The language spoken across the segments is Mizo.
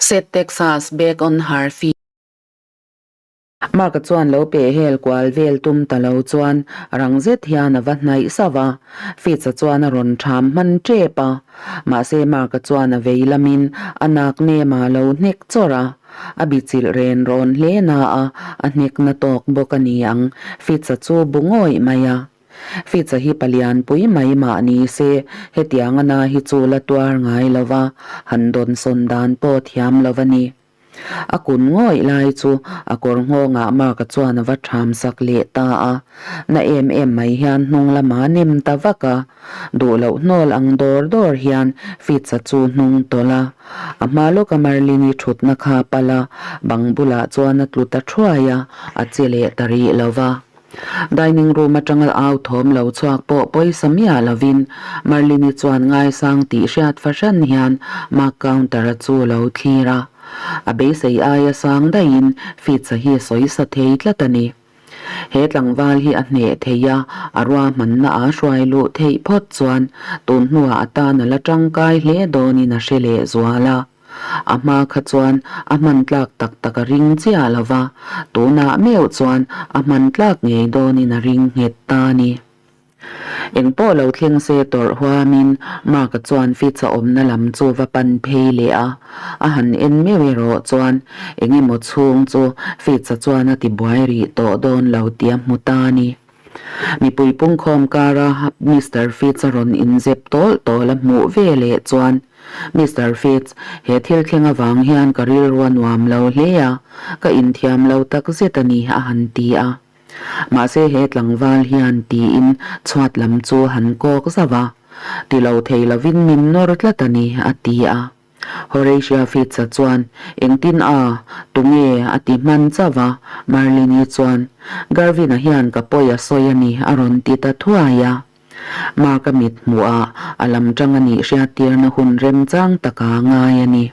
Said Texas back on her feet. Mark-a chuan lo peh hel kual vel tum ta lo chuan rang zet hian a va hnaih sauh a, Fitz-a chuan a rawn ṭham hman ṭep a. Mahse Mark-a chuan a vei lamin a nak nemah a lo hnek chawrh a, a bichilh ren rawn hle na a, a hnek na tawk bawk a ni ang, Fitz-a chu bu ngawih mai a. Fitz-a hi palian pui mai mah ni se, hetiang a na hi chu la tuar ngai lo va, han dawnsawn dan pawh thiam lo a ni. A kun ngawih lai chu a kawr nghawngah Mark-a chuan a va ṭham sak leh ta a, na em em mai hian hnung lamah a nem ta vak a, duh loh hnawl ang dawr dawr hian Fitz-a chu hnung tawlh a. A hma lawka Marlin-i ṭhutna kha a pal a, bang bulah chuan a tlu ta ṭhuai a, a che leh ta rih lo va. Dining room atanga au thawm lo chhuak pawh pawisa miah lovin Marlini chuan ngaisang tih hriat fahran hian Mark counter-a chu lo thlir a. A beisei aia sang daihin Fitz-a hi sawisa thei tlat a ni. He tlangval hi a hneh thei a, a ruahmanna a hruai luh theih phawt chuan tun hnuah a tan a la tangkai hle dawnin a hre leh zual a. A hma kha chuan a hman tlak tak tak a ring chiah lo va, tunah meuh chuan a hman tlak ngei dawnin a ring nghet ta a ni. Eng pawh lo thleng se tawrh huamin Mark-a chuan Fitz-a awmna lam chu va pan phei leh a, a han en meuh erawh chuan eng emaw chhung chu Fitz-a chuan a ti buai rih tawh dawn lo tih a hmu ta a ni. Mipui pungkhawm kara Mister Fitz a rawn inzep tawl tawl a hmuh ve leh chuan, Mister Fitz, he thil thleng avang hian ka rilru a nuam lo hle a, ka inthiam lo tak zet a ni, a han ti a. Mahse he tlangval hian tiin chhuat lam chu han kawk zauh a, Ti lo thei lovin min nawr tlat a ni, a ti a. Horatia Fitz-a chuan, Engtin a? Tunge? a ti hman chauh a. Marlene-i chuan, Garvin-a hian ka pawi a sawi a ni, a rawn ti ta thuai a. Mark-a mit hmuhah a lam tang a nih hriattirna hun remchang taka ngai a ni.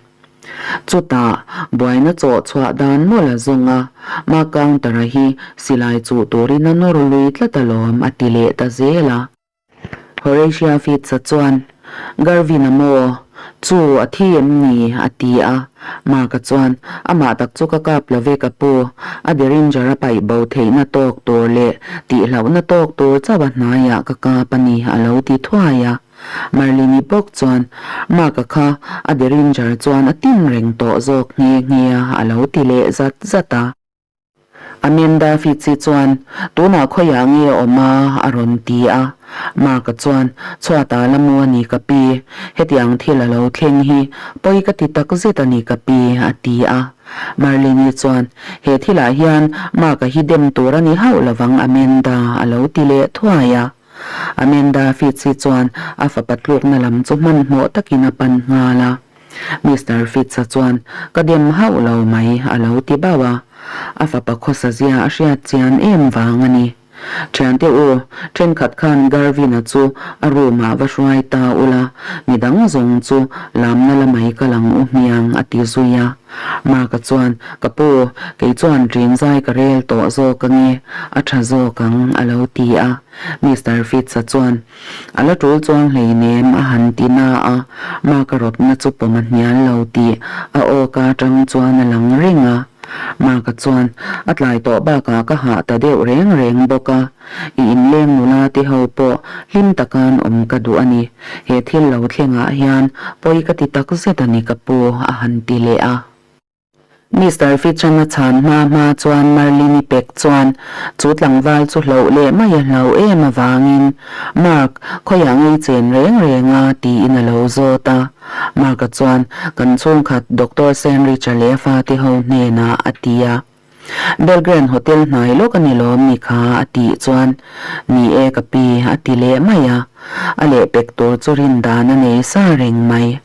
Chutah, buaina chawh chhuah dan mawlh a zawng a, Mark Counter-a hi silai chuh turin a nawr lui tlat alawm, a ti leh ta zel a. Horatia Fitz-a chuan, Garvin-a maw? Chu, a thi em ni? a ti a. Mark-a chuan, Amah tak chu ka kap lo ve ka pu. A Derringer a paih bo theihna tawk tur leh tihhlauhna tawk tur chauh a hnaiah ka kap a ni, a lo ti thuai a. Marlene-i bawk chuan, Mark-a kha a Derringer chuan a tin reng tawh zawk nghe nghe a, a lo ti leh zat zat a. Amanda Fitz-i chuan, Tunah khawiah nge a awm a? a rawn ti a. Mark-a chuan, Chhuatah la mu a ni ka pi. Hetiang thil a lo thleng hi pawi ka ti tak zet a ni ka pi, a ti a. Marlene-i chuan, He thilah hian Mark-a hi dem tur a ni hauh lovang Amanda, a lo ti leh thuai a. Amanda Fitz-i chuan a fapa tlukna lam chu hmanhmawh takin a pan nghal a. Mister Fitz-a chuan, Ka dem hauh lo mai, a lo ti bauh a. A fapa khawsa zia a hriat chian em vang a ni. Thiante u, thenkhat khan Garvin-a chu a room-ah va hruai ta ula, midang zawng chu lamna la mai ka lang u hmiang, a ti zui a. Mark-a chuan, Ka pu, kei chuan ṭin zai ka rel tawh zawk ange, a ṭha zawk ang, a lo ti a. Mister Fitz-a chuan, A la ṭul chuang hleinem, a han ti na a, Mark-a rawtna chu pawm a hnial lo tih a awka aṭang chuan a lang reng a. Mark-a chuan, A tlai tawh bakah ka hah ta deuh reng reng bawk a, i inleng nula te ho pawh hlim taka an awm ka duh a ni. He thil lo thlengah hian pawi ka ti tak zet a ni ka pu, a han ti leh a. Mister Fitchan a chhan hma hma chuan Marlini pek chuan chu tlangval chu hloh leh mai a hlau em avangin, Mark, khawiah ngei chen reng reng a? tiin a lo zawt a. Mark-a chuan, Kan chhungkhat Doctor Sandrich-a leh a fate ho hnenah a ti a. Belgrand Hotel hnai lawk a ni lawm ni kha a tih chuan, Ni e ka pi, a ti leh mai a. A lehpek tur chu rin dan a nei sa reng mai.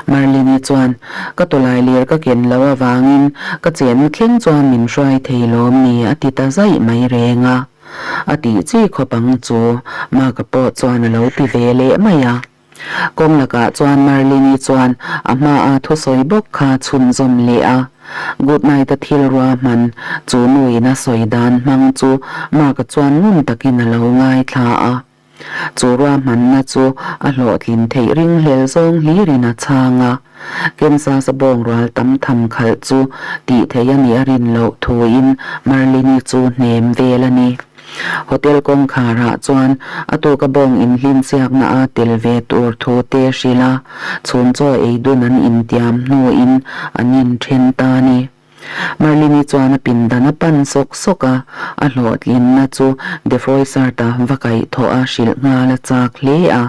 Marlini chuan, Ka tawlai lir ka ken lo avangin ka chenna thleng chuan min hruai thei lawm ni a ti ta zaih mai reng a. A tih chi khawp ang chu Mark-a pawh chuan a lo ti ve leh mai a. Kawng lakah chuan Marlini chuan a hmaa thusawi bawk kha chhunzawm leh a. Good night a thil ruahman chu nuin a sawi dan hmang chu Mark-a chuan ngun takin a lo ngaithla a. Chu ruahmanna chu a hlawhtlin theih ringhlel zawng hlirin a chhang a. Kansas-a bawng rual tam tham khalh chu tih theih a nih a rin loh thuin Marlin-i chu hnem vel a ni. Hotel kawngkharah chuan a tuka bawng inhlinsiakna a tel ve tur thu te hrilh a, chhun chaw ei dun an intiam hnuin an inthen ta a ni. Marlin-i chuan a pindan a pan sawk sawk a, a hlawhtlinna chu De Froissart-a va kaihthawh a hrilh nghal a chak hle a.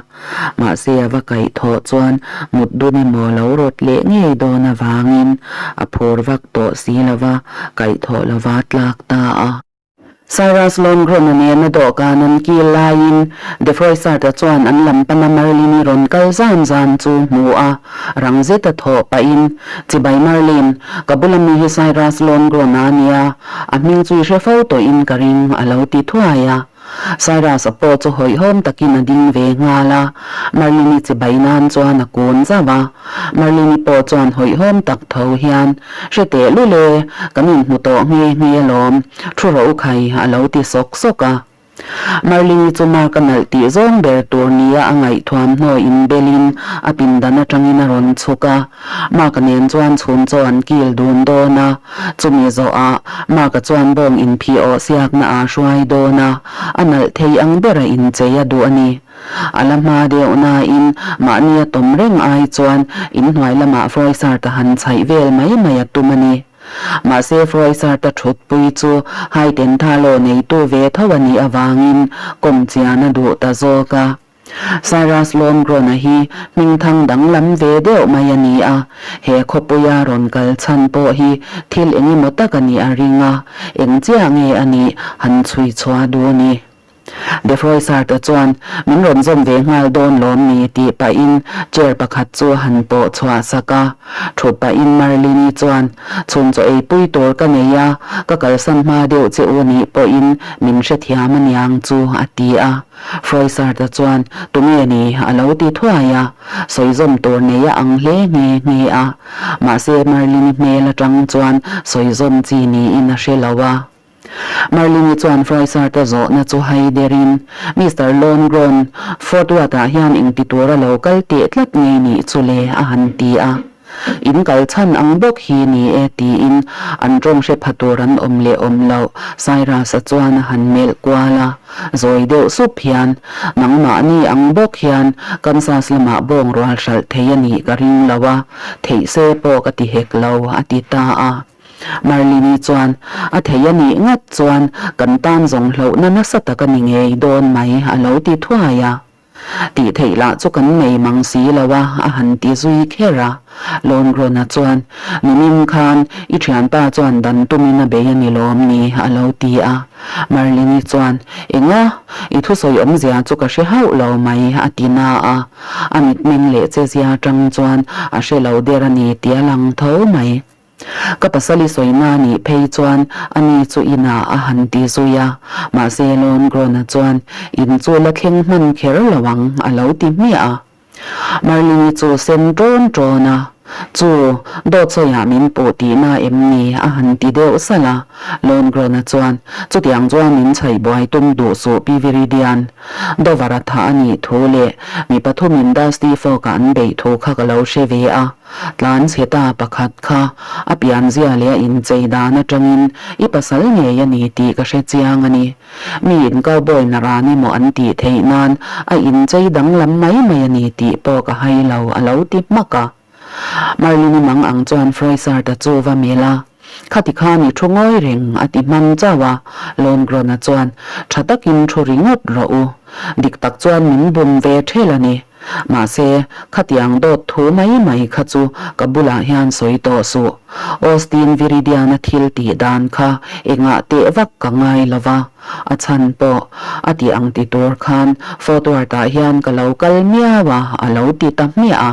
Mahse a va kaihthawh chuan mut dun emaw lo rawt leh ngei dawn avangin a phur vak tawh si lova kaihthawh lova tlak ta a. Cyrus Longron-a nena dawhkan an kil laiin De Froissart-a chuan an lam pana Merlin-i rawn kal zan zan chu hmu a, rang zeta thawh pahin, Chibai Merlin, ka bula mi hi Cyrus Longron-a a nia, a hming chu i hre fo tawhin ka ring, a lo ti thuai a. Cyrus-a pawh chu hawihhawm takin a ding ve nghal a, Merlin-i chibai nan chuan a kun zauh a. Merlin-i pawh chuan hawihhawm tak tho hian, Hre teh lul e, kan inhmu tawh nghe nghe alawm, thu rawh u khai, a lo ti sawk sawk a. Merlin-i chu Mark a nalh tih zawng ber tur nia a ngaih thuamhnaw inbelin a pindan atangin a rawn chhuk a. Mark-a nen chuan chhun chaw an kil dun dawn a, chumi zawhah Mark-a chuan bawng inphih awh siakna aa hruai dawn a, a nalh thei ang bera inchei a duh a ni. A la hma deuh nain mahni a tawm reng ai chuan inhnuai lamah Froissart-a han chhaih vel mai mai a tum a ni. Mahse Froissart-a thutpui chu Haitentha-law neitu ve tho a nih avangin kawm chian a duh ta zawk a. Cyrus Longron-a hi hmingthang danglam ve deuh mai a ni a, he khawpuia rawn kal chhan pawh hi thil eng emaw tak a nih a ring a, eng chiah nge a nih han chhui chhuah duh ni. De Froissart-a chuan min rawn zawm ve nghal dawn lawm ni tih pahin chair pakhat chu a han pawh chhuah sak a. Thut pahin Marlene-i chuan, Chhun chaw eipui tur ka nei a, ka kalsan hma deuh che u nih pawhin min hrethiam aniang chu, a ti a. Froissart-a chuan, Tunge ni? a lo ti thuai a. Sawi zawm tur nei a ang hle nghe nghe a. Mahse Marlene-i hmel atang chuan sawi zawm chi niin a hre lo a. Marlene-i chuan Froissart-a zawhna chu hai derin, Mister Longron, Fort Worth-ah hian engti tura lo kal teh tlat ngei nih chu le? a han ti a. In kal chhan ang bawk hi ni e tiin an tawng hre pha tur an awm leh awm loh Cyrus-a chuan a han melh kual a. Zawi deuh sup hian, Nangmahni ang bawk hian Kansas lamah bawng rual hralh thei a nih ka ring lo a, theih se pawh ka ti hek lo, a ti ta a. Marlini chuan, A thei a nih ngat chuan kan tan zawng hlauhna nasa tak a ni ngei dawn mai, a lo ti thuai a. Tih theih lah chu kan nei mang si lo a, a han ti zui kher a. Lawngrona chuan, Nimin khan i thianpa chuan dan tumin a bei a ni lawm ni? a lo ti a. Marlini chuan, Enga? I thusawi awmzia chu ka hre hauh lo mai, a ti na a. A mitmeng leh chezia atang chuan a hre lo der a ni tih a lang tho mai. Ka pasal i sawina nih phei chuan a ni chu inah a han ti zui a, mahse Lawngrawna chuan in chu la thleng hman kher lo ang a lo ti hmiah a. Marlini chu sen ṭawn ṭawn a, Chu, dawt sawiah min puh tihna em ni? a han ti deuh salh a. Lawngrawna chuan, Chutiang chuan min chhaih buai tum duh suh Pi Viridian. Dover-a thah a nih thu leh mi pathumin Dusty Fork-a an beih thu kha ka lo hre ve a. Tlan chhe ta pakhat kha a pianzia leh a inchei dan atangin i pasal ngei a ni tih ka hre chiang a ni. Mi in cowboy na ran emaw an tih theih nan a inchei danglam mai mai a ni tih pawh ka hai lo a lo ti hmak a. Marlin-i mang ang chuan Froissart-a chu va melh a. Khati khan i thu ngawi reng a ti hman chauh a, Lawngrawna chuan tha takin thu ringawt rawh u. Dik tak chuan min bum ve ṭhel a ni. Mahse, khatiang dawt thu mai mai kha chu ka bulah hian sawi tawh suh. Austin Viridiana thil tih dan kha engah teh vak ka ngai lo va, a chhan pawh a ti ang ti tur khan Fort Worth-ah hian ka lo kal miau a, a lo ti ta hmiah a.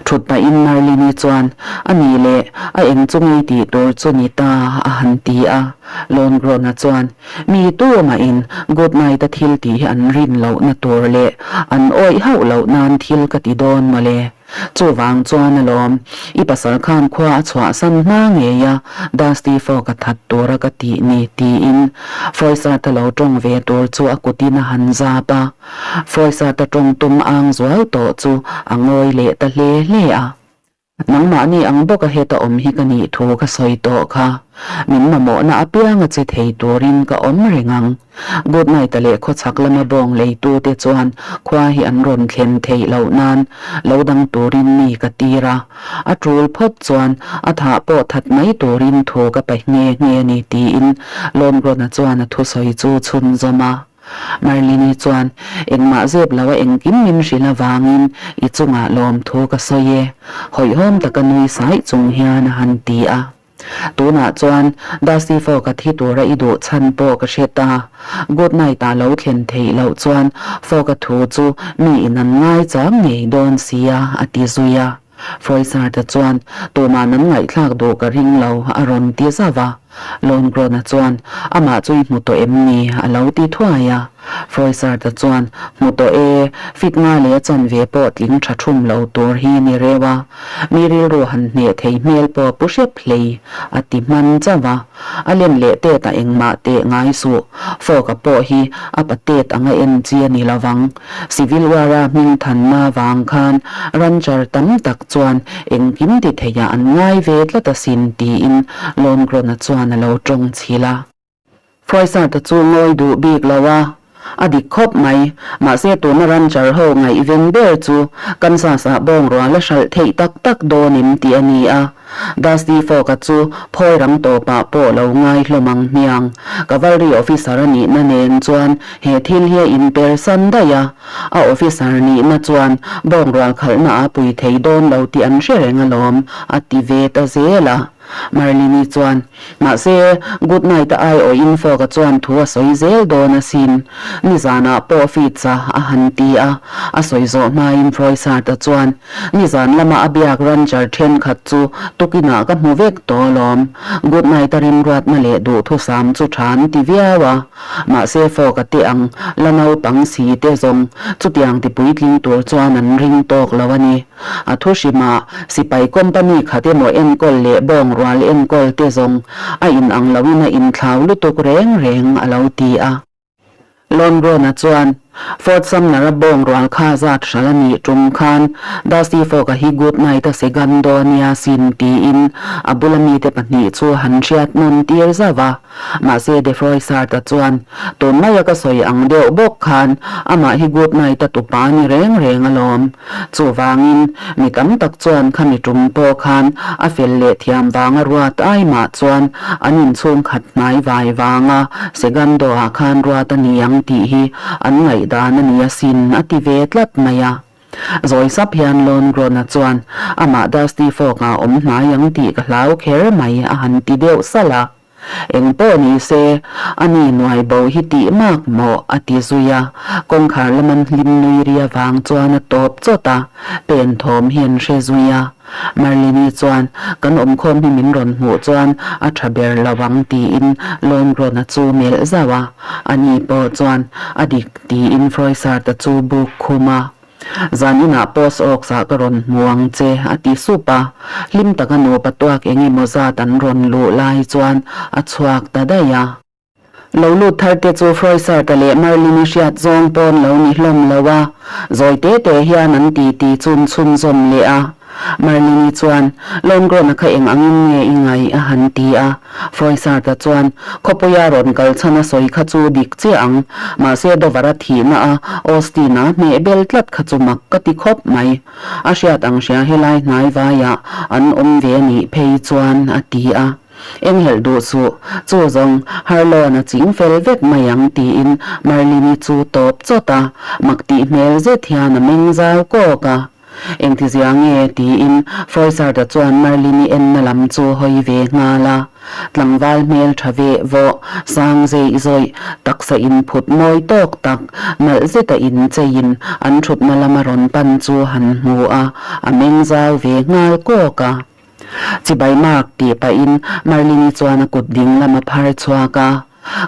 Thut pahin Marlini chuan, A nih leh, a eng chu ngei tih tur chu ni ta, a han ti a. Lawngrona chuan, Mi tumahin Good Night-a thil tih hi an rin lohna tur leh an awih hauh loh nan thil ka ti dawn mawle. Chuvang chuan alawm, i pasal khan khua a chhuahsan hma ngei a, Dusty Fawk a that tura ka tih ni, tiin Froysart-a lo tawng ve tur chu a kutin a han zap a. Froysart-a tawng tum ang zual tawh chu a ngawi leh ta hle hle a. Nangmahni ang bawka heta awm hi ka nih thu ka sawi tawh kha. Min mamawhna apianga che thei turin ka awm reng ang. Good night-a leh khawchhak lama bawng leitute chuan khua hi an rawn thlen theih loh nan lo dang turin mi ka tir a. A tul phawt chuan a thah pawh that mai turin thu ka pe nghe nghe a ni tiin Lawmgrawna chuan a thusawi chu chhunzawm a. Marlini chuan, Engmah zep lo a engkim min hrilh avangin i chungah lawmthu ka sawi e, hawihhawm taka nui saih chung hian a han ti a. Tunah chuan Dusty Fawk-a thi tura i duh chhan pawh ka hre ta. Good night-ah lo thlen theih loh chuan Fawk-a thu chu mi in an ngai chang ngei dawn sia, a ti zui a. Froysard-a chuan, Tumah an ngaihthlak duh ka ring lo, a rawn ti zauh a. Lone-Grona chuan, Amah chu i hmu tawh em ni? a lo ti thuai a. Froysard-a chuan, Hmu tawh e, fit nga leh a chanve pawh tling tha thum lo tur hi ni reuh a. Mi rilru han hneh thei hmel pawh pu hrep hlei, a ti hman chauh a. A len leh tet a engmah teh ngai suh. Fawk-a pawh hi a pa tet anga en chi a ni lo vang. Civil War-a hming thanna vang khan rancher tam tak chuan engkim ti theiah an ngai ve tlat asin tiin Lone-Grona chuan a lo tawng chhil a. Froysard-a chu ngawi duh bik lo a, a dik khawp mai. Mahse tuna rancher ho ngaihven ber chu Kansas-ah bawng rual a hralh theih tak tak dawn em tih a ni a. Dusty Fawk-a chu phawi ram tawpah pawh lo ngai hlawm ang hmiang. Cavalry officer a nihna nen chuan he thil hi a inpersan daih a, a officer nihna chuan bawng rual khalhna a pui thei dawn lo tih an hre reng alawm, a ti ve ta zel a. Marlini chuan, Mahse, good night-a aiawhin Fawk-a chuan thu a sawi zel dawn asin. Nizanah pawh Fitz-a a han ti a, a sawi zawh hmain Froysard-a chuan, Nizan lama a biak rancher thenkhat chu tukinah ka hmu vek tawh alawm. Good night a rimruatna leh duhthusam chu tha an ti viau a. Mahse fawk a teh ang, la naupang si te zawng chutiang ti puitling tur chuan an ring tawk lo a ni. A thu hrimah sipai company khat emaw enkawl leh bawng rual enkawl te zawng a inang loin a inthlau lutuk reng reng a lo ti a. Lone-Grona chuan, Fort Sumner-a bawng rual kha zat hral a nih tum khan Dusty Fog-a hi Good Night-a segan dawn nia sin tiin a bula mite pahnih chu han hriat nawn tir zauh a. Mahse Defroy-Sart-a chuan, Tun maia ka sawi ang deuh bawk khan amah hi Good Night-a tupa ni reng reng alawm. Chuvangin, mi tam tak chuan khami tum pawh khan a fel leh thiam vanga ruat ai mah chuan an inchhungkhat hnai vai vanga Segundo-ah khan ruat a ni ang tih hi an ngaihdan a ni asin a ti ve tlat mai a. Zawi sap hian Lone Grona chuan amah Dusty Fog-ah awm hnai ang tih ka hlau kher mai a han ti deuh salh a. Eng pawh ni se, a ni nuai bo hi tih mak maw? a ti zui a, kawngkhar laman hlim nui ri avang chuan a tawp chawt a, pen thawm hi an hre zui a. Marlini chuan, Kan awmkhawm hi min rawn hmuh chuan a tha ber lo ang tiin Lone-Grona chu melh zauh a, a ni pawh chuan a dik tiin Froysard-a chu buk khum a. Zan inah post awks ah ka rawn hmu ang che, a ti sup a. Hlim taka nupa tuak eng emaw zat an rawn luh lai chuan a chhuak ta daih a. Lo lut thar te chu Froysard-a leh Merlin-i hriat zawng pawn lo ni hlawm lo a, zawi te te hian an ti ti chun chhunzawm leh a. Merlin-i chuan, Lone-Grona kha eng angin nge i ngaih? a han ti a. Froysard-a chuan, Khawpuia rawn kal chhan a sawi kha chu dik chiah ang. Mahse Dover-a thihna a Austin-a hneh bel tlat kha chu mak ka ti khawp mai. A hriat ang hria helai hnai vaiah an awm ve nih phei chuan, a ti a. Enghelh duh suh, chu zawng Harlon-a ching fel vek mai ang tiin Merlin-i chu tawp chawt a, mak tih hmel zet hian a meng zau kawk a. Engtizia nge? tiin Froysard-a chuan Merlin-i enna lam chu hawi ve nghal a. Tlangval hmel tha veh vawh, sang zeih zawih, taksa inphut mawi tawk tak, nalh zeta incheiin an thutna lama rawn pan chu han hmu a, a meng zau ve nghal kawk a. Chibai mark tih pahin Merlin-i chuan a kut ding lam a phar chhuak a.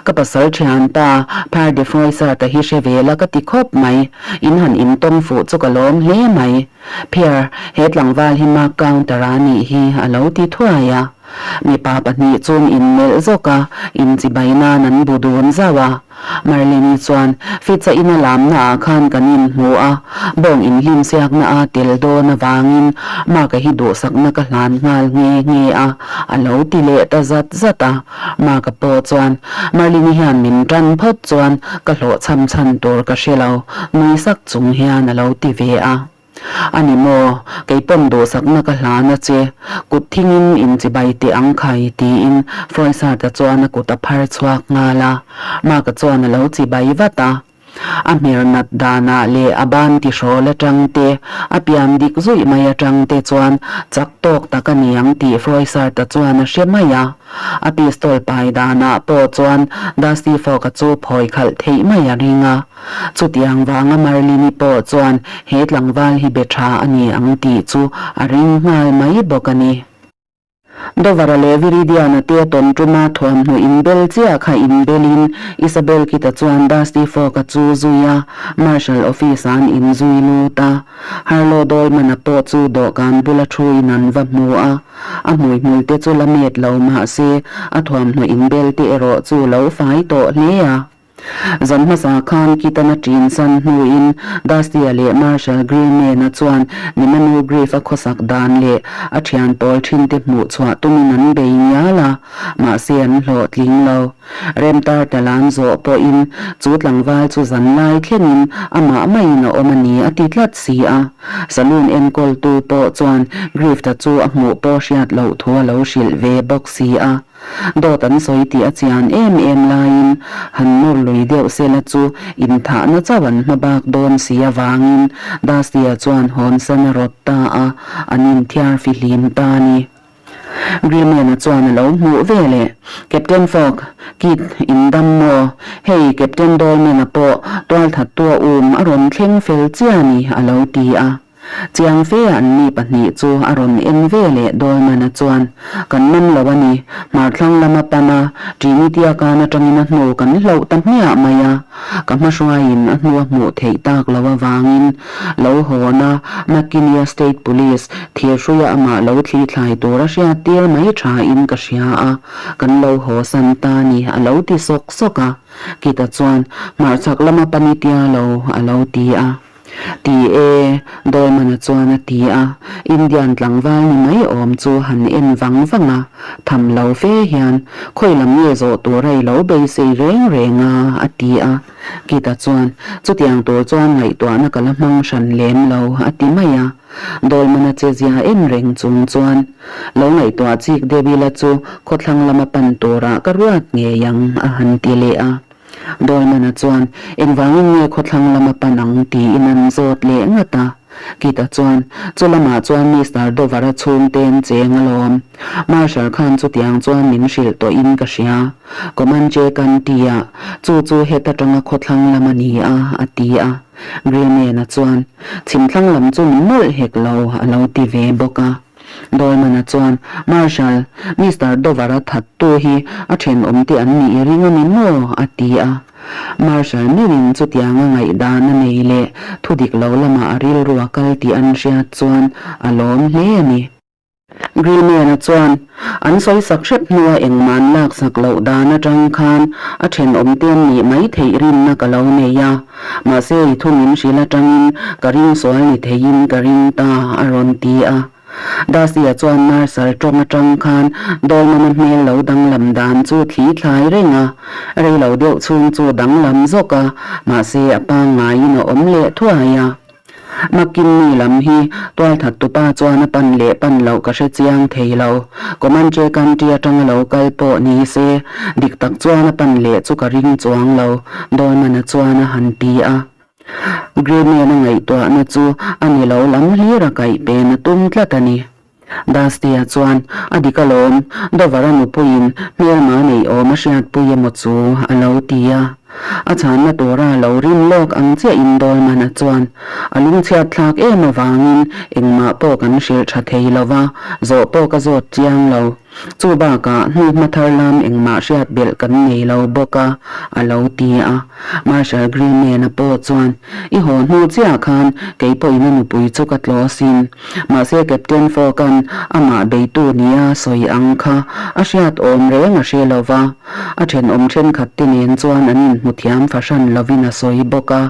Ka pasal thian ta, Phar de Froissart a hi hre ve la ka ti khawp mai. In han intawm fuh chu ka lawm hle mai. Pierre, he tlangval hi mark counter a nih hi a lo ti thuai a. Mipa pahnih chun inmelh zawk a, inchibai nan an bu dun zauh a. Marlene-i chuan, Fitz-a ina lamnaah khan kan inhmu a, bawng inhlimsiakna a tel dawn avangin Mark-a hi duhsakna ka hlan nghal nghe nghe a, a lo ti leh ta zat zat a. Mark-a pawh chuan, Marlene-i hian min tan phawt chuan ka hlawhchham chhan tur ka hre lo, nui sak chung hian a lo ti ve a. A ni maw? Kei pawn duhsakna ka hlan a che. Kut thingin inchibai teh ang khai tiin Froissart-a chuan a kut a phar chhuak nghal a. Mark-a chuan a lo chibai vat a. A hmer nat danah leh a ban tihrawl atang te, a pian dik zuih mai atang te chuan chak tawk tak a ni ang tih Froissart-a chuan a hre mai a. A pistol pai danah pawh chuan Dusty Fogg-a chu phawi khalh theih mai a ring a. Chutiang vanga Marlini pawh chuan he tlangval hi be tha a ni ang tih chu a ring nghal mai bawk a ni. Dovara leh Viridiana te tawn tuma thuamhnaw inbel chiah kha inbelin Isabel Kita chuan Dusty Fogg-a chu zui a, Marshal Office-ah an inzui lut a. Harlow Dolman-a pawh chu dawhkan bula thuin an va hmu a, a hmuihmul te chu la met lo mah se a thuamhnaw inbel te erawh chu lo fai tawh hle a. Zan hmasa khan Keaton-a ṭin san hnuin Dusty-a leh Marshal Greenman-a chuan Nimanu Griff-a khawsak dan leh a ṭhian pawl ṭhinte hmuh chhuah tumin an bei ngial a, mahse an hlawhtling lo. Remtar talan zawh pawhin chu tlangval chu zan lai thlengin amah maiin a awm a ni a ti tlat si a. Saloon enkawltu pawh chuan Griff-a chu a hmuh pawh hriat loh thu a lo hrilh ve bawk si a. Dawt an sawi tih a chian em em laiin han nawr lui deuh sela chu inthahna chauh an hma bak dawn si avangin Dusty-a chuan hawnsan a rawt ta a, an inthiar fihlim ta a ni. Greenman-a chuan a lo hmuh ve leh, Captain Fogg, Kit, in dam maw? Hei, Captain Dolman-a pawh tualthattu a um a rawn thleng fel chiah a ni, a lo ti a. Chiang fe a an mi pahnih chu a rawn en ve leh Dolman-a chuan, Kan man lo a ni, hmarthlang lama pan a, Trinity-a kan atangin a hnu kan hloh ta hmiah mai a, ka hmahruaiin a hnu a hmuh theih tak lo avangin lo hawn a, McKinney-a State Police thirhruia amah lo thli thlai tur a hriat tir mai thain ka hria a, kan lo haw san ta ni a lo ti sawk sawk a. Kita chuan, Hmarchhak lama pan i tia lo a lo ti a. Ti e, Dolman-a chuan a ti a, Indian tlangval ni mai awm chu han en vang vang a, tham lo fe hian, Khawi lam nge zawh tur a i lo beisei reng reng a? a ti a. Kita chuan, Chutiang tur chuan ngaihtuahna ka la hmang hran lem lo, a ti mai a. Dolman-a che zia en reng chung chuan, Lo ngaihtuah chik deuh ila chu khawthlang lama pan turah ka ruat ngei ang, a han ti leh a. Dolman-a chuan, Engvangin nge khawthlang lama pan ang? tiin an zawt leh ngat a. Kit-a chuan, Chu lamah chuan Mister Dover-a chhungte an cheng alawm. Marshal khan chutiang chuan min hrilh tawhin ka hria. Comanche County-ah, chu chu heta tanga khawthlang lam a ni a, a ti a. Greenman-a chuan, Chhimthlang lam chu ni mawlh hek lo, a lo ti ve bawk a. Dolman-a chuan, Marshal, Mister Dover-a thattu hi a thenawmte an nih i ring a ni maw? a ti a. Marshal meuhin chutianga ngaihdan a nei leh thudik lo lamah a rilru a kal tih an hriat chuan a lawm hle a ni. Greenman-a chuan, An sawisak hrep hnua engmah an laksak loh dan atang khan a thenawmte an nih mai theih rinna ka lo nei a. Mahse i thu min hrilh atangin ka ring sual ni theiin ka ring ta, a rawn ti a. Dusty-a chuan Marshal tawng atang khan Dolman-a hmel lo danglam dan chu thli thlai reng a, rei lo deuh chhung chu danglam zawk a, mahse a pangngaiin a awm leh thuai a. McKinley lam hi tualthat tupa chuan a pan leh pan loh ka hre chiang thei lo. Comanche Country atanga lo kal pawh ni se, dik tak chuan a pan leh chu ka ring chuang lo, Dolman-a chuan a han ti a. Greenman-a ngaihtuahna chu a ni lo lam hlir a kaih pen a tum tlat a ni. Dusty-a chuan, A dik alawm, Dover-a nupuiin hmelma neih awm a hriatpui emaw chu a lo ti a. A chhanna tura lo rin lawk ang chiahin Dolman-a chuan a lungchhiat thlak em avangin engmah pawh kan hrilh tha thei lo va, zawh pawh ka zawt chiang lo. Chu bakah hnu hma thar lam engmah hriat belh kan nei lo bawk a, a lo ti a. Marshal Greenman-a pawh chuan, I haw hnu chiah khan kei pawhin a nupui chu ka tlawh asin. Mahse Captain Fogg-a'n amah beitu nia sawi ang kha a hriat awm reng a hre lo va, a thenawm thenkhat te nen chuan an inhmu thiam fahran lovin a sawi bawk a.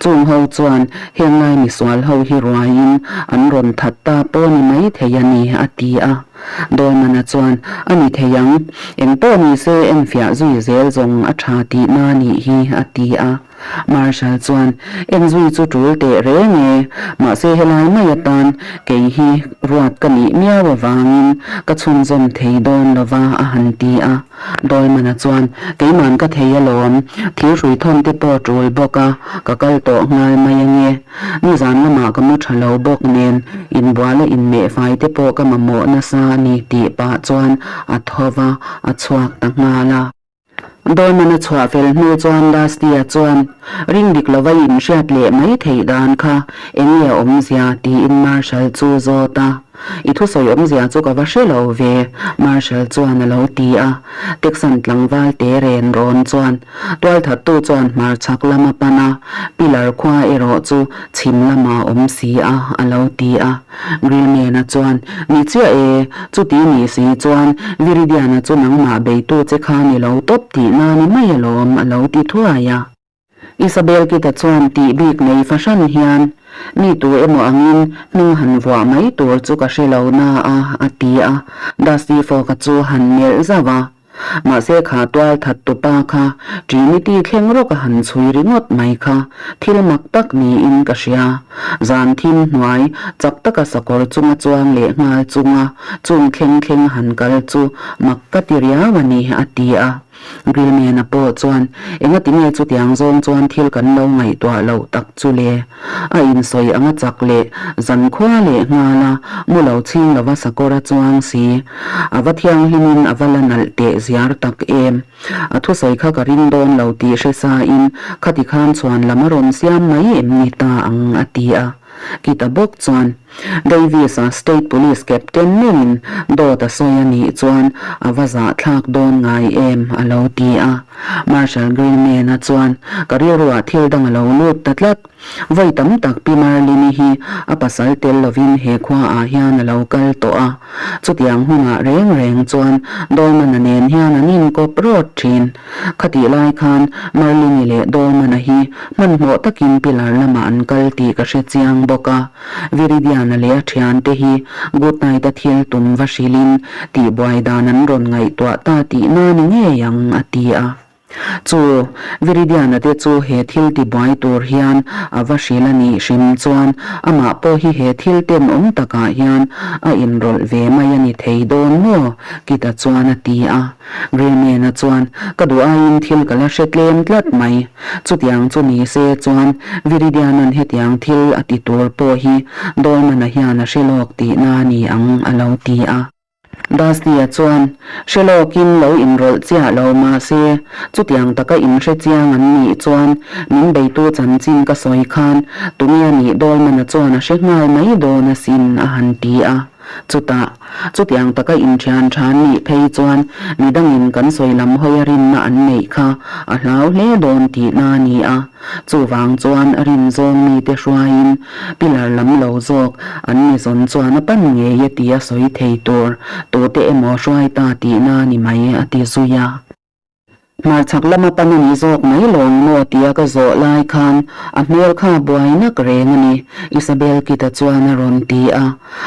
Chung ho chuan heng lai misual ho hi ruaiin an rawn that ta pawh ni mai thei a ni, a ti a. Dolman-a chuan, A ni thei ang, eng pawh ni se enfiah zui zel zawng a tha tihna nih hi, a ti a. Marshal chuan, En zui chu tul teh reng e, mahse helai mai atan kei hi ruat ka nih miau avangin ka chhunzawm thei dawn lo va, a han ti a. Dolman-a chuan, Keiman ka thei alawm, thil hrui thawn te pawh tul bawk a, ka kal tawh nghal mai ange. Nizan lamah ka mu tha lo bawk nen, inbuala inmeh fai te pawh ka mamawh nasa a ni tih pah chuan a tho va, a chhuak ta nghal a. Dolman a chhuah fel hnu chuan Dusty-a chuan ring dik lova inhriat leh mai theih dan kha eng nge a awmzia tiin Marshal chu zawt a. I thusawi awmzia chu ka va hre lo ve, Marshal chuan a lo ti a. Texan tlangval te ren rawn chuan tualthattu chuan hmarchhak lam a pan a, Pillar khua erawh chu chhim lamah a awm si a, a lo ti a. Grillman-a chuan, Ni chiah e, chuti ni si chuan Viridiana chu nangmah beitu che kha ni lo tawp tihna ni mai alawm, a lo ti thuai a. Isabel Kita chuan tih bik nei fahran hian, Mi tu emaw angin hnung han vuah mai tur chu ka hre lo na a, a ti a. Dusty Fogg-a chu han melh zauh a. Mahse kha tual that tupa kha Trinity thleng rawk a han chhui ringawt mai kha thil mak tak niin ka hria. Zan thim hnuai chak taka sakawr chunga chuang leh nghal chunga chung thleng thleng han kal chu mak ka ti riau a ni, a ti a. Grillman-a pawh chuan, Engati nge chutiang zawng chuan thil kan lo ngaihtuah loh tak chu le? A insawi anga chak leh zankhua leh nghal a, mu lo chhing lova sakawr a chuang si. A va thianghlimin a va la nalh teh ziar tak em. A thusawi kha ka ring dawn lo tih hre sain khati khan chhuan lam a rawn siam mai em ni ta ang a ti a. Kita bawk chuan Davis-a State Police Captain meuhin dawt a sawi a nih chuan a va zahthlak dawn ngai em a lo ti a. Marshal Greenman-a chuan ka rilruah thil dang a lo lut ta tlat. Vawi tam tak Pi Marlin-i hi a pasal tel lovin he khuaah hian a lo kal tawh a. Chutiang hunah reng reng chuan Dolman-a nen hian an inkawp rawt thin. Khatih lai khan Marlin-i leh Dolman-a hi hmanhmawh takin pillar lamah an kal tih ka hre chiang bawk a. Viridiana leh a thiante hi Goodnight-a thil tum va hrilhin tihbuai dan an rawn ngaihtuah ta tihna ni ngei ang, a ti a. Chu Viridiana te chu he thil tibuai tur hian a va hrilh a nih hrim chuan amah pawh hi he thil tenawm takah hian a inrawlh ve mai a ni thei dawn maw? Kita chuan a ti a. Greenman-a chuan, Ka duh aiin thil ka la hre tlem tlat mai. Chutiang chu ni se chuan Viridian-a'n hetiang thil a ti tur pawh hi Dolman-a hian a hre lawk tihna a ni ang, a lo ti a. Dusty-a chuan, Hre lawkin lo inrawlh chiah lo mah se, chutiang taka inhre chiang an nih chuan min beitu chanchin ka sawi khan tunge a nih Dolman-a chuan a hre nghal mai dawn asin, a han ti a. Chutah, chutiang taka inthian tha nih phei chuan midangin kan sawi lam hawi a rinna an neih kha a hlau hle dawn tihna a ni a. Chuvang chuan a rin zawng mite hruaiin pillar lam lo zawk an mi zawn chuan a pan ngei e tia sawi thei tur tute emaw hruai ta tihna a ni mai, a ti zui a. Hmarchhak lama pan a ni zawk mai lawng maw tia ka zawh lai khan a hmel kha buai nak reng a ni, Isabel Kita chuan a rawn ti a.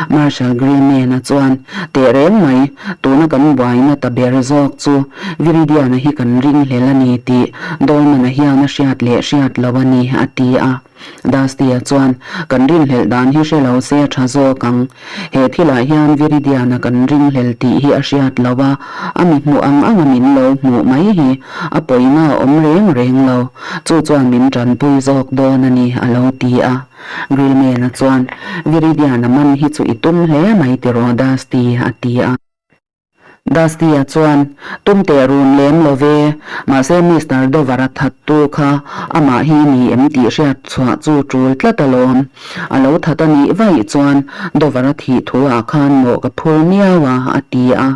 Marshal Greenman-a chuan, Teh reng mai, tuna kan buaina ta ber zawk chu Viridiana hi kan ringhlel a ni tih Dolman-a hian a hriat leh hriat lo a ni, a ti a. Dusty-a chuan, Kan rinhlelh dan hi hre lo se a tha zawk ang. He thilah hian Viridiana kan ringhlel tih hi a hriat lo a, a mi hmuh ang anga min lo hmuh mai hi a pawina a awm reng reng lo. Chu chuan min tanpui zawk dawn a ni, a lo ti a. Grillman-a chuan, Viridiana man hi chu i tum hle mai tiraw Dusty, a ti a. Dusty-a chuan, Tum teh run lem lo ve, mahse Mister Dover-a thattu kha amah hi ni em tih hriat chhuah chu tul tlat alawm. A lo that a nih vaih chuan Dover-a thih thu ah khan mawh ka phur miau a, a ti a.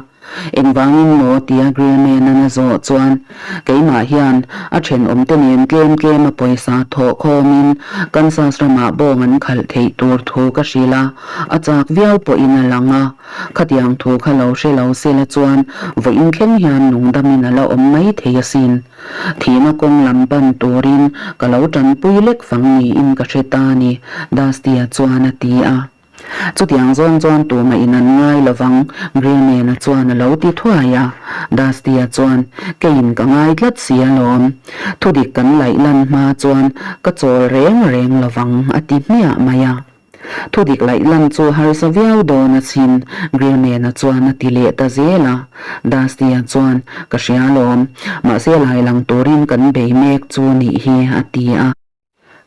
Engvangin maw tia Grillman-an a zawh chuan, Keimah hian a thenawmte nen tlem tlem a pawisa thawh khawmin Kansas ramah bawng an khalh theih tur thu ka hrilh a, a chak viau pawhin a lang a. Khatiang thu kha lo hre lo sela chuan vawiin thleng hian nungdamin a la awm mai thei asin. Thihna kawng lam pan turin ka lo tanpui lek fang niin ka hre ta ni, Dusty-a chuan a ti a. Chutiang zawng chuan tumah in an ngai lovang, Grillman-a chuan a lo ti thuai a. Dusty-a chuan, Keiin ka ngai tlat si alawm. Thudik kan laih lan hma chuan ka chawl reng reng lovang, a ti hmiah mai a. Thudik laih lan chu harsa viau dawn a chhin, Grillman-a chuan a ti leh ta zel a. Dusty-a chuan, Ka hria alawm, mahse lai lang turin kan bei mek chu nih hi, a ti a.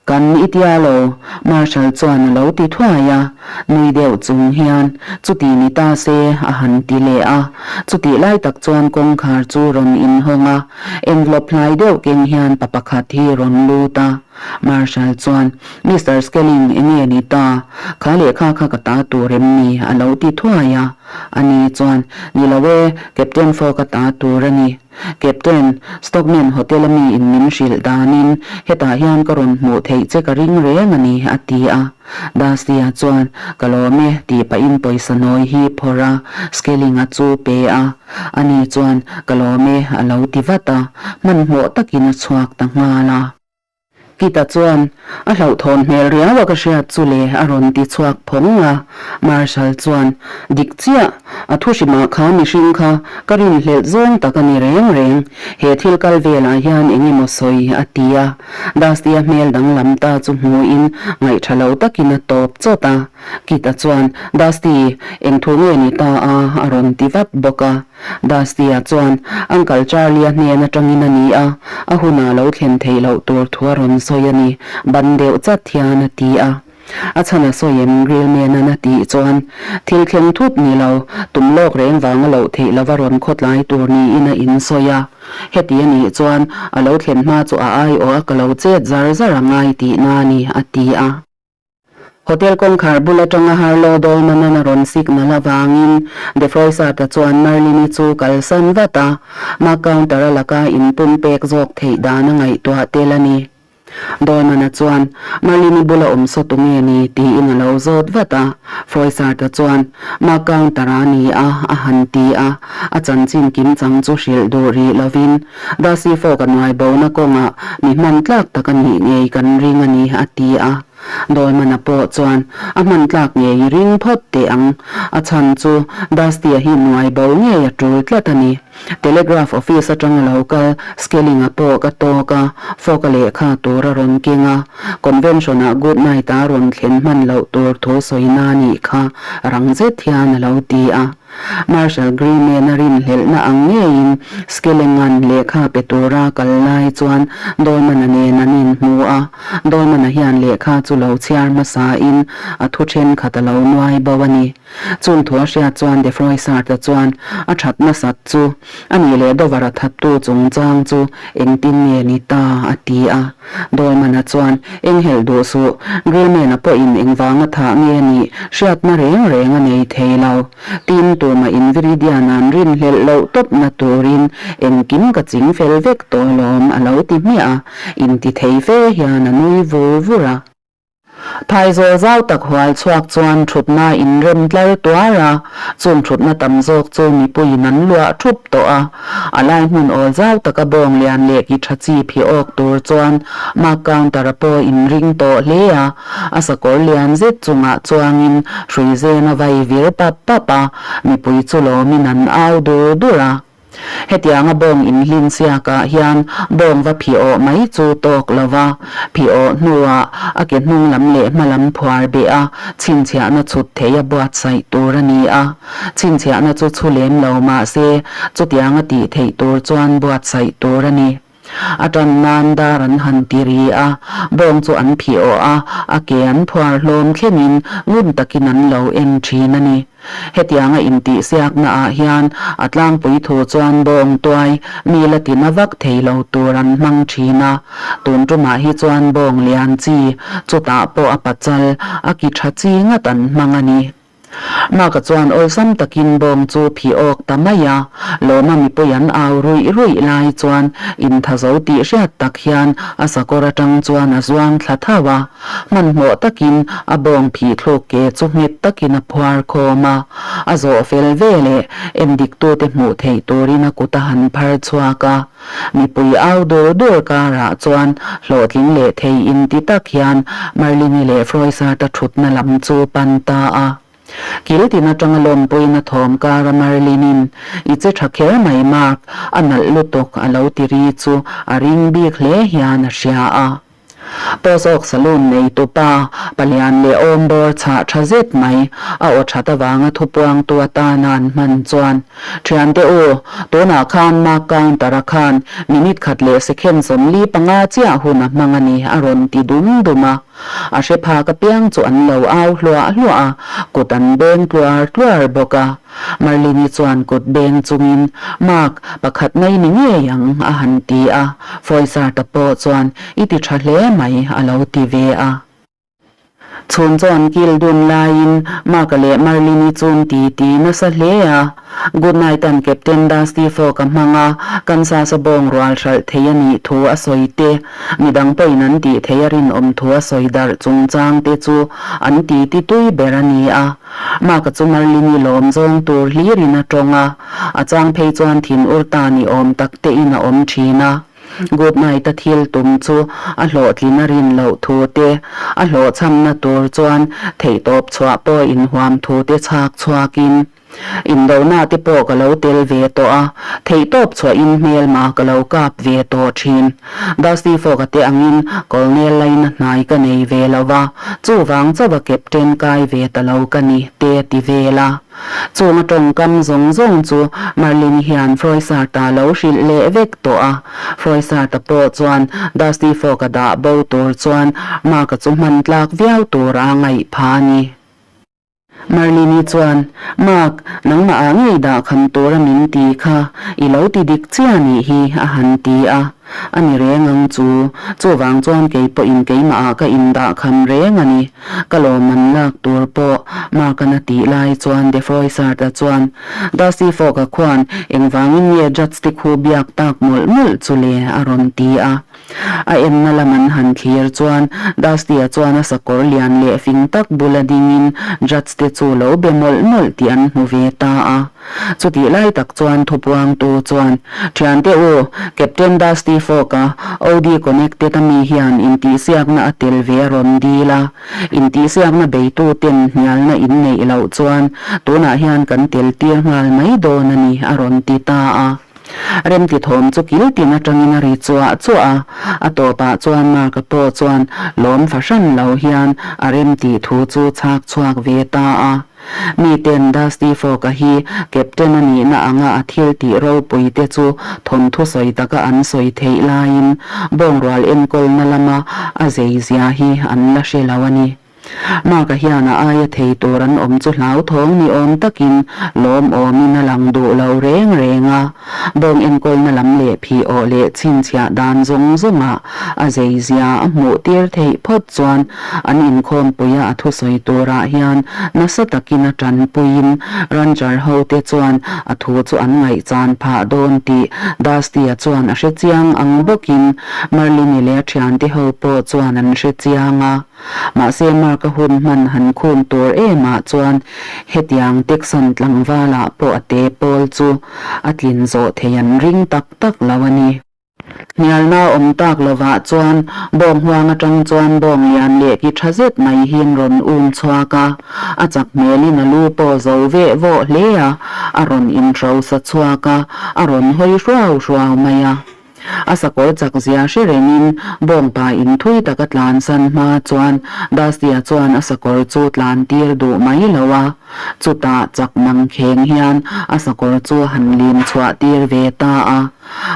Kan i tia lo, Marshal chuan a lo ti thuai a. Nui deuh chung hian, Chuti ni ta se, a han ti leh a. Chutih lai tak chuan kawngkhar chu rawn inhawng a, envelope hlai deuh keng hian pa pakhat hi rawn lut a. Marshal chuan, Mister Skelling, enge ni ta? Kha lehkha kha ka ta tur em ni? a lo ti thuai a. Ani chuan, Ni lo e, Captain Fogg a ta tur a ni. Captain, Stockman Hotel a mi in min hrilh danin hetah hian ka rawn hmuh theih che ka ring reng a ni, a ti a. Dusty-a chuan, Ka lawm e, tih pahin pawisa nawi hi phawrh a, Skelling-a chu pe a. Ani chuan, Ka lawm e, a lo ti vat a. Hmanhmawh takin a chhuak ta nghal a. Kita chuan, A hlauhthawn hmel riau a ka hriat chu le, a rawn ti chhuak phawng a. Marshal chuan, Dik chiah, a thu hrimah kha mihring kha ka rinhlelh zawng tak a ni reng reng. He thil kal velah hian eng emaw sawi, a ti a. Dusty-a hmel danglam ta chu hmuhin ngaihṭha lo takin a tawp chawt a. Kita chuan, Dusty, eng thu nge ni ta a? a rawn ti vat bawk a. Dusty-a chuan Uncle Charlie-a hnen atangin a ni a, a hunah lo thlen theih loh tur thu a rawn sawi a ni, ban deuh chat hian a ti a. A chhan a sawi em Grillman-a'n a tih chuan, Thil thleng thut ni lo, tum lawk reng vanga loh theih lova rawn khawtlai tur niin a insawi a. Heti a nih chuan a lo thlen hma chu a aiawh a ka lo chet zar zar a ngai tihna a ni, a ti a. Hotel kawngkhar bul atanga Harlow Dolman-an a rawn signal avangin De Froissart-a chuan Merlin-i chu kalsan vat a, Mark Counter-a laka inpum pek zawk theih dan a ngaihtuah tel a ni. Dolman-a chuan, Merlin-i bula awm saw tu nge ni? tiin a lo zawt vat a. Froissart-a chuan, Mark Counter-a a ni a, a han ti a. A chanchin kimchang chu hrilh duh rih lovin, Darcy Fogg-a nuai bona kawngah mi hman tlak tak a nih ngei kan ring a ni, a ti a. Dolman-a pawh chuan a hman tlak ngei i ring phawt teh ang. A chhan chu Dusty-a hi nuai bo ngei a tul tlat a ni. Telegraph office atanga lo kal Skelling-a pawh ka tawk a, Fogg-a lehkha tur a rawn keng a. Convention-ah good night-a rawn thlen hman loh tur thu sawina a nih kha rang zet hian a lo ti a. Marshal Greenman-a rinhlelhna ang ngeiin Skellinga'n lehkha pe tura kal lai chuan Dolman-a nen an inhmu a. Dolman-a hian lehkha chu lo chhiar hmasain a thu thenkhat a lo nuai bo a ni. Chung thu a hriat chuan De Froissart-a chuan a that nasat chu a nih leh Dover-a thattu chungchang chu engtin nge ni ta a ti a. Dolman-a chuan enghelh duh suh, Grillman-a pawhin engvanga thah nge nih hriatna reng reng a nei thei lo. Tin, tumah in Viridian an rinhlelh loh tawpna turin engkim ka ching fel vek tawh alawm a lo ti hmiah a, inti thei fe hian a nui vur vur a. Phaizawl zau tak hual chhuak chuan thutna inrem tlar tuar a, chung thutna tam zawk chu mipuiin an luah thup tawh a. A lai hmun awl zau taka bawng lian leh ki tha chip hi awk tur chuan mark counter-a pawh inring tawh hle a, a sakawr lian zet chungah chuangin hrui zen a vai vir pap pap a, mipui chu lawmin an au dur dur a. Hetianga bawng inhlin siakah hian bawng va phih awh mai chu tawk lo va, phih awh hnuah a ke hnung lam leh hma lam phuar beh a, chhinchhiahna chhut thei a buatsaih tur a ni a. Chhinchhiahna chu chhu lem lo mah se, chutianga tih theih tur chuan buatsaih tur a ni. A tan nan dar an han ti ri a, bawng chu an phih awh a, a ke an phuar hlawm thlengin ngun takin an lo en thin a ni. Hetianga intihsiakna ah hian a tlangpui thu chuan bawng tuai mi la tina vak thei lo tur an hmang thin a, tun tumah hi chuan bawng lian chi, chutah pawh a pachal, a ki tha chi ngat an hmang a ni. Maka chuan awlsam takin bawng chu phih awk ta mai a, lawma mipui an au ruih ruih lai chuan inthazo tih hriat tak hian a sakawr atang chuan a zuang thla tho a, hmanhmawh takin a bawng phih thluk ke chu nghet takin a phuar khawm a, a zawh fel veleh endiktute hmuh theih turin a kut a han phar chhuak a. Mipui au dur dur karah chuan hlawhtling leh thei inti tak hian Marlini leh Froisarta thutna lam chu pan ta a. Kil tin atanga lawmpuina thawm kara Marlinin, I che tha kher mai Mark, a nalh lutuk a lo ti ri chu a ring bik hle hian a hria a. Pawzawk saloon neitu pa, palian leh awm bawr chhah tha zet mai, a aw that avanga thupuangtu atana an hman chuan, Thiante u, tunah khan Mark Counter-a khan minute khat leh second 45 chiah hun a hmang a ni, a rawn ti dum dum a. A hre phak apiang chu an lo au hluah hluah a, kut an beng tluar tluar bawk a. Marlini chuan kut beng chungin, Mark, pakhat mai ni ngei ang, a han ti a. Froisarta pawh chuan, I ti tha hle mai, a lo ti ve a. Chhun chuan kil dun laiin Mark-a leh Marlini chun ti ti nasa hle a. Goodnight-a'n Captain Dusty Fawk-a hmang a, Kansas-a bawng rual hralh thei a nih thu a sawi te, midang pawhin an tih thei a rinawm thu a sawi darh chungchang te chu an ti ti tui ber a ni a. Mark-a chu Marlini lawm zawng tur hlirin a tawng a, a chang phei chuan thin ur ta ni awm tak tein a awm thin a. Goodnight-a thil tum chu a hlawhtlin a rin loh thu te, a hlawhchhamna tur chuan theihtawp chhuah pawh inhuam thu te chhak chhuakin, Indona te pawh ka lo tel ve tawh a, theihtawp chhuahin hmelma ka lo kap ve tawh thin. Dusty Fog-a te angin Colonel laina hnai ka nei ve lo va, chuvang chauha Captain kai ve ta lo ka ni, te ti vel a. Chunga tawngkam zawng zawng chu Marlin hian Froisarta lo hrilh leh vek tawh a. Froisarta pawh chuan Dusty Fog-a dah bo tur chuan Mark-a chu hman tlak viau tura ngaih pha a ni. Marlini chuan, Mark, nangmah ah ngei dah kham tura min ti kha, i lo ti dik chiah nih hi, a han ti a. A ni reng ang chu, chuvang chuan kei pawhin keimah ah ka indah kham reng a ni. Ka lawmman lak tur pawh Mark-an a tih lai chuan De Froissart-a chuan, Dusty Fog-a khuan engvangin nge Judge te khu biak tak mawlh mawlh chu le? a rawn ti a. A enna lam an han thlir chuan Dusty-a chuan a sakawr lian leh fing tak bula dingin Judge te chu lo be mawlh mawlh tih an hmu ve ta a. Chutih lai tak chuan thupuangtu chuan, Thiante u, Captain Dusty Fawk-a OD Connected a mi hian intihsiakna a tel ve a rawn dil a. Intihsiakna beituten hnialna in neih loh chuan tunah hian kan tel tir nghal mai dawn a ni, a rawn ti ta a. Remti thawm chu kil tin atangin a ri chuah chuah a, a tawpah chuan Mark-a pawh chuan lawm fahran lo hian a remtih thu chu chhak chhuak ve ta a. Miten Dusty Fawk-a hi Captain a nihna anga a thil tih ropui te chu thawnthu sawi taka an sawi theih laiin bawngrual enkawlna lama a zeizia hi an la hre lo a ni. Mark-a hian a aia thei tur an awm chu hlauthawng ni awm takin lawm awmin a lang duh lo reng reng a. Bawng enkawlna lam leh phih awh leh chhinchhiah dan zawng zawngah a zeizia a hmuh tir theih phawt chuan an inkhawmpuia a thusawi turah hian nasa takin a tanpuiin rancher hote chuan a thu chu an ngaihchan phah dawn tih Dusty-a chuan a hrechiang ang bawkin Marlini leh a thiante ho pawh chuan an hrechiang a. Mahse Mark-a hun hman han khum tur emah chuan hetiang Texan tlangvalah pawh a te pawl chu a tlin zawh thei an ring tak tak lo a ni. Hnialna awm tak lovah chuan bawng huang atang chuan bawng lian leh ki tha zet mai hian rawn um chhuak a, a chak hmelin a lu pawh zo veh vawh hle a, a rawn inhrosa chhuak a, a rawn hawi hruau hruau mai a. A sakawr chak zia hre rengin bawngpa in thui taka tlan san hma chuan Dusty-a chuan a sakawr chu tlan tir duh mai lo a, chutah chak mang kheng hian a sakawr chu han lim chhuah tir ve ta a.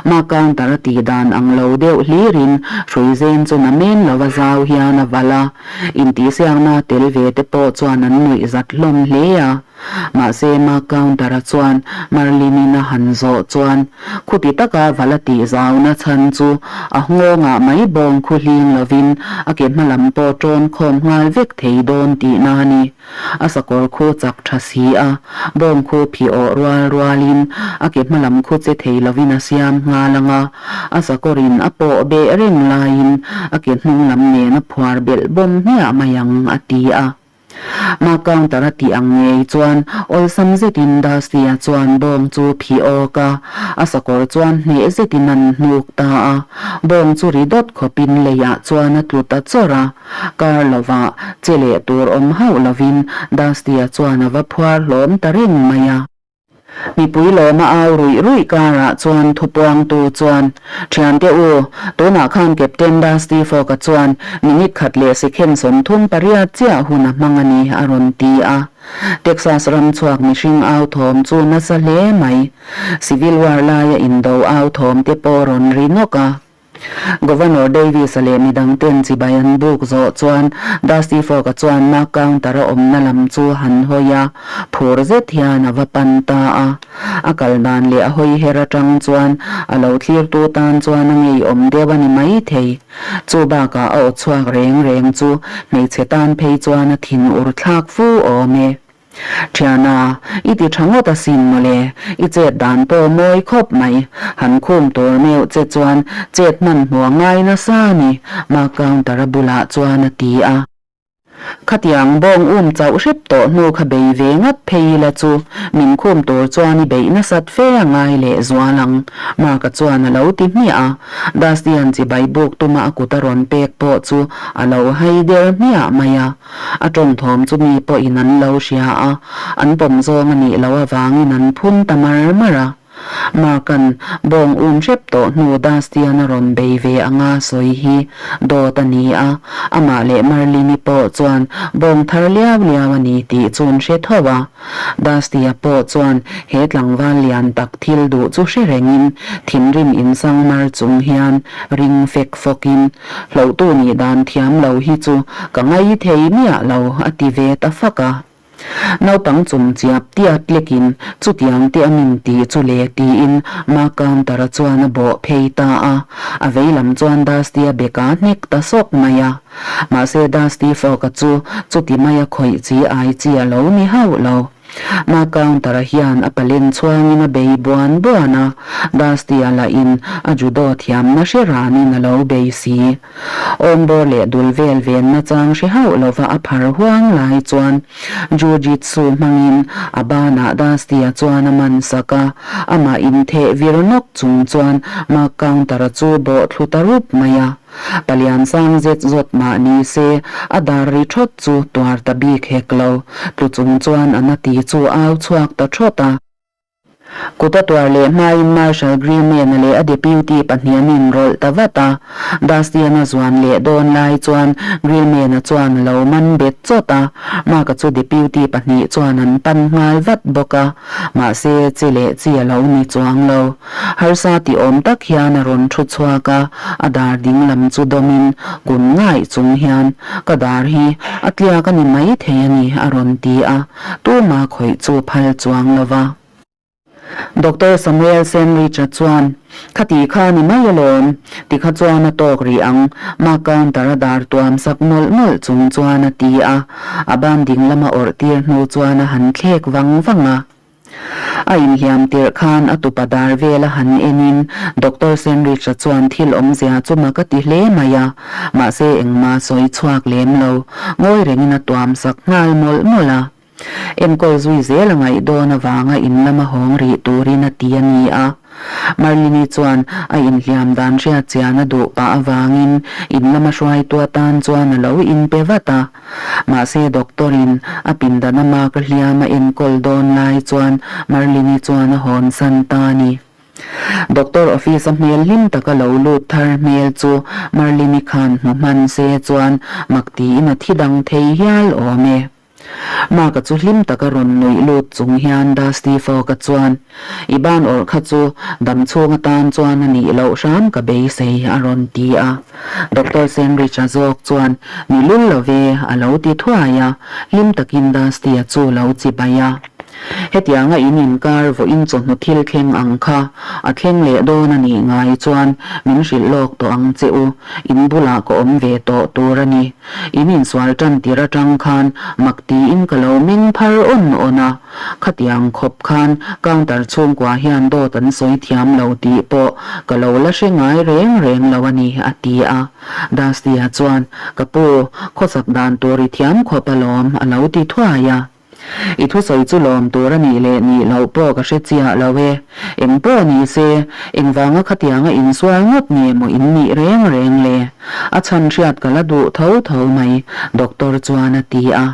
Mah counter a tih dan ang lo deuh hlirin hrui zen chu na men lova zau hian a valh a, intihsiakna tel ve te pawh chuan an nuih zat hlawm hle a. Mahse Mark Counter-a chuan Marlin-in a han zawh chuan khuti taka vala tih zauna chhan chu a nghawngah mai bawng khu hling lovin a ke hma lam pawh ṭawn khawm nghal vek thei dawn tihna a ni. A sakawr khu chak ṭha si a, bawng khu phih awh rual rualin a ke hma lam khu che thei lovin a siam nghal ang a, a sakawrin a pawh beh reng laiin a ke hnung lam nen a phuar belh bawm hmiah mai ang, a ti a. Mah counter a tih ang ngei chuan awlsam zetin Dusty-a chuan bawng chu phih awk a, a sakawr chuan hneh zetin an hnuk ta a. Bawng chu ri dawt khawpin leiah chuan a tlu ta chawrh a. Kar lovah che leh tur awm hauh lovin Dusty-a chuan a va phuar hlawm ta reng mai a. Mipui lawma au ruih ruih karah chuan thupuangtu chuan, Thiante u, tunah khan Captain Dusty Fogg-a chuan minute khat leh sikhen 38 chiah hun a hmang a ni, a rawn ti a. Texas ram chhuak mihring au thawm chu nasa hle mai. Civil War laia indo au thawm te pawh rawn ri nawk a. Governor Davis-a leh midang ten chibai an buk zawh chuan Dusty Fogg-a chuan Mark Counter-a awmna lam chu han hawi a, phur zet hian a va pan ta a. A kal dan leh a hawi her atang chuan a lo thlirtu tan chuan a ngeiawm deuh a ni mai thei. Chu bakah a aw chhuak reng reng chu hmeichhe tan phei chuan a thin ur thlak fu awm e. Thiana, i ti tha ngawt asin mawle, i chet dan pawh mawi khawp mai. Han khum tur meuh che chuan chet hman hmuh a ngai nasa a ni, Mark Counter-a bulah chuan a ti a. Khatiang bawng um chauh hrep tawh hnu kha bei ve ngat phei ila chu min khum tur chuan i beih nasat fe a ngai leh zual ang, Mark-a chuan a lo ti hmiah a. Dusty-a'n chibai buk tuma a kut a rawn pek pawh chu a lo hai der hmiah mai a. A tawng thawm chu mi pawhin an lo hria a, an pawm zawng a nih loh avangin an phun ta mar mar a. Mark-a'n bawng um hrep tawh hnu Dusty-a'n a rawn bei ve anga sawi hi dawt a ni a, amah leh Marlene-i pawh chuan bawng thar liau liau a ni tih chu an hre tho a. Dusty-a pawh chuan he tlangval lian tak thil duh chu hre rengin thinrim insang mar chung hian ring fek fawkin, Hlohtu nih dan thiam lo hi chu ka ngai thei miah lo, a ti ve ta fak a. Naupang chum chiap tiat tlekin chutiang te a min tih chu le tiin Mark Counter-a chuan a bawh phei ta a. A vei lam chuan Dusty-a beka hnek ta sawk mai a. Mahse Dusty Fogg-a chu chuti maia khawih chi ai chi a lo ni hauh lo. Mark Counter-a hian a palen chhuangin a bei buan buan a, Dusty-a lahin a judo thiamna hre ranin a lo bei si. Awmbawr leh dul vel venna chang hre hauh lova a phar huang lai chuan Jiu-Jitsu hmangin a banah Dusty-a chuan a man sak a, amah intheh vir nawk chung chuan Mark Counter-a chu bawh thlu ta rup mai a. Palian sang zet zawt mah ni se, a dar ri thawt chu tuar ta bik hek lo. Tlu chung chuan a na ti chu au chhuak ta thawt a. Kut a tuar leh hmain Marshal Greenman-a leh a deputy pahnihin an inrawlh ta vat a. Dusty-an a zuan leh dawn lai chuan Greenman-a chuan a lo man bet chawt a. Mark-a chu deputy pahnih chuan an pan nghal vat bawk a. Mahse, chi leh chi a lo ni chuang lo. Harsa ti awm tak hian a rawn thu chhuak a, a dar ding lam chu dawmin kun ngaih chung hian, Ka dar hi a tliak a ni mai thei a ni, a rawn ti a, tuma khawih chu phal chuang lo va. Doctor Samuel Sandridge-a chuan, Khati kha ni mai alawm, ti kha chuan a tawk rih ang, Mark counter a dar tuam sak nawlh nawlh chung chuan a ti a, a ban ding lama awrh tir hnu chuan a han thlek vang vang a. A inhliam tirh khan a tupa dar vel a han enin Doctor Sandridge-a chuan thil awmzia chu mak a ti hle mai a, mahse engmah sawi chhuak lem lo, ngawi rengin a tuam sak nghal mawlh mawlh a. Enkawl zui zel a ngaih dawn avanga in lama hawng rih turin a ti a ni a. Marlini chuan a inhliam dan hriat chian a duh pah avangin in lama hruaitu atan chuan a lo inpe vat a. Mahse doctor in a pindan a mark a hliam a enkawl dawn lai chuan Marlini chuan a hawn san ta a ni. Doctor office a hmel hlim taka lo lut thar hmel chu Marlini khan hmu hman se chuan mak tiin a thi dang thei hial awm e. Mark-a chu hlim taka rawn nuih lut chung hian Dusty Fog-a chuan, I ban awrh kha chu dam chhung atan chuan a nih loh hram ka beisei, a rawn ti a. Doctor Sandridge-a zawk chuan, Ni lul lo ve, a lo ti thuai a, hlim takin Dusty-a chu lo chibai a. Hetianga in inkar vawiin chawhnu thil thleng ang kha a thleng leh dawn a nih ngai chuan min hrilh lawk tawh ang che u, in bulah ka awm ve tawh tur a ni. In insual tan tir atang khan mak tiin ka lo meng phar awn awn a, khatiang khawp khan counter chhungkua hian dawt an sawi thiam lo tih pawh ka lo la hre ngai reng reng lo a ni, a ti a. Dusty-a chuan, Ka pu, khawsak dan tur i thiam khawp alawm, a lo ti thuai a. I thusawi chu lawm tur a nih leh nih loh pawh ka hre chiah lo e. Eng pawh ni se, engvanga khatianga insual ngawt nge maw in nih reng reng le? A chhan hriat ka la duh tho tho mai, Doctor chuan a ti a.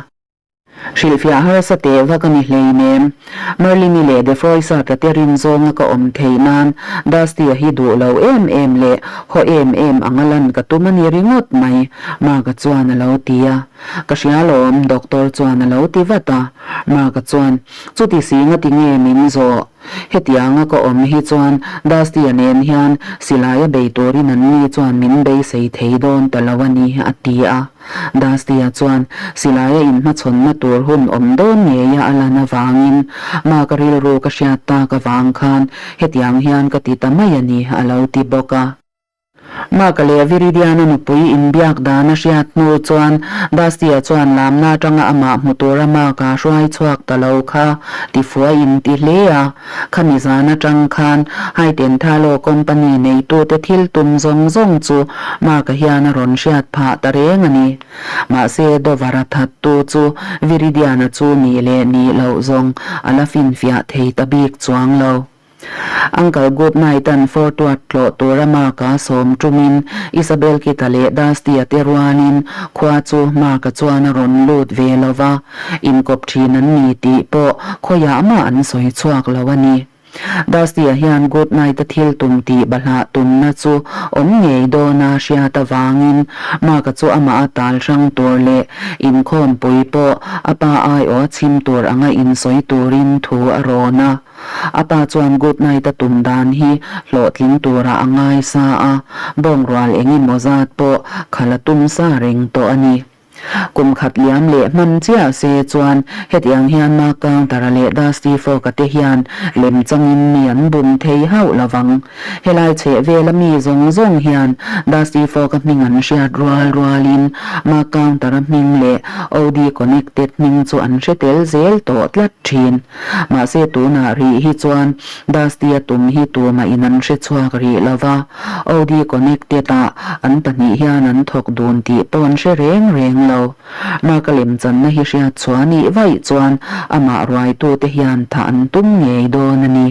Hrilhfiah harsa teh vak a ni hleinem. Merlin-i leh Defroy-sa tla te rin zawnga ka awm theih nan Dusty-a hi duh lo em em leh haw em em anga lan ka tum a ni ringawt mai, Mark-a chuan a lo ti a. Ka hria lawm, doctor chuan a lo ti vat a. Mark-a chuan, Chuti si nga ti nge min zawh? Hetianga ka awm hi chuan Dusty-a nen hian silai a bei turin an ni chuan min beisei thei dawn ta lo a ni, a ti a. Dusty-a chuan silai a inhmachhawnna tur hun awm dawn ngeia a lan avangin Mark-a rilru ka hriat tak avang khan hetiang hian ka ti ta mai a ni, a lo ti bawk a. Mark-a leh Viridiana nupui inbiak dan a hriat hnu chuan Dusty-a chuan lamna atanga amah hmu tura Mark-a hruai chhuak ta lo kha tifuai in ti hle a. Khami zan atang khan Haitenthalo company neitute thil tum zawng zawng chu Mark-a hian a rawn hriat phah ta reng a ni. Mahse Dover-a thattu chu Viridiana chu nih leh nih loh zawng a la finfiah thei ta bik chuang lo. Uncle Goodnight an Fortuat tlawh tura Mark-a sawm tumin Isabel Kita leh Dusty-a te rualin khua chu Mark-a chuan a rawn lut ve lo va, inkawp thin an ni tih pawh khawiah mah an sawi chhuak lo a ni. Dusty-a hian Goodnight-a thil tum tih bahlah tumna chu awm ngei dawna hriat avangin Mark-a chu amah a tal hrang tur leh inkhawmpui pawh a pa aiawh a chhim tur anga insawi turin thu a rawn a. A pa chuan good night a tum dan hi hlawhtling turah a ngai sa a, bawngrual eng emaw zat pawh kha la tum sa reng tawh a ni. Kum khat liam leh hman chiah se chuan hetiang hian Mark Counter-a leh Dusty Fogg-a te hian lem changin mi an bum thei hauh lo vang. Helai chheh vela mi zawng zawng hian Dusty Fogg-a hming an hriat rual rualin Mark Counter-a hming leh OD Connected hming chu an hre tel zel tawh tlat thin. Mahse tunah rih hi chuan Dusty-a tum hi tumah in an hre chhuak rih lo va, OD Connected ah an pahnih hian an thawk dun tih pawh an hre reng reng lo. Mark-a lemchanna hi hriat chhuah nih vaih chuan amah ruaitute hian thah an tum ngei dawn a ni.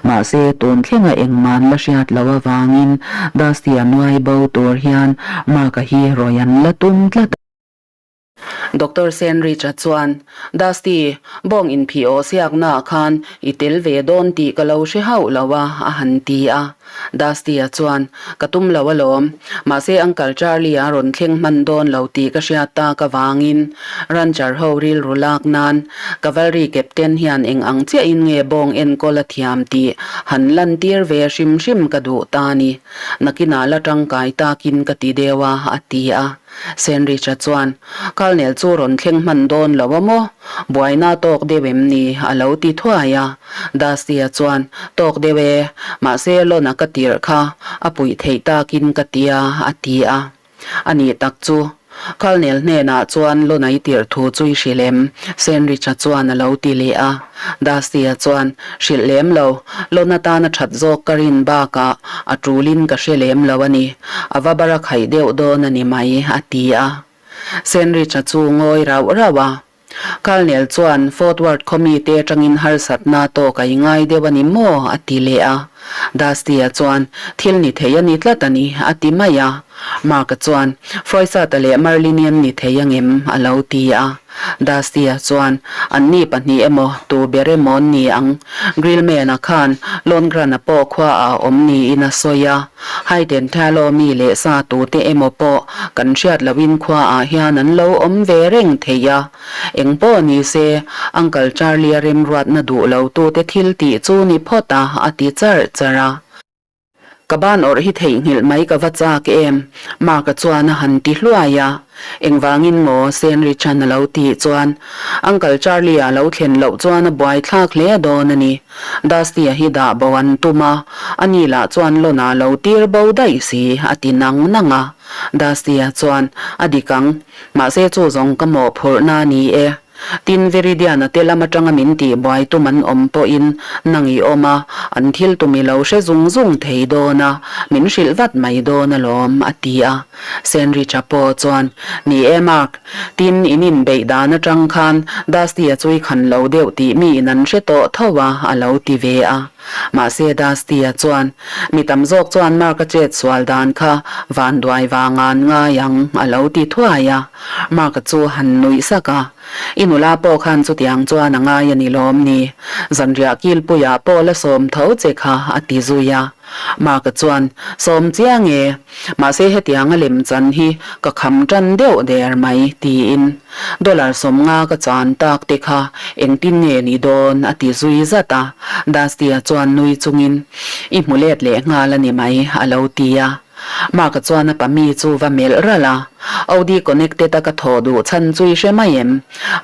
Mahse tun thlenga engmah an la hriat loh avangin Dusty-a nuai bo tur hian Mark-a hi rawi an la tum tlat a. Doctor Senrich-a chuan, Dusty, bawng inphih aw siaknaah khan i tel ve dawn tih ka lo hre hauh lo a, a han ti a. Dusty-a chuan, Ka tum lo alawm. Mahse Uncle Charlie-a rawn thleng hman dawn lo tih ka hriat tak avangin Rancher ho rilru lak nan Cavalry Captain hian eng ang chiahin nge bawng enkawl a thiam tih han lantir ve hrim hrim ka duh ta ni. Nakinah la tangkai takin ka ti deuh a, a ti a. Senrich-a chuan, Kalnel chu rawn thleng hman dawn lo a maw? Buaina tawk deuh em ni? a lo ti thuai a. Dusty-a chuan, Tawk deuh e, mahse Lon-a ka tirh kha a puih theih takin ka ti a, a ti a. A nih tak chu. Kalnel hnenah chuan Lon-a i tirh thu chu i hrilh em? Senrich-a chuan a lo ti leh a. Dusty-a chuan, Hrilh lem lo, Lon atana that zawk ka rin bakah a tulin ka hre lem lo a ni. A va bar a khaih deuh dawn a ni mai, a ti a. Senrich-a chu ngawi rauh rauh a. Kalnel chuan, Fort Worth khaw mite atangin harsatna tawk a i ngai deuh a ni maw? a ti leh a. Dusty-a chuan, Thil ni thei a ni tlat a ni, a ti mai a. Mark-a chuan, Froisata leh Merlin-i an ni thei angem? a lo ti a. Dusty-a chuan, Anni pahnih emaw, tu ber emaw an ni ang? Grillman-a khan Londgran-a pawh khuaah a awm niin a sawi a. Hayden Talo mi leh sa tute emaw pawh kan hriat lohin khuaah hian an lo awm ve reng thei a. Eng pawh ni se, Uncle Charlie-a remruatna duh lo tute thil tih chu ni phawt a, a ti charh charh a. Ka ban awrh hi theihnghilh mai ka va chak em? Mark-a chuan a han ti hluai a. Engvangin maw? Senrich-an a lo tih chuan Uncle Charlie-a lo thlen loh chuan a buaithlak hle dawn a ni. Dusty-a hi dah bo an tum a, ani lah chuan Lon-a lo tir bo daih si, a ti nang nang a. Dusty-a chuan, A dik ang. Mahse chu zawng ka mawhphurhna a ni e. Tin, Viridiana te lam atanga min tih buai tum an awm pawhin nang i awm a, an thil tum i lo hre zung zung thei dawn a, min hrilh vat mai dawn alawm, a ti a. Senricha pawh chuan, Ni e Mark, tin in inbeih dan atang khan Dusty-a chu i khan lo deuh tih miin an hre tawh tho a, a lo ti ve a. Mahse Dusty-a chuan, Mi tam zawk chuan Mark-a chet sual dan kha vanduai vang an ngai ang, a lo ti thuai a. Mark-a chu han nuih sak a, I nula pawh khan chutiang chuan a ngai a ni lawm ni? Zanriah kilpuiah pawh la sawm tho che kha, a ti zui a. Mark-a chuan, Sawm chiang e, mahse hetianga lem chan hi ka kham tan deuh der mai, tiin dollar 50 ka chan tak te kha engtin nge ni dawn a ti zui zat a. Dusty-a chuan nui chungin, I hmu let leh nghal a ni mai, a lo ti a. Mark-a chuan a pami chu va melh ralh a, Audi connected a ka thawh duh chhan chu i hre mai em?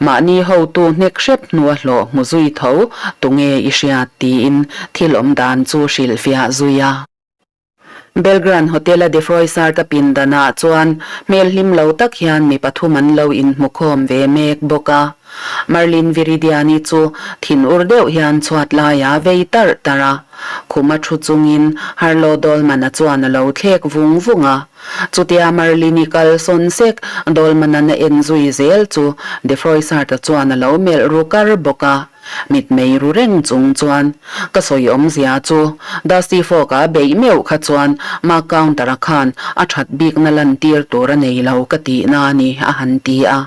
Mahni hotu hnek hrep hnua hlawh hmu zui tho tunge i hriat? tiin thil awm dan chu hrilhfiah zui a. Belgrand Hotel-a Defroissart-a pindanah chuan hmel hlim lo tak hian mi pathum an lo inhmu khawm ve mek bawk a. Marlin Viridiani chu thin ur deuh hian chhuat laia vei tarh tarh a, khuma thu chungin Harlow Dolman-a chuan a lo thlek vung vung a. Chutia Marlin-i kal sawn sek Dolman-a'n a en zui zel chu Defroissart-a chuan a lo melh ru kar bawk a. Mitmei ru reng chung chuan ka sawi awmzia chu Dusty Fog-a beih meuh kha chuan Mark Counter-a khan a that bikna lantir tur a nei lo ka tihna a ni a han ti a.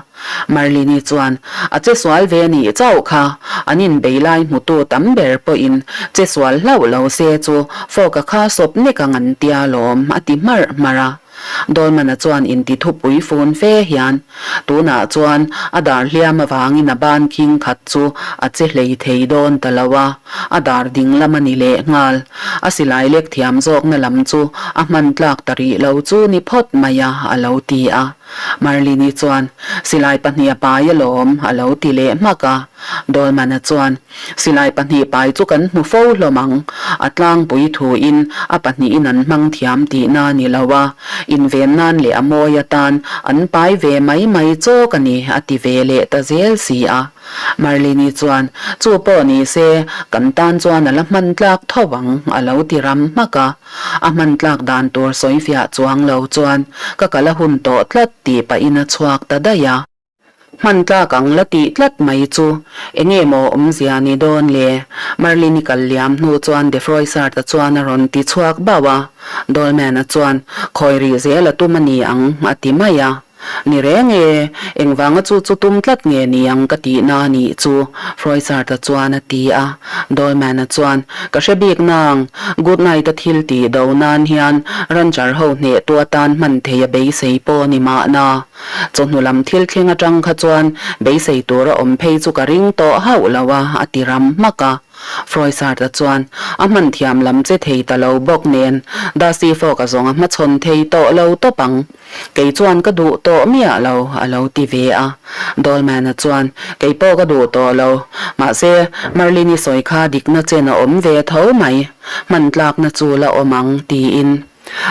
Marlini chuan a che sual ve nih chauh kha an inbei lai hmutu tam ber pawhin che sual hlauh lo se chu Fog-a kha sawp nek ang an tia lawm a ti hmarh hmarh a. Dolman-a chuan inti thupui fun fe hian tunah chuan a dar hliam avangin a ban khing khat chu a che hlei thei dawn ta lo a, a dar ding lam a ni leh nghal. A silai lek thiam zawkna lam chu a hman tlak ta rih lo chu ni phawt mai a, a lo ti a. Marlini chuan, Silai pahnih a pai alawm, a lo ti leh hmak a. Dolman-a chuan, Silai pahnih pai chu kan hmu fo hlawm ang. A tlangpui thuin a pahnihin an hmang thiam tihna a ni lo a, inven nan leh a mawi atan an pai ve mai mai chawk a ni, a ti ve leh ta zel si a. Marlini chuan, Chu pawh ni se, kan tan chuan a la hman tlak tho ang, a lo ti ram hmak a. A hman tlak dan tur sawifiah chuang lo chuan ka kal a hun tawh tlat tih pahin a chhuak ta daih a. Hman tlak ang la tih tlat mai chu enge maw awmzia ni dawn le? Marlin-i kal liam hnu chuan Defroissart-a chuan a rawn ti chhuak bauh a. Dolman-a chuan, Khawi rih zel a tum a ni ang, a ti mai a. Ni reng e, engvanga chu chu tum tlat nge ni ang ka tihna a nih chu, Froissart-a chuan a ti a. Dolman-a chuan, Ka hre bik nang, Goodnight-a thil tih do nan hian rancher ho hnehtu atan hman thei a beisei pawh a ni mahna. Chawhnu lam thil thleng atang kha chuan beisei tur a awm phei chu ka ring tawh hauh lo a, a ti ram hmak a. Froissart-a chuan a hman thiam lam che thei ta lo bawk nen Dusty Fog-a zawng a hmachhawn thei tawh lo tawp ang. Kei chuan ka duh tawh miah lo, a lo ti ve a. Dolman-a chuan, Kei pawh ka duh tawh lo. Mahse, Merlin-i sawi kha dikna chen a awm ve tho mai. Hman tlakna chu la awm ang, tiin.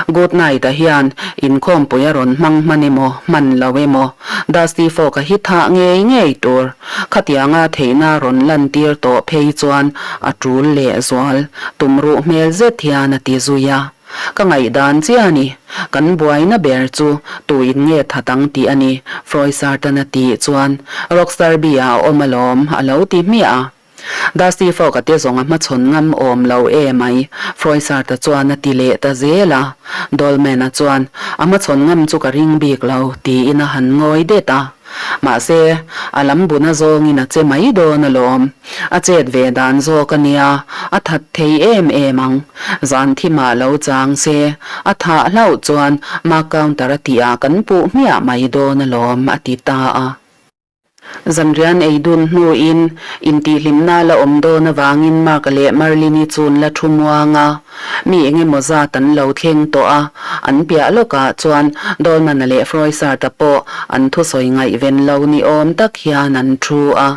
Good night a hian inkhawmpui a rawn hmang hman emaw, hman lo emaw, Dusty Fog-a hi thah ngei ngei tur. Khatianga theihna rawn lantir tawh phei chuan a tul leh zual, tumruh hmel zet hian a ti zui a. Ka ngaihdan chiah a ni, kan buaina ber chu tu in nge that ang tih a ni, Froissart-an a tih chuan Rockstar B-ah a awm alawm, a lo ti hmiah a. Dusty Fog-a te zawng a hmachhawn ngam awm lo e mai, Froissart-a chuan a ti leh ta zel a. Dolman-a chuan, A hmachhawn ngam chu ka ring bik lo, tiin a han ngawi det a. Mahse, a lam buna zawngin a che mai dawn alawm. A chet ve dan zawk a nia, a that thei em em ang. Zan thimah lo chang se, a thah hlauh chuan mark counter a tihah kan puh hmiah mai dawn alawm, a ti ta a. Zanrian ei dun hnuin intihhlimna la awm dawn avangin Mark-a leh Marlin-i chun la thu muang a, mi eng emaw zat an lo thleng tawh a, an piah lawkah chuan Dolman-a leh Froissart-a pawh an thusawi ngaihven lo ni awm tak hian an thu a.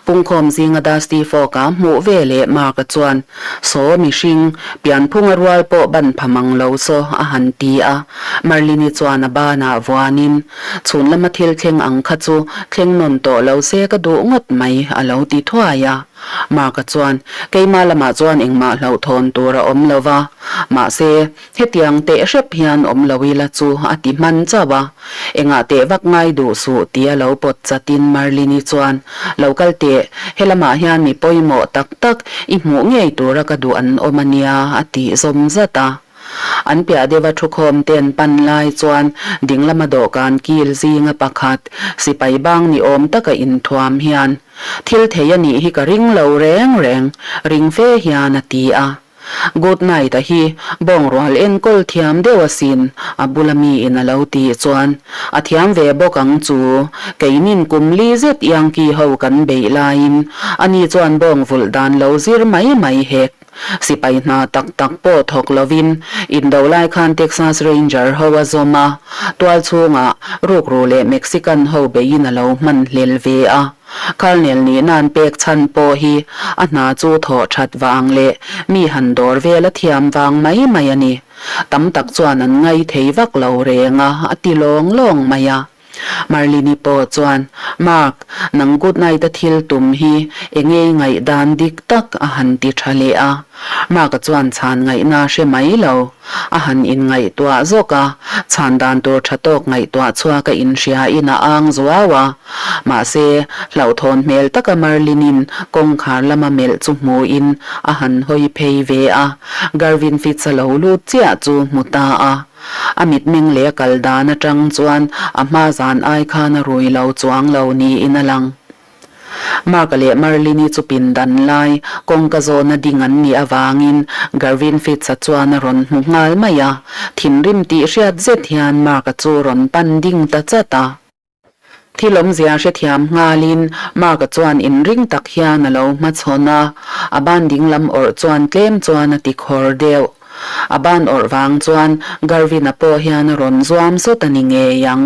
Pungkhawm zinga Dusty Fawk-a hmuh ve leh Mark-a chuan, Saw mihring, pianphunga rual pawh ban pha mang lo saw, a han ti a. Marlin-i chuan a banah vuanin, Chhun lama thil thleng ang kha chu thleng nawn tawh lo se ka duh ngawt mai, a lo ti thuai a. Mark-a chuan, Keimah lamah chuan engmah hlauhthawn tur a awm lo va, mahse, Hetiang teh hrep hian awm lo ila chu a ti hman chauh a, engah teh vak ngai duh suh tia lo pawt chatin Marlin-i chuan, Lo kal teh, helamah hian mi pawimawh tak tak i hmuh ngei tura ka duh an awm a nia a tih zawm zat a. An piah deuha thukhawm te an pan lai chuan dinglama dawhkan kil zinga pakhat sipai bang ni awm taka inthuam hian, Thil thei a nih hi ka ring lo reng reng, ring fe hian a ti a. Good night a hi bawngrual enkawl thiam deuh asin a bula miin a lo tih chuan a thiam ve bawk ang chu. Keinin kum li zet Yankee ho kan beih laiin ani chuan bawng vulh dan lo zir mai mai hek. Sipai hna tak tak pawh thawk lovin indo lai khan Texas Ranger ho a zawm a, tual chhungah rukru leh Mexican ho beiin a lo hman hlel ve a. Khalnel nihna an pek chhan pawh hi a hna chu thawh that vang leh mi han dawr vel a thiam vang mai mai a ni. Tam tak chuan an ngai thei vak lo reng a, a ti lawng lawng mai a. Marlini pawh chuan, Mark, nang good night a thil tum hi enge i ngaihdan dik tak a han ti tha leh a. Mark-a chuan chhan ngaihna a hre mai lo. A han inngaihtuah zawk a, chhan dan tur tha tawk ngaihtuah chhuak a inhria in a ang zuau a. Mahse, hlauhthawn hmel taka Marlin-in kawngkhar lama melh chu hmuin a han hawi phei ve a, Garvin Fitz-a lo lut chiah chu hmu ta a. A mitmeng leh a kal dan atang chuan a hma zan ai khan a rui lo chuang lo niin a lang. Mark-a leh Marlin-i chu pindan lai kawngka zawna ding an nih avangin Garvin Fitz-a chuan a rawn hmu nghal mai a, thinrim tih hriat zet hian Mark-a chu rawn pan ding ta chat a. Thil awmzia hrethiam nghalin Mark-a chuan inring tak hian a lo hmachhawn a, a ban dinglam awrh chuan tlem chuan a ti khawr deuh. A ban awrh vang chuan Garvin-a pawh hian a rawn zuam sawt a ni ngei ang.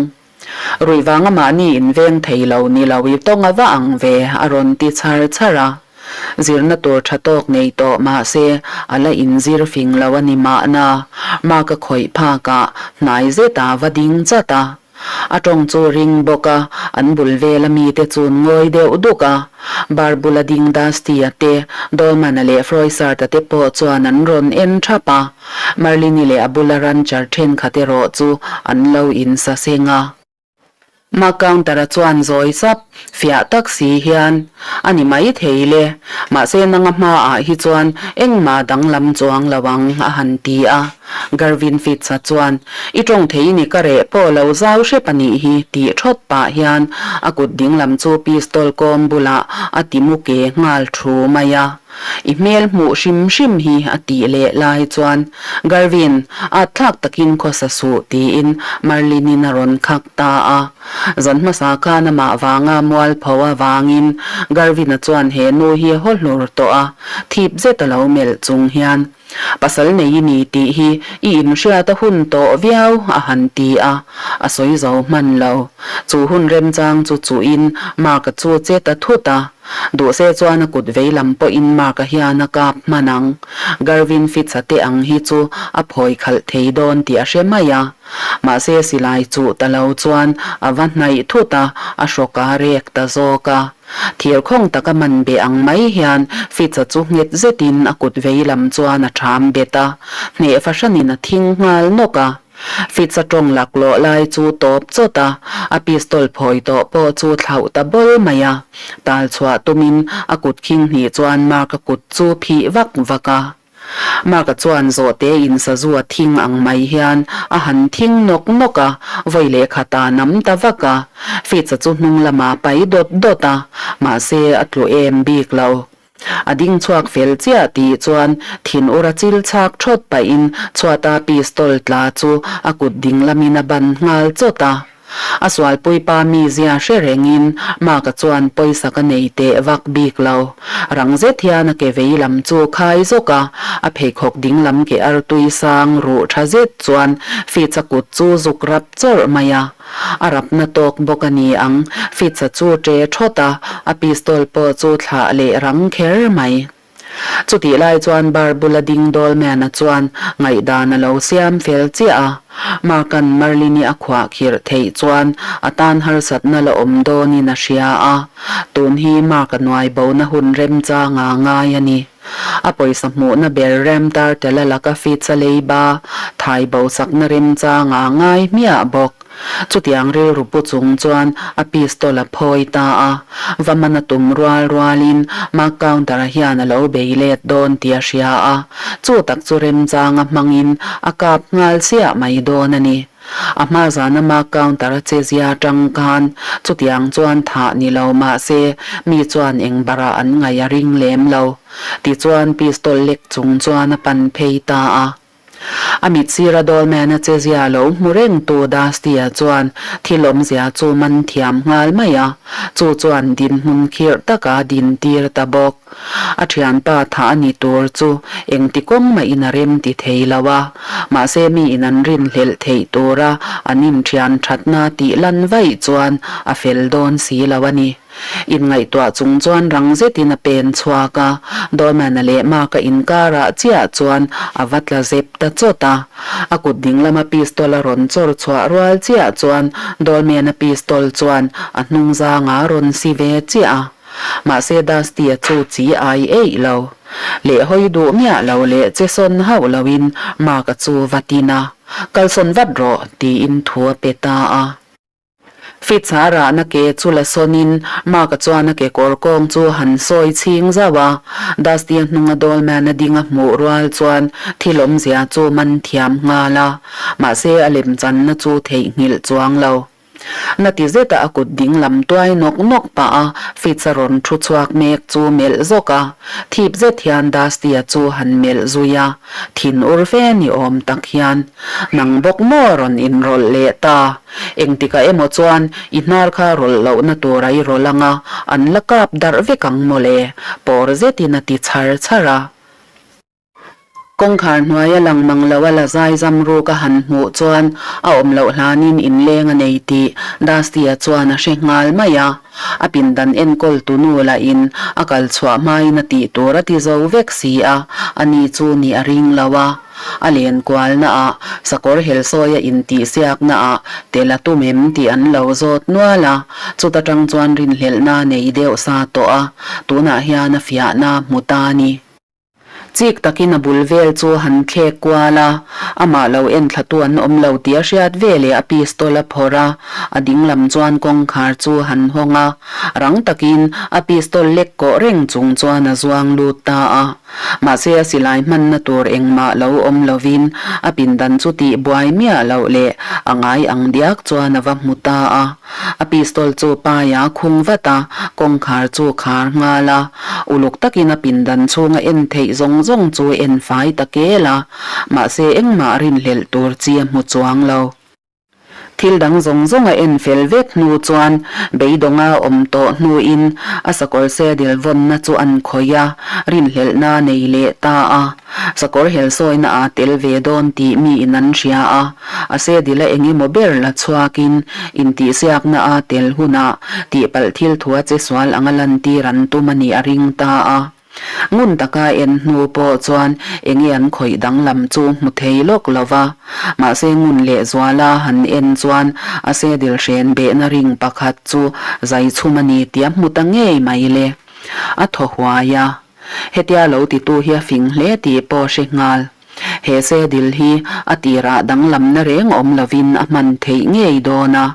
Ruih vanga mahni inveng thei lo ni lo i tawng a va ang ve, a rawn ti chhar chhar a. Zirna tur tha tawk nei tawh mahse a la inzir fing lo a ni mahna, Mark-a khawih phakah hnai zeta va ding chat a. A tawng chu ring bawk a, an bul vela mite chun ngawi deuh duk a. Bar bula ding Dusty-a te, Dolman-a leh Froissart-a te pawh chuan an rawn en thap a. Marlin-i leh a bula rancher thenkhat erawh chu an lo insaseng a. Mark Counter-a chuan zawi sap, fiah tak si hian, A ni mai thei le, mahse nanga hmaah hi chuan engmah danglam chuang lo ang, a han ti a. Garvin Fitz-a chuan, I tawng thei ni ka reh pawh lo zau hrep a nih hi, tih thawt pah hian a kut dinglam chu pistol kawm bulah a ti mu ke nghal thu mai a. I hmel hmuh hrim hrim hi a tih leh lai chuan, Garvin, at thlak takin khawsa suh, tiin Marlin-in a rawn khak ta a. Zan hmasa khan amah vanga mualpho avangin Garvin-a chuan he nu hi a haw hlur tawh a, thip zet a lo melh chung hian, Pasal nei i ni tih hi i inhriat a hun tawh viau, a han ti a, a sawi zo hman lo. Chu hun remchang chu chuhin Mark-a chu che ta thut a. Duhse chuan a kut veilam pawhin Mark-a hian a kap hman ang. Garvin Fitz-a te ang hi chu a phawi khalh thei dawn tih a hre mai a. Mahse silai chuh ta lo chuan a va hnaih thut a, a hrawk a rek ta zawk a. Thir khawng taka man be ang mai hian Fitz-a chu nghet zetin a kut vei lam chuan a ṭham bet a, hneh fahranin a thing nghal nawk a. Fitz-a ṭawng laklawh lai chu tawp chawt a, a pistol phawi tawh pawh chu thlauh ta bawl mai a. Tal chhuah tumin a kut khing hnih chuan Mark-a kut chu phih vak vak a. Mark-a chuan zawhte in sazu a thing ang mai hian a han thing nawk nawk a, vawi leh khat a nam ta vak a. Fitz-a chu hnung lamah a pai dawt dawt a, mahse a tlu em bik lo. A ding chhuak fel chiah tih chuan thin ura chil chhak thawt pahin chhuata pistol tla chu a kut ding lamin a ban nghal chawt a. A sualpuipa mizia hre rengin Mark-a chuan pawisa ka nei teh vak bik lo. Rang zet hian a ke vei lam chu khai zawk a, a pheikhawk ding lam ke artui sang ruh tha zet chuan Fitz-a kut chu zuk rap chawrh mai a. A rapna tawk bawk a ni ang. Fitz-a chu ṭe ṭhawt a, a pistol pawh chu thlah leh rang kher mai. Chutih lai chuan bar bula ding Dolman-a chuan ngaihdan a lo siam fel chiah a. Mark-a'n Merlin-i a khuah khirh theih chuan a tan harsatna la awm dawnin a hria a. Tun hi Mark-a nuai bona hun remchanga ngai a ni. A pawisa hmuhna ber rem tar tel a laka Fitz-a leiba thai bo sakna remchanga ngai hmiah bawk. Chutiang rilru pu chung chuan a pistol a phawi ta a, va man a tum rual rualin Mark Counter-a hian a lo bei let dawn tih a hria a, chu tak chu remchanga hmangin a kap nghal chiah mai dawn a ni. A hma zana Mark Counter-a che zia atang khan chutiang chuan thah ni lo mah se mi chuan eng barah an ngaih a ring lem lo. Tichuan pistol lek chung chuan a pan phei ta a. A mit sira Dolman-a che zia lo hmu reng tu Dusty-a chuan thil awmzia chu man thiam nghal mai a, chu chuan dinhmun khirh taka din tir ta bawk. A thianpa thah a ni tur chu engti kawng mahin a rem ti thei lo a, mahse mi in an rinhlelh theih tura an inthian thatna tih lan vaih chuan a fel dawn si lo a ni. Inngaihtuah chung chuan rang zetin a pen chhuak a, Dolman-a leh Mark-a inkarah chiah chuan a va tla zep ta chawt a. A kut ding lama pistol a rawn chawr chhuah rual chiah chuan Dolman-a pistol chuan a hnung zanga rawn si ve chiah a. Mahse Dusty-a chu chi ai eih lo. Leh hawi duh miah lo leh che sawn hauh loin Mark-a chu va tin a, Kalsawn vat rawh, tiin thu a pe ta a. Fitz-a rahna ke chu la sawnin Mark-a chuan a kekawr kawng chu han sawi chhing zauh a. Dusty-a hnunga Dolman-a ding a hmuh rual chuan thil awmzia chu man thiam nghal a, mahse a lemchanna chu theihnghilh chuang lo. Na ti zeta a kut ding lam tuai nawk nawk pah a, Fitz-a rawn thu chhuak mek chu melh zawk a. Thip zet hian Dusty-a chu han melh zui a, thin ur fe ni awm tak hian, Nang bawk maw rawn inrawlh leh ta? Engtikah emaw chuan i hnar kha rawlh lohna tur a i rawlh ang a, an la kap darh vek ang mawle, pawr zetin a ti chhar chhar a. Kawngkhar hnuaia lang mang lo a la zaizam ruk a han hmuh chuan a awm loh hlanin inleng a nei tih Dusty-a chuan a hre nghal mai a. A pindan enkawl tu nu lahin a kal chhuah hmain a tih tur a ti zo vek si a, ani chu nih a ring lo a. A len kualna ah sakawr helsawia intihsiakna ah tel a tum em tih an lo zawt nual a, chuta tang chuan rinhlelhna nei deuh sa tawh a, tunah hian a fiahna hmu ta a ni. Chik takin a bul vel chu a han thlek kual a, amah lo enthlatu an awm lo tih a hriat veleh a pistol a phawrh a, a ding lam chuan kawngkhar chu a han hawng a, rang takin a pistol lek kawh reng chung chuan a zuang lut ta a. Mahse a silai hmanna tur engmah lo awm lovin a pindan chu tih buai miah loh leh a ngai ang diak chuan a va hmu ta a. A pistol chu paia khung vat a, kawngkhar chu khar nghal a. Uluk takin a pindan chhunga en theih zawng zawng chu en fai ta kel a, mahse engmah rinhlelh tur chi a hmu chuang lo. Thil dang zawng zawng a en fel vek hnu chuan beidawnga awm tawh hnuin a sakawr saddle vawnna chu an khawih a, rinhlelhna a nei leh ta a. Sakawr helsawina aa tel ve dawn tih miin an hria a, a saddle a eng emaw ber la chhuakin intihsiakna aa tel hunah tihpalh thil thua che sual anga lantir an tum a nih a ring ta a. Ngun taka en hnu pawh chuan enge an khawih danglam chu hmu thei lawk lo va, mahse ngun leh zuala han en chuan a saddle hren behna ring pakhat chu zai chhum a ni tih a hmu ta ngei mai le. A thaw huai a, hetia lo titu hi a fing hle tih pawh hre nghal. He saddle hi a tirah danglamna reng awm lovin a hman theih ngei dawn a,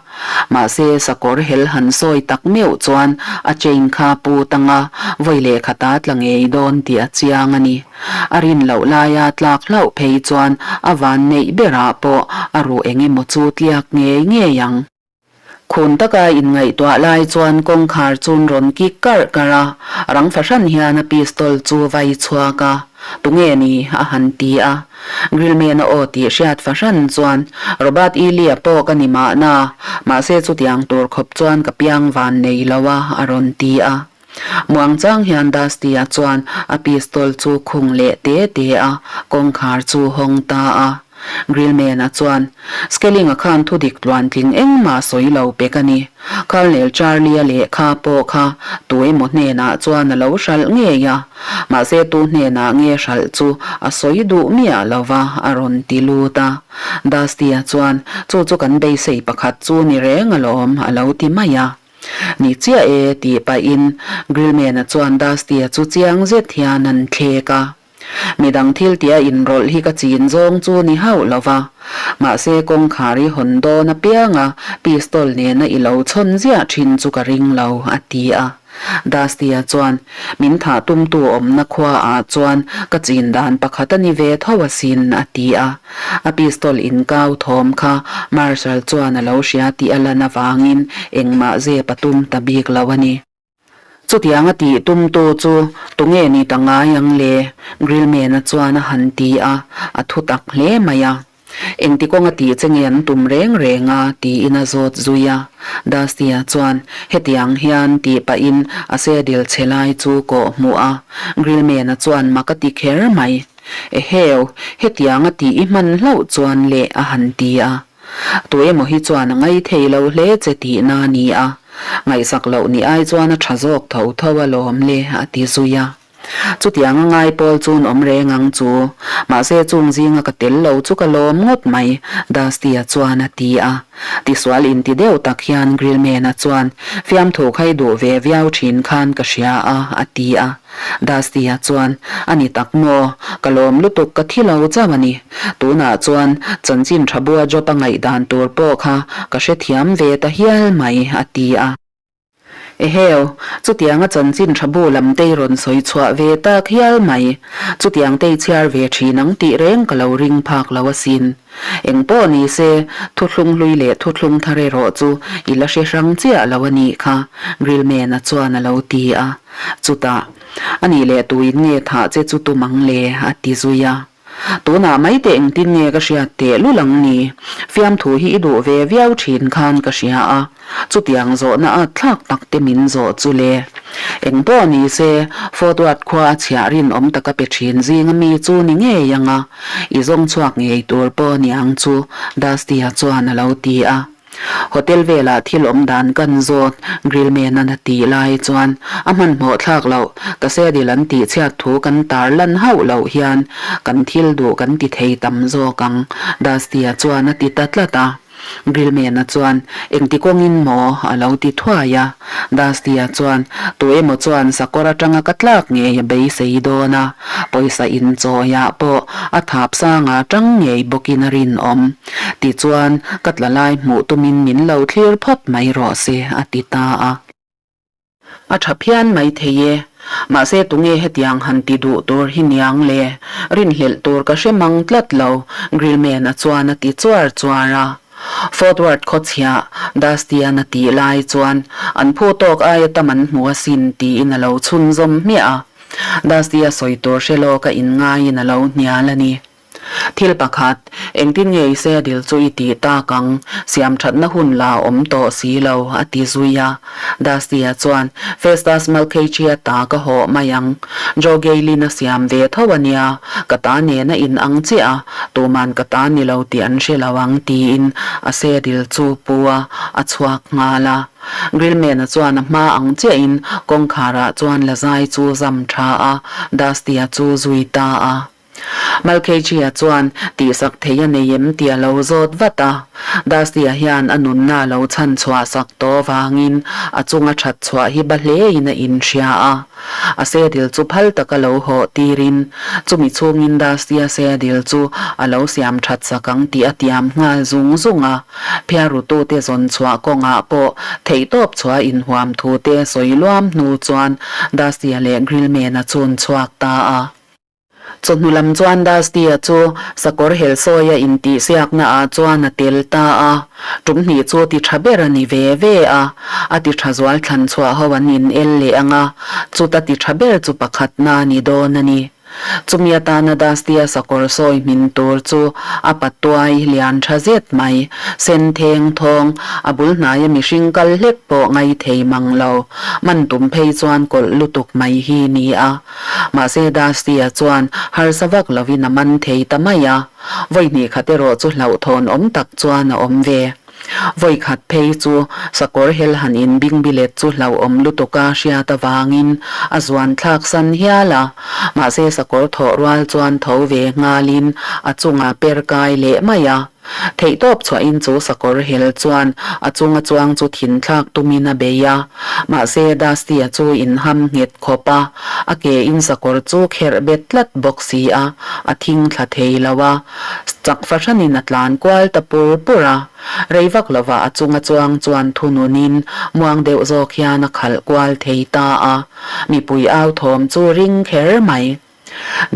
mahse sakawr hel han sawi tak meuh chuan a chain kha put anga vawi leh khata tla ngei dawn tih a chiang a ni. A rin loh laia tlak hlauh phei chuan a van neih berah pawh a ruh eng emaw chu tliak ngei ngei ang. Khun taka inngaihtuah lai chuan kawngkhar chun rawn kik karh karh a, rang fahran hian a pistol chu vai chhuak a, Tunge ni? a han ti a. Grillman-a aw tih hriat fahran chuan, Robert E. Lee-a pawh ka ni mahna, mahse chutiang tur khawp chuan ka piang van nei lo a, a rawn ti a. Muangchang hian Dusty-a chuan a pistol chu khung leh te te a, kawngkhar chu hawng ta a. Grillman-a chuan, Skelling-a khan thudik tluantling engmah sawi lo pek a ni. Colonel Charlie-a lehkha pawh kha tu emaw hnenah chuan a lo hralh ngei a, mahse tu hnenah nge hralh chu a sawi duh miah lo va, a rawn ti lut a. Dusty-a chuan, Chu chu kan beisei pakhat chu ni reng alawm, a lo ti mai a. Ni chiah e, tih pahin Grillman-a chuan Dusty-a chu chiang zet hian an thlek a. Midang thil tia inrawlh hi ka chin zawng chu ni hauh lo va, mahse kawngkhar i hawn dawn apianga pistol nena i lo chhawn ziah thin chu ka ring lo, a ti a. Dusty-a chuan, Min thah tumtu awmna khuaah chuan ka chin dan pakhat a ni ve tho asin, a ti a. A pistol inkau thawm kha Marshal chuan a lo hria tih a lan avangin engmah zep a tum ta bik lo a ni. Chutiang a tih tumtu chu tunge ni ta ngai ang le? Grillman-a chuan a han ti a, a thu tak hle mai a. Engti kawnga tih che nge an tum reng reng a? tiin a zawt zui a. Dusty-a chuan hetiang hian tih pahin a saddle chhe lai chu kawh hmuh a. Grillman-a chuan mak a ti kher mai. Eheu, hetianga tih i hman hlauh chuan le a han ti a. Tu emaw hi chuan a ngai thei lo hle che tihna a ni a. Ngaihsak loh ni ai chuan a tha zawk tho tho alawm le a ti zui a. Chutiang a ngai pawl chun awm reng ang chu. Mahse chung zinga ka tel lo chu ka lawm ngawt mai, Dusty-a chuan a ti a. Tisual inti deuh tak hian Grillman-a chuan fiamthu khai duh ve viau thin khan ka hria a, a ti a. Dusty-a chuan, A ni tak maw? Ka lawm lutuk ka thi lo chauh a ni. Tunah chuan chanchin tha bua job a ngaihdan tur pawh kha ka hrethiam ve ta hial mai, a ti a. Eheu, chutianga chanchin tha bu lam te i rawn sawi chhuah ve tak hial mai. Chutiang te i chhiar ve thin ang tih reng ka lo ring phak lo asin. Eng pawh ni se, thuthlung hlui leh thuthlung thar erawh chu i la hre hrang chiah lo a nih kha, Grillman-a chuan a lo ti a. Chutah, A nih leh tuin nge thah che chu tum ang le? a ti zui a. Tunah mai teh engtin nge ka hriat teh lul ang ni? Fiamthu hi i duh ve viau thin khan ka hria a, chutiang zawhna at thlak tak te min zawh chu le. Eng pawh ni se, Fort Worth khua a chhiah rinawm taka pe thin zinga mi chu ni ngei ang a, i zawng chhuak ngei tur pawh ni ang chu, Dusty-a chuan a lo ti a. Hotel velah thil awm dan kan zawt, Grillman-a'n a tih lai chuan a hmanhmawh thlak loh, ka saddle an tih chhiat thu kan tar lan hauh loh hian kan thil duh kan ti thei tam zawk ang, Dusty-a chuan a ti ta tlat a. Grillman-a chuan, Engti kawngin maw? a lo ti thuai a. Dusty-a chuan, Tu emaw chuan sakawr atanga ka tlak ngei a beisei dawn a, pawisa inchawiah pawh a thap sanga tang ngei bawkin a rinawm. Tichuan, ka tla lai hmuh tumin min lo thlir phawt mai rawh se, a ti ta a. A tha phian mai thei e. Mahse tunge hetiang han ti duh tur hi niang le? Rinhlelh tur ka hre mang tlat lo, Grillman-a chuan a ti chuar chuar a. Fort Worth khawchhiah Dusty-a'n a tih lai chuan an phu tawk aia tam an hmu asin tiin a lo chhunzawm hmiah a. Dusty-a sawi tur hre lawka inngaiin a lo hnial a ni. Thil pakhat, engtin nge i saddle chu i tih tak ang? Siam thatna hun la awm tawh si lo, a ti zui a. Dusty-a chuan, Festus Mulcahy-a ta ka hawh mai ang. Joe Gailin a siam ve tho a nia, ka ta nen a in ang chiah a, tuman ka ta ni lo tih an hre lo ang, tiin a saddle chu pu a, a chhuak nghal a. Grillman-a chuan a hma ang chiahin kawngkharah chuan lazai chu zam tha a, Dusty-a chu zui ta a. Malkhejia chuan tihsak thei a nei em tih a lo zawt vat a. Dusty-a hian a nunna a lo chhan chhuah sak tawh avangin a chunga that chhuah hi ba hlein a inhria a. A saddle chu phal taka lo hawh tirin chumi chhungin Dusty-a saddle chu a lo siam that sak ang tih a tiam nghal zung zung a. Phiarutute zawn chhuah kawngah pawh theihtawp chhuah inhuam thute sawi luam hnu chuan Dusty-a leh Grillman-a chhun chhuak ta a. Chawhnu lam chuan Dusty-a chu sakawr helsawia intihsiakna ah chuan a tel ta a, tum hnih chu ti tha ber a ni ve ve a, a ti tha zual thlan chhuah ho an in el leh ang a, chuta ti tha ber chu pakhatna a ni dawn a ni. Chumi atana Dusty-a sakawr sawi hmin tur chu a patuai lian tha zet mai, sen theng thawng, a bul hnaia mihring kal hlek pawh ngai thei mang lo, man tum phei chuan kawlh lutuk mai hi ni a. Mahse Dusty-a chuan harsa vak lovin a man thei ta mai a, vawi hnih khat erawh chu hlauhthawn awm tak chuan a awm ve. Vawi khat phei chu sakawr hel han inbing bilet chu hlauhawm lutuk a hriat avangin a zuan thlak san hial a, mahse sakawr thawh rual chuan tho ve nghalin a chungah per kai leh mai a. Theihtawp chhuahin chu sakawr hel chuan a chunga chuang chu thinthlak tumin a bei a, mahse Dusty-a chu inham nghet khawp a, a ke in sakawr chu kherh bet tlat bawk si a, a thing thla thei lo a, chak fahranin a tlan kual ta pur pur a. Rei vak lovah a chunga chuang chuan thununin muang deuh zawk hian a khalh kual thei ta a, mipui au thawm chu ring kher mai.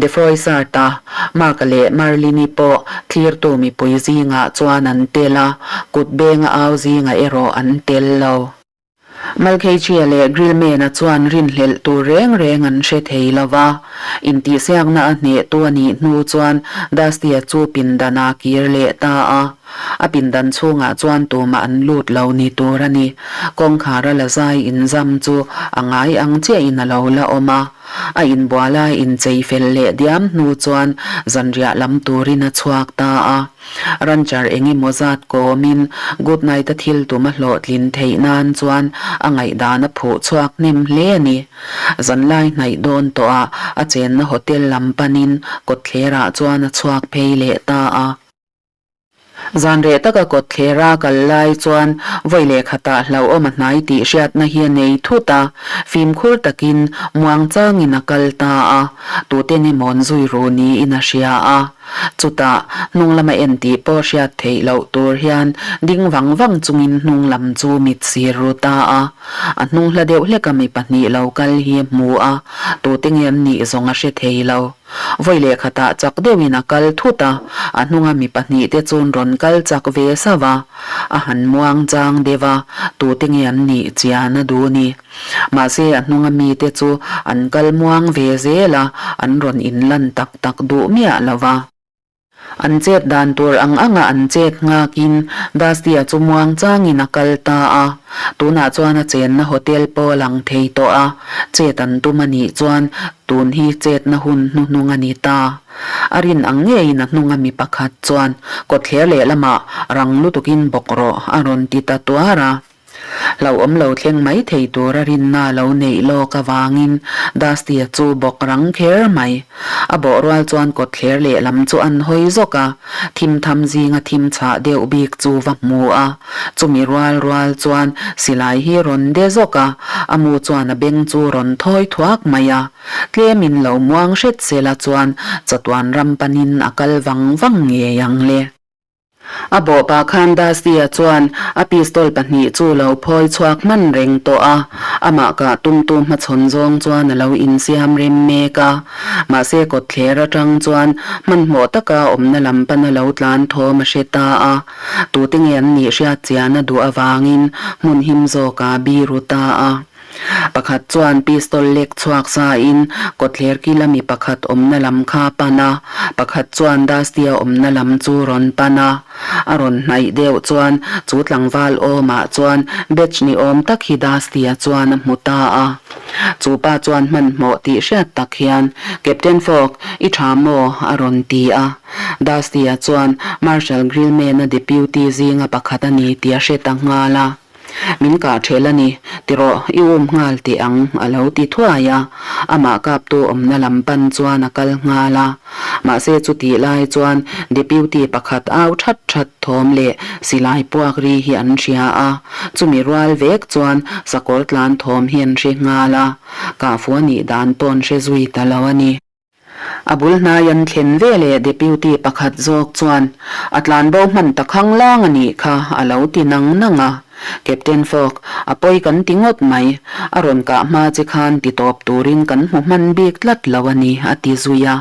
Defroissart-a, Mark-a leh Marlin-i pawh thlirtu mipui zingah chuan an tel a, kut benga au zingah erawh an tel lo. Malkheichia leh Grillman-a chuan rinhlelh tur reng reng an hre thei lo va, intihsiakna a hnehtu a nih hnu chuan Dusty-a chu pindan a kir leh ta a. A pindan chhungah chuan tumah an lut lo ni tur a ni. Kawngkhara la zai inzam chu a ngai ang chiahin a lo la awm a. A inbual a inchei fel leh diam hnu chuan zanriah lam turin a chhuak ta a. Rancher eng emaw zat kawmin Goodnight-a thil tum a hlawhtlin theih nan chuan a ngaihdan a phuh chhuak hnem hle a ni. Zanlai hnaih dawn tawhah a chenna hotel lam panin kawtthlerah chuan a chhuak phei leh ta a. Zan reh taka kawtthlera kal lai chuan vawi leh khatah hlauhawm a hnai tih hriatna hi a nei thut a, fimkhur takin muang changin a kal ta a, tuten emaw an zui ru niin a hria a. Chutah, hnung lama en tih pawh hriat theih loh tur hian ding vang vang chungin hnung lam chu mit sir ru ta a. A hnung hla deuh hleka mi pahnih lo kal hi a hmu a, tute nge an nih zawng a hre thei lo. Vawi leh khatah chak deuhin a kal thut a, a hnunga mi pahnihte chuan rawn kal chak ve sauh a, a han muang chang deuh a, tute nge an nih chian a duh ni. Mahse a hnunga mite chu an kal muang ve zel a, an rawn inlan tak tak duh miah lo va. An chet dan tur ang anga an chet nghakin Dusty-a chu muang changin a kal ta a. Tunah chuan a chenna hotel pawh a lang thei tawh a, chet an tum a nih chuan tun hi chetna hun hnuhnung a ni ta. A rin ang ngeiin a hnunga mi pakhat chuan kawtthler lehlamah rang lutukin bawk rawh a rawn ti ta tuar a. Hlauhawm lo thleng mai thei tura rinna lo neih lawk avangin Dusty-a chu bawk rang kher mai. A bawh rual chuan kawtthler lehlam chu an hawi zawk a, thim tham zinga thim chhah deuh bik chu va hmu a. Chumi rual rual chuan silai hi rawn de zawk a, a mu chuan a beng chu rawn thawi thuak mai a. Tlemin lo muang hret sela chuan chatuan ram panin a kal vang vang ngei ang le. A bawhpah khan Dusty-a chuan a pistol pahnih chu lo phawi chhuak hman reng tawh a, amah kah tumtu hmachhawn zawng chuan a lo insiam rem mek a. Mahse kawtthler atang chuan hmanhmawh taka awmna lam pana lo tlan thawm a hre ta a, tute nge an nih hriat chian a duh avangin hmun him zawkah biru ta a. Pakhat chuan pistol lek chhuak sain kawtthler kila mi pakhat awmna lam kha a pan a, pakhat chuan Dusty-a awmna lam chu rawn pan a. A rawn hnaih deuh chuan chu tlangval awmah chuan batch ni awm tak hi Dusty-a chuan a hmu ta a. Chu pa chuan hmanhmawh tih hriat tak hian, Captain Fogg, i tha maw? a rawn ti a. Dusty-a chuan Marshal Grillman-a deputy zinga pakhat a ni tih a hre ta nghal a. Min kah ṭhel a ni, tirawh i um nghal teh ang, a lo ti thuai a. Amah kaptu awmna lam pan chuan a kal nghal a. Mahse chutih lai chuan Deputy pakhat au that that thawm leh silai puak ri hi an hria a. Chumi rual vek chuan sakawr tlan thawm hi an hre nghal a. Kahfu a nih dan pawh an hre zui ta lo a ni. A bul hnai an thlen ve leh Deputy pakhat zawk chuan, A tlanbo hman ta khang lang a nih kha, a lo ti nang nang a. Captain Fogg, a pawi kan ti ngawt mai. A rawn kah hma che khan ti tawp turin kan hmu hman bik tlat lo a ni, a ti zui a.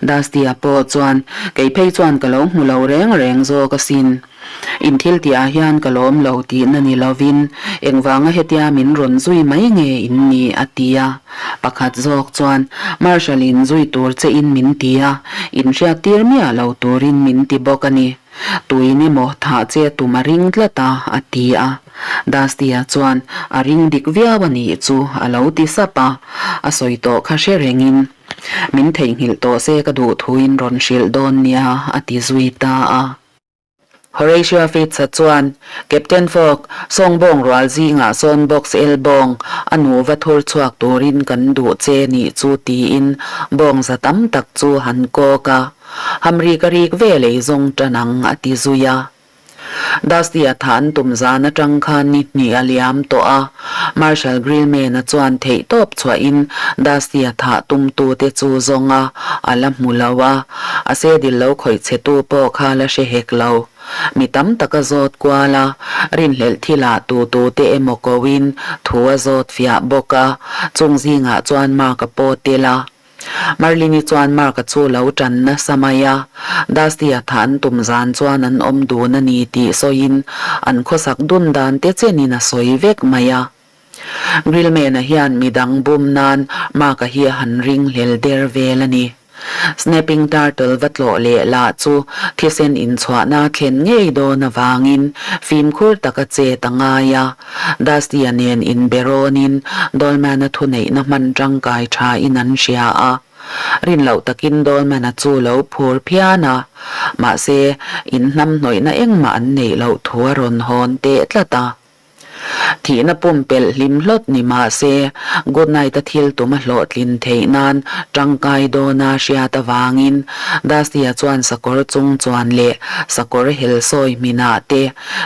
Dusty-a pawh chuan, Kei phei chuan ka lo hmu lo reng reng zawk asin. In thil tih ah hian ka lawm lo tihna ni lovin engvanga hetia min rawn zui mai nge in ni? a ti a. Pakhat zawk chuan, Marshal in zui tur che in min ti a, in hriat tir miah lo turin min ti bawk a ni. Tuin emaw thah che tum a ring tlat a, a ti a. Dusty-a chuan, A ring dik viau a nih chu, a lo ti sap a. A sawi tawh kha hre rengin, Min theihnghilh tawh se ka duh thuin rawn hrilh dawn nia, a ti zui ta a. Horatio Fitz-a chuan, Captain Fogg, sawngbawng rual zingah sawn box el bawng a nu va thur chhuak turin kan duh che nih chu tiin bawng za tam tak chu han kawk a. Hamri ka rik ve lei zawng tan ang a ti zui a. Dusty-a thah an tum zan atang khan ni hnih a liam tawh a. Marshal Grillman-a chuan theihtawp chhuahin Dusty-a thah tumtute chu zawng a, a la hmu lo a. A sedil lo khawih chhetu pawh kha la hre hek lo. Mi tam tak a zawt kual a, rinhlelh thilah tu tu te emaw koin thu a zawt fiah bawk a, chung zingah chuan Mark-a pawh tel a. Marlini chuan Mark-a chu lo tan nasa mai a, Dusty-a thah an tum zan chuan an awm dun a ni tih sawiin an khawsak dun dan te chenin a sawi vek mai a. Grillman-a hian midang bum nan Mark-a hi a han ring hlel der vel a ni. Snapping Turtle va tlawh leh lah chu thisen inchhuahna thlen ngei dawn avangin fimkhur taka chet a ngai a. Dusty-a nen inbe rawnin Dolman-a thuneihna hman tangkai thain an hria a. Rin loh takin Dolman-a chu lo phur phian a, mahse inhnamhnawihna engmah an neih loh thu a rawn hawn teh tlat a. Thihna pumpelh hlim hlawt ni mah se, Goodnight-a thil tum a hlawhtlin theih nan tangkai dawna hriat avangin Dusty-a chuan sakawr chung chuan leh sakawr hel sawi hminah te,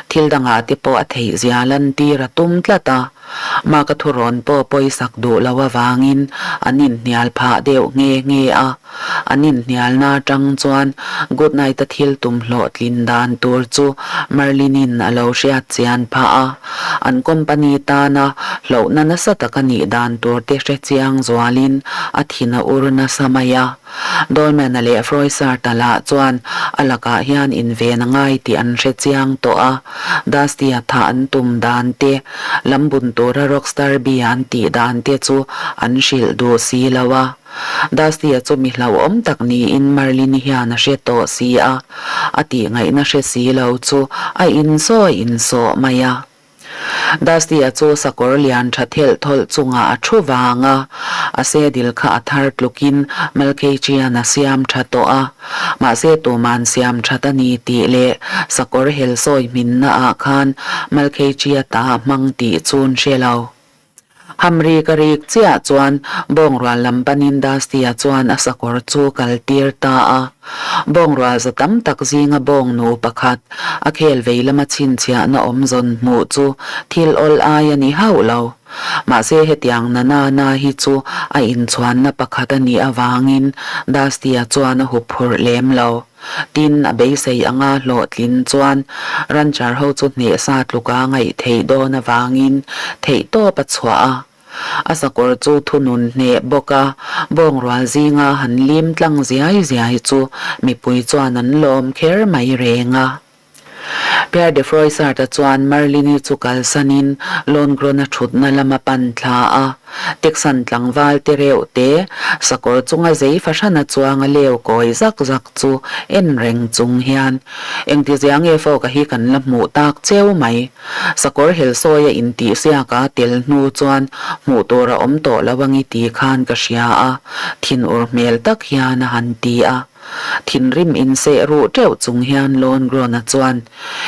thil dangah te pawh a theih zia lantir a tum tlat a. Mark-a thurawn pawh pawisak duh lo avangin an inhnial phah deuh nghe nghe a. An inhnialna atang chuan Goodnight-a thil tum hlawhtlin dan tur chu Merlin-in a lo hriat chian phah a, an company tana hlauhna nasa tak a nih dan tur te hre chiang zualin a thin a ur nasa mai a. Dolman-a leh Froissart-a lah chuan a lakah hian inven a ngai tih an hre chiang tawh a, Dusty-a thah an tum dan te, lam bun tura Rockstar B-a an tih dan te chu an hrilh duh si lo a. Dusty-a chu mi hlauhawm tak niin Merlin-i hian a hre tawh si a, a tih ngaihna hre si lo chu a insawi insawh mai a. Dusty-a chu sakawr lian tha thelh thawlh chungah a thu vang a, a sedil kha a thar tlukin Malkheichian a siam tha tawh a, mahse tuman siam that a ni tih leh sakawr hel sawi hminna ah khan Malkheichia ta hmang tih chu an hre lo. Hamri ka rik chiah chuan bawngrual lam panin Dusty-a chuan a sakawr chu kal tir ta a. Bawngrual za tam tak zinga bawngnu pakhat a khel vei lama chhinchhiahna awm zawn hmuh chu thil awl ai a ni hauh lo. Mahse hetiang na na na hi chu a inchhuanna pakhat a nih avangin Dusty-a chuan a huphurh lem lo. Tin, a beisei anga hlawhtlin chuan rancher ho chu hnehsa tluka ngaih theih dawn avangin theihtawp a chhuah a. A sakawr chu thunun hneh bawk a, bawngrual zinga han lim tlang ziai ziai chu mipui chuan an lawm kher mai reng a. Pierre de Froissart-a chuan Merlin-i chu kalsanin Lohengrin-a thutna lama pan thla a. Texan tlangval te reuh te, sakawr chunga zei fahrana chuanga leu kawi zak zak chu en reng chung hian, Engtizia nge Fawka hi kan la hmuh tak cheu mai? Sakawr helsawia intihsiaka tel hnu chuan hmuh tur a awm tawh lo angi ti khan ka hria a, thinur hmel tak hian a han ti a. Thinrim inseh ruh teuh chung hian Lone-Grona chuan,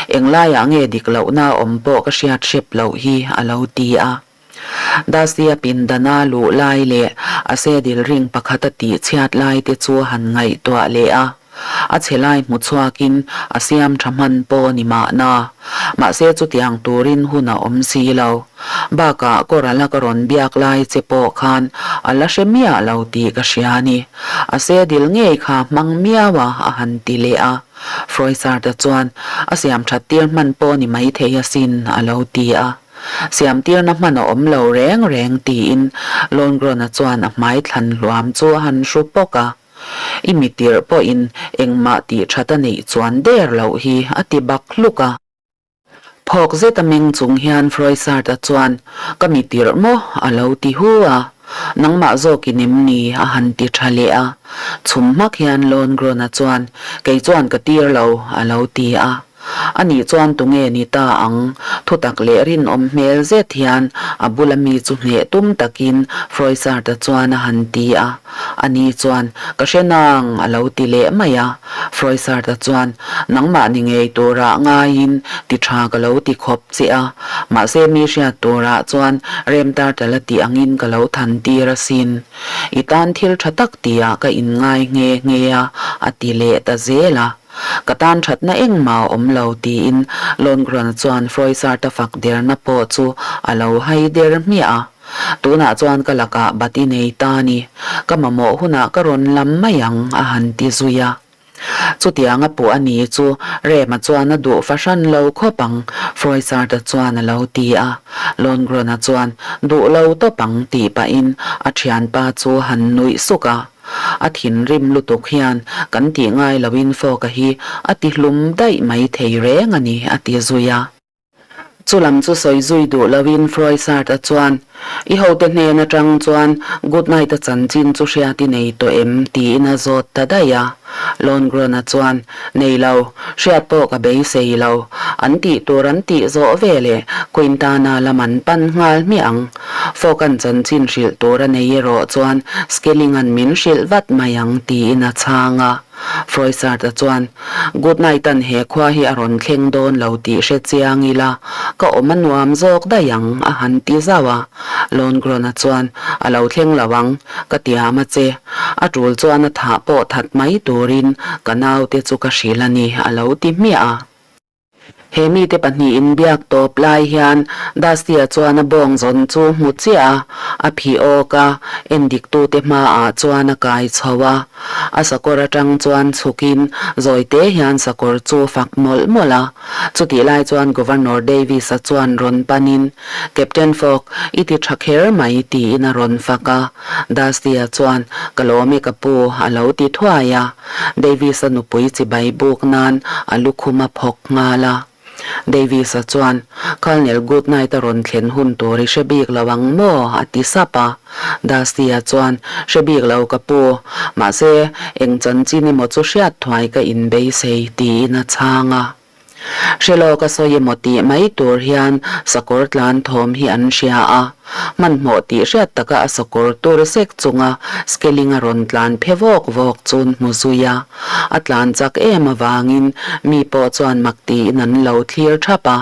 Englaiah nge dik lohna a awm pawh ka hriat hrep loh hi, a lo ti a. Dusty-a pindana luh lai leh a sedil ring pakhat a tih chhiat lai te chu a han ngaihtuah leh a. A chhe lai hmu chhuakin a siam tha hman pawh ni mahna. Mahse chutiang turin hun a awm si lo. Bakah Coral-a ka rawn biak lai che pawh khan a la hre miah lo tih ka hria a ni. A sedil ngei kha hmang miau a a han ti leh a. Froissart-a chuan a siam that tir hman pawh ni maithei asin a lo ti a. Siamtirna hman a awm lo reng reng tiin Lone-Grona chuan a hmai thlan hluam chu a han hru pawk a. I mi tirh pawhin engmah tih that a neih chuan der loh hi a ti bak hluk a. Phawk zet a meng chung hian Froissart-a chuan ka mi tirh maw a lo ti hu a, nangmah zawkin em ni a han ti tha leh a. Chhum hmak hian Lone-Grona chuan kei chuan ka tir lo a lo ti a. Anih chuan tunge ni ta ang? Thutak leh rinawm hmel zet hian a bula mi chu hneh tum takin Froissart-a chuan a han ti a. Ani chuan, Ka hre nang, a lo ti leh mai a. Froissart-a chuan, Nangmah ni ngei turah ngaiin ti tha ka lo ti khawp che a. Mahse mi hriat turah chuan Remtartal a tih angin ka lo than tir asin. I tan thil tha tak tihah ka inngai nghe nghe a, a ti leh ta zel a. Ka tan thatna engmah a awm lo tiin Lundgren chuan Froissart-a fak derna pawh chu a lo hai der hmiah a. Tunah chuan ka lakah bat i nei ta ni. Ka mamawh hunah ka rawn lam mai ang a han ti zui a. Chutiang a puh a ni chu Rema chuan a duh fahran lo khawp ang Froissart-a chuan a lo ti a. Lundgren-a chuan duh lo tawp ang tih pahin a thianpa chu han nuih suk a. A thinrim lutuk hian kan tih ngai loin Fawka hi a ti hlum daih mai thei reng a ni, a ti zui a. Chu lam chu sawi zui duh loin Froissart-a chuan, I hote hnen atang chuan Goodnight-a chanchin chu hriat i nei tawh em? tiin a zawt ta daih a. Lone-Grona chuan, Nei lo, hriat pawh ka beisei lo. An tih tur an tih zawh veleh Quintana lam an pan nghal hmiah ang. Fawkan chanchin hrilh tur a nei erawh chuan Skellinga'n min hrilh vat mai ang tiin a chhang a. Froissart-a chuan, Goodnight-a'n he khua hi a rawn thleng dawn lo tih hre chiang ila, ka awm a nuam zawk daih ang, a han ti zauh a. Lone-Grona chuan, A lo thleng lo ang, ka tiam a che. A tul chuan a thah pawh that mai turin ka naute chu ka hrilh a ni, a lo ti hmiah a. He mite pahnihin biak tawp lai hian Dusty-a chuan a bawng zawn chu hmu chiah a, a phih awk a, endiktute hmaah chuan a kai chho a. A sakawr atang chuan chhukin zawite hian sakawr chu fak mawlh mawlh a. Chutih lai chuan Governor Davis-a chuan rawn panin, Captain Fogg, i ti tha kher mai, tiin a rawn fak a. Dusty-a chuan, Ka lawm e ka pu, a lo ti thuai a. Davis-a nupui chibai buk nan a lukhum a phawk nghal a. Davis-a chuan, Colonel Goodnight a rawn thlen hun tur i hre bik lo ang maw? a ti sap a. Dusty-a chuan, Hre bik lo ka pu. Mahse, eng chanchin emaw chu hriat thuai ka inbeisei, tiin a chhang a. Hre lawk a sawi emaw tih mai tur hian sakawr tlan thawm hi an hria a, hmanhmawh tih hriat taka a sakawr tur sek chunga Skelling a rawn tlan phe vawk vawk chun hmu zui a. A tlan chak em avangin mi pawh chuan mak tiin an lo thlir thap a.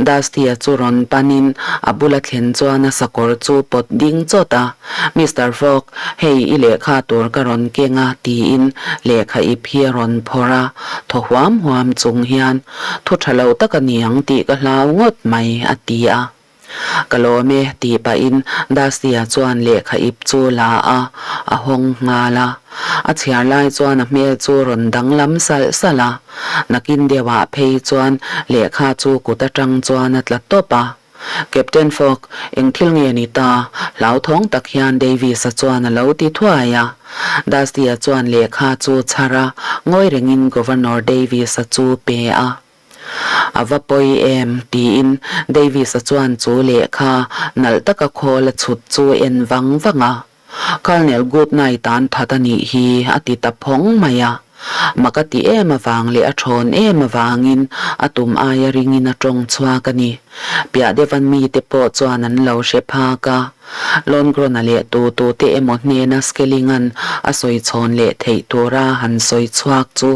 Dusty-a chu rawn panin a bula thlen chuan a sakawr chu pawt ding chawt a, Mister Fogg, hei i lehkha tur ka rawn keng a tiin lehkha ip hi a rawn phawrh a. Thaw huam huam chung hian, Thu tha lo tak a ni ang tih ka hlau ngawt mai, a ti a. Ka lawm e, tih pahin Dusty-a chuan lehkha ip chu la a, a hawng nghal a. A chhiar lai chuan a hmel chu rawn danglam salh salh a. Nakin deuhah phei chuan lehkha chu kut atang chuan a tla tawp a. Captain Fogg, eng thil nge ni ta? Hlauthawng tak hian Davis-a chuan a lo ti thuai a. Dusty-a chuan lehkha chu chhar a, ngawi rengin Governor Davis-a chu pe a. A va pawi em? tiin Davis-a chuan chu lehkha nalh taka khawl a chhut chu en vang vang a. Colonel Goodnight-a'n that a nih hi, a ti ta phawng mai a. Mak a ti em avang leh a thawn em avangin a tum aia ringin a tawng chhuak a ni. Piah deuha mite pawh chuan an lo hre phak a. Lawngrawna leh tu tute emaw hnena Skellinga'n a sawi chhawn leh theih tura han sawi chhuak chu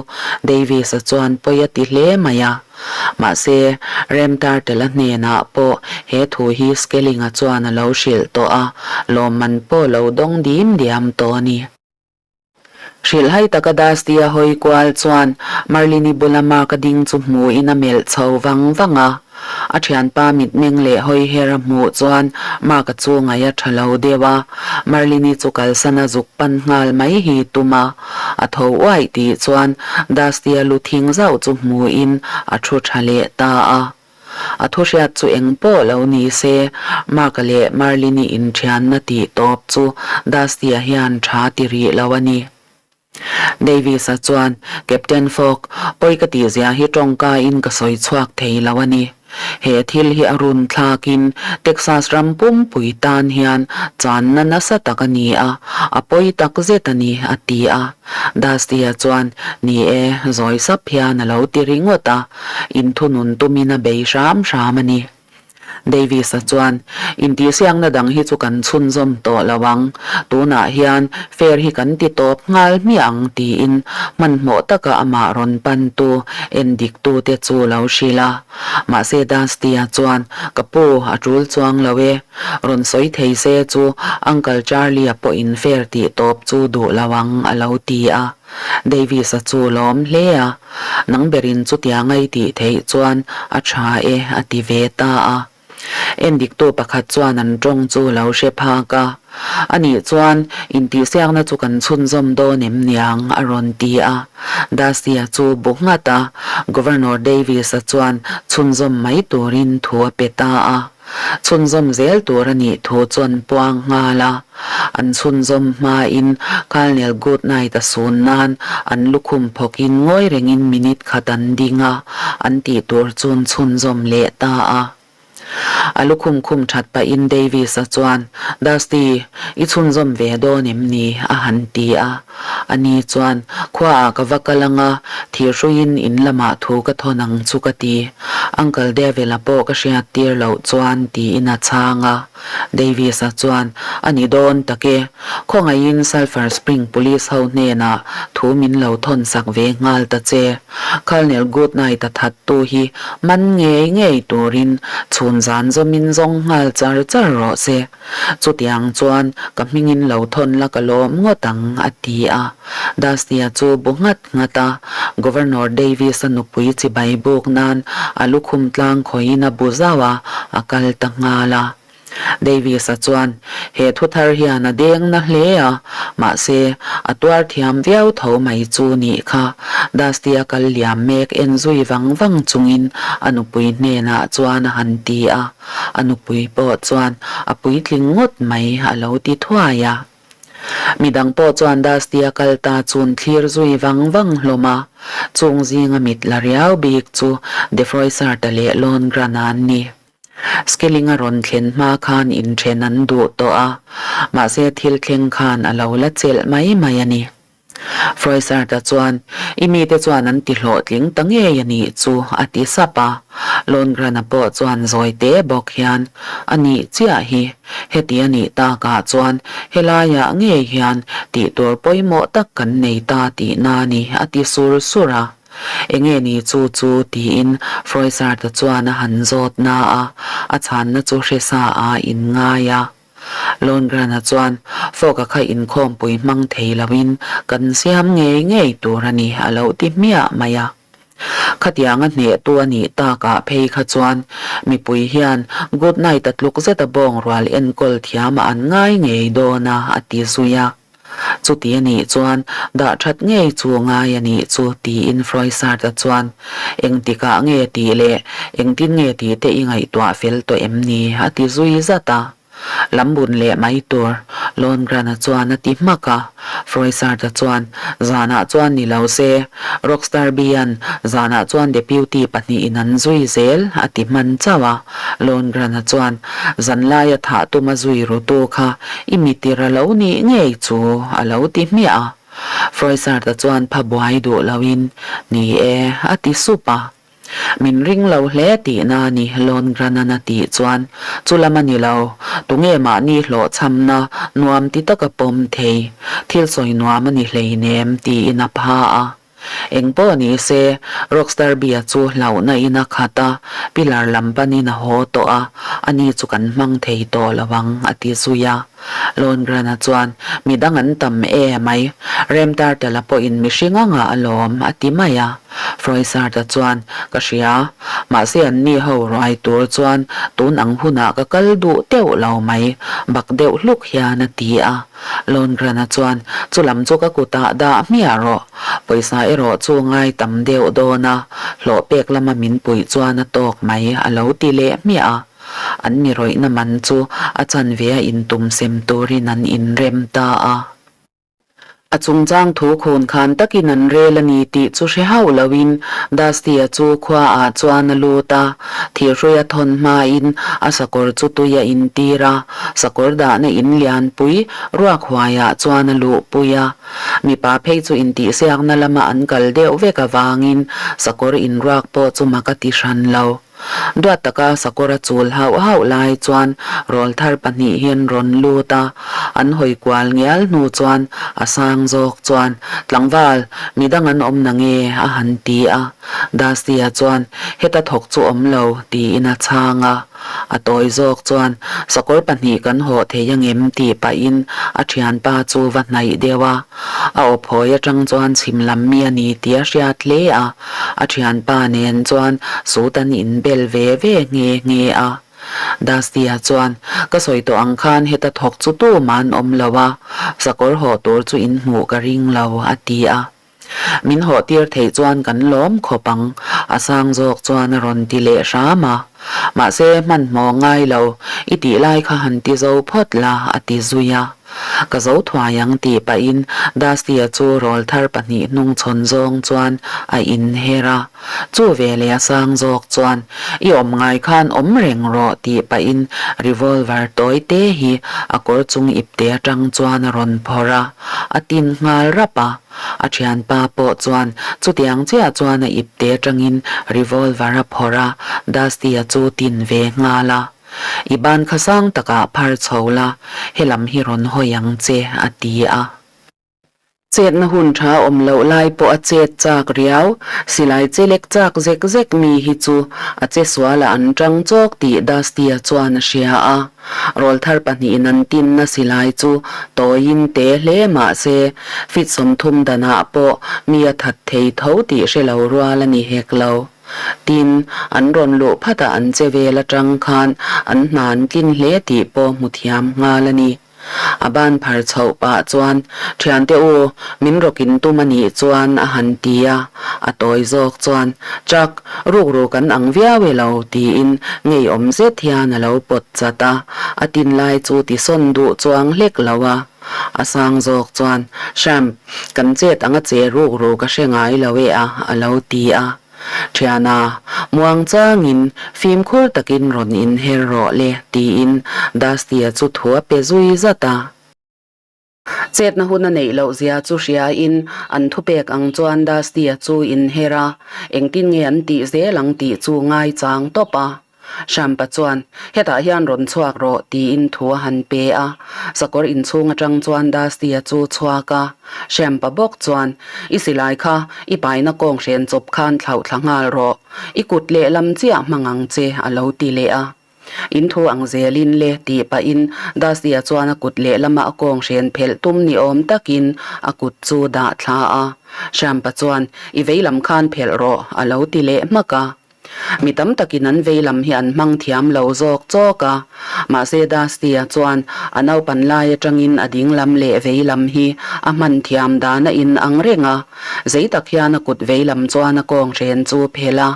Davis-a chuan pawi a ti hle mai a. Mahse, Remtartela hnenah pawh he thu hi Skellinga chuan a lo hrilh tawh a, lawmman pawh lo dawng dim diam tawh a ni. Hrilhhai taka Dusty-a hawi kual chuan Marlin-i bula Mark-a ding chu hmuhin a melh chho vang vang a. A thianpa mitmeng leh hawi her a hmuh chuan Mark-a chu ngaih a tha lo deuh a. Marlin-i chu kalsan a zuk pan nghal mai hi tum a. A tho uaih tih chuan Dusty-a lu thing zauh chu hmuhin a thu tha leh ta a. A thu hriat chu eng pawh lo ni se, Mark-a leh Marlin-i inthianna tih tawp chu Dusty-a hian tha ti rih lo a ni. Davis-a chuan, Captain Fogg, pawi ka tih zia hi tawngka-in ka sawi chhuak thei lo a ni. He thil hi a run thlakin Texas ram pumpui tan hian channa nasa tak a ni a, a pawi tak zet a ni, a ti a. Dusty-a chuan, Ni e, zawi sap hian a lo ti ringawt a. Inthunun tumin a bei hram hram a ni. Davis-a chuan, Intihsiakna dang hi chu kan chhunzawm tawh lo ang. Tunah hian fair hi kan ti tawp nghal hmiah ang tiin hmanhmawh taka amah rawn pantu endiktute chu lo hrilh a. Mahse Dusty-a chuan, Ka pu, a tul chuang lo e. Rawn sawi thei se chu Uncle Charlie-a pawhin fair tih tawp chu duh lo ang a lo ti a. Davis-a chu lawm hle a, nang berin chutia ngai tih theih chuan a tha e a ti ve ta a. Endiktu pakhat chuan an tawng chu lo hre phak a, Anih chuan intihsiakna chu kan chhunzawm dawn em niang? a rawn ti a. Dusty-a chu bu nghat a, Governor Davis-a chuan chhunzawm mai turin thu a pe ta a. Chhunzawm zel tur a nih thu chuan puang nghal a, an chhunzawm hmain Colonel Goodnight a sun nan an lukhum phawkin ngawi rengin minute khat an ding a, an tih tur chuan chhunzawm leh ta a. A lukhum khum that pahin Davis-a chuan, Dusty, i chhunzawm ve dawn em ni? a han ti a. Ani chuan, Khuaah ka va kal ang a, thirhruiin in lamah thu ka thawn ang chu ka ti. Uncle Devil-a pawh ka hriat tir loh chuan tiin a chhang a. Davis-a chuan, A ni dawn tak e. Khawngaihin Sulphur Spring Police ho hnenah thu min lo thawn sak ve nghal ta che. Colonel Goodnight-a thattu hi man ngei ngei turin chhun zan zawmin zawng nghal char char rawh se. Chutiang chuan ka hmingin lo thawn la ka lawm ngawt ang, a ti a. Dusty-a chu bu nghat nghat a, Governor Davis-a nupui chibai buk nan a lukhum tlang khawiin a bu zauh a, a kal ta nghal a. Davis-a chuan, He thu thar hian a deng na hle a, mahse, a tuar thiam viau tho mai chu nih kha. Dusty-a kal liam mek en zui vang vang chungin a nupui hnenah chuan a han ti a. A nupui pawh chuan a puitling ngawt mai a lo ti thuai a. Midang pawh chuan Dusty-a kal ta chun thlir zui vang vang hlawm a. Chung zinga mit la riau bik chu Defroissart-a leh Lone-Grun-a an ni. Skelling-a rawn thlen hma khan inthen an duh tawh a, mahse thil thleng khan a lo la chelh mai mai a ni. Froissart-a chuan, I mite chuan an ti hlawhtling ta ngei a nih chu, a ti sap a. Londgren-a pawh chuan zawi te bawk hian, A nih chiah hi, heti a nih takah chuan helaiah ngei hian tih tur pawimawh tak kan nei ta tihna a ni, a ti sur sur a. Enge ni chu chu? tiin Froissart-a chuan a han zawt na a, a chhanna chu hre sa a inngai a. Londgren-a chuan Fog-a kha inkhawmpui hmang thei loin kan siam ngei ngei tur a ni a lo ti hmiah mai a. Khatianga hnehtu a nih takah phei kha chuan mipui hian Goodnight-a tluk zeta bawng rual enkawl thiamah an ngai ngei dawn a, a ti zui a. Chuti a nih chuan dah that ngei chu ngai a nih chu tiin Froissart-a chuan engtikah nge tih leh engtin nge tih te i ngaihtuah fel tawh em ni a ti zui zat a. Lam bun leh mai tur Londgren-a chuan a ti hmak a. Froissart-a chuan zanah chuan ni lo se Rockstar B-a'n zanah chuan deputy pahnihin an zui zel a ti hman chauh a. Londgren-a chuan zanlaia thah tuma zui rutu kha I mitir a lo nih ngei chu a lo ti hmiah a. Froissart-a chuan pha buai duh loin, Ni e, a ti sup a. Min ring lo hle tihna a ni, Lohengrin-a'n a tih chuan, Chu lam a ni lo, tunge mahni hlawhchhamna nuam ti taka pawm thei, thil sawi nuam a ni hleinem, tiin a pha a. Eng pawh ni se, Rockstar Bia chu hlauhna in a khat a, pillar lam panin a haw tawh a, ani chu kan hmang thei tawh lo ang, a ti zui a. Lohengrin-a chuan, Mi dang an tam e mai, Remtartela pawhin mihring anga a lawm, a ti mai a. Froissart-a chuan, Ka hria, mahse anni ho ruai tur chuan tun ang hunah ka kal duh teuh lo mai, bak deuh hluk hian a ti a. Lohengrin-a chuan, Chu lam chu ka kutah dah hmiah rawh. Pawisa erawh chu ngai tam deuh dawn a, hlawh pek lama min puih chuan a tawk mai, a lo ti leh hmiah a. An mi rawihna man chu a chanve a intum sem turin an inrem ta a. A chungchang thu khun khan takin an rel a ni tih chu hre hauh loin Dusty-a chu khuaah chuan a lut a, thirhrui a thawn hmain a sakawr chu tui a intir a, sakawr dahna in lianpui ruak huaiah chuan a luhpui a. Mipa phei chu intihsiakna lama an kal deuh vek avangin sakawr inruak pawh chu mak a ti hran lo. Duat taka sakawr a chul hauh hauh lai chuan rawlthar pahnihin rawn lut a, an hawi kual ngial hnu chuan a sang zawk chuan, Tlangval, midang an awm na nge? a han ti a. Dusty-a chuan, Heta thawk chu awm lo, tiin a chhang a. A tawi zawk chuan, Sakawr pahnih kan hawh thei angem? tih pahin a thianpa chu va hnaih deuh a. A awphawi atang chuan chhim lam mi a ni tih a hriat hle a. A thianpa nen chuan sut an inbel ve ve nghe nghe a. Dusty-a chuan, Ka sawi tawh ang khan heta thawk chu tumah an awm lo a, sakawr hawh tur chu in hmuh ka ring lo, a ti a. Min hawh tir theih chuan kan lawm khawp ang, a sang zawk chuan a rawn ti leh hram a. Mahse, hmanhmawh ngai lo, i tih lai kha han ti zo phawt la, a ti zui a. Ka zo thuai ang tih pahin Dusty-a chu rawlthar pahnih hnung chhawn zawng chuan a inher a. Chu veleh a sang zawk chuan, I awm ngai khan awm reng rawh tih pahin revolver tawi te hi a kawr chung ipte atang chuan a rawn phawrh a, a tin nghal rap a. A thianpa pawh chuan chutiang chiah chuan a ipte atangin revolver a phawrh a, Dusty-a chu tin ve nghal a. I ban kha sang takah phar chho la, helam hi rawn hawi ang che, a ti a. Chetna hun tha awm loh lai pawh a chet chak riau, silai chelek chak zek zek mi hi chu a che sualah an tang chawk tih Dusty-a chuan a hria a. Rawlthar pahnihin an tinna silai chu tawiin te hle mah se, fit 30 danah pawh mi a that thei tho tih hre lo rual a ni hek lo. Tin, an rawn luh phatah an che vel atang khan an hna an tlin hle tih pawh hmu thiam nghal a ni. A ban phar chhoh pah chuan, Thiante u, min rawkin tum a nih chuan a han ti a. A tawi zawk chuan, Chuck, rukru kan ang viau e lo, tiin ngeiawm zet hian a lo pawt chat a. A tin lai chu tisawn duh chuang hlek lo a. A sang zawk chuan, Sham, kan chet anga che ruk ru ka hre ngai lo e a, a lo ti a. Thiana, muang changin fimkhur takin rawn inher rawh le, tiin Dusty-a chu thu a pe zui zat a. Chetna hun a neih loh zia chu hriain an thupek ang chuan Dusty-a chu inher a, engtin nge an tih zel ang tih chu ngaichang tawp a. Hrampa chuan, Hetah hian rawn chhuak rawh, tiin thu a han pe a. Sakawr inchhung atang chuan Dusty-a chu chhuak a. Hrampa bawk chuan, I silai kha i paina kawng hren chawp khan thlauh thla nghal rawh. I kut lehlam chiah hmang ang che, a lo ti leh a. In thu ang zelin le, tih pahin Dusty-a chuan a kut lehlama a kawng hren phelh tum ni awm takin a kut chu dah thla a. Hrampa chuan, I veilam khan phelh rawh, a lo ti leh hmak a. Mi tam takin an veilam hi an hmang thiam lo zawk chawk a, mahse Dusty-a chuan a naupan lai atangin a dinglam leh veilam hi a hman thiam dan a in ang reng a, zei tak hian a kut veilam chuan a kawng hren chu phelh a.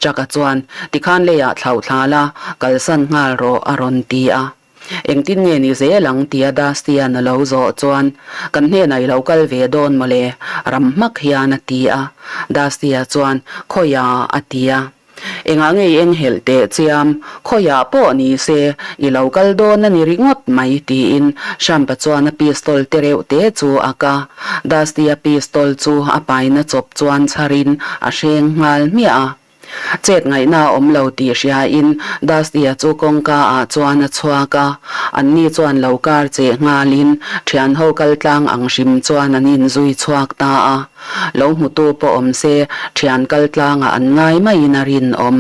Chuck-a chuan, Tikhan leiah thlauh thla la, kalsan nghal rawh, a rawn ti a. Engtin nge ni zel ang tia Dusty-a'n a lo zawh chuan, Kan hnenah i lo kal ve dawn mawle, ram hmak hian a ti a. Dusty-a chuan, Khawiah? a ti a. Engah nge i enghelh teh chiam, khawiah pawh ni se, i lo kal dawn a ni ringawt mai, tiin Shampa chuan a pistol te reuh te chu a ka. Dusty-a pistol chu a paina chawp chuan chharin a hreng nghal hmiah a. Chet ngaihna a awm lo tih hriain Dusty-a chu kawngka ah chuan a chhuak a, anni chuan lo kar cheh nghalin thianho kal tlang ang hrim chuan an inzui chhuak ta a. Lo hmutu pawh awm se thian kal tlangah an ngai maiin a rinawm.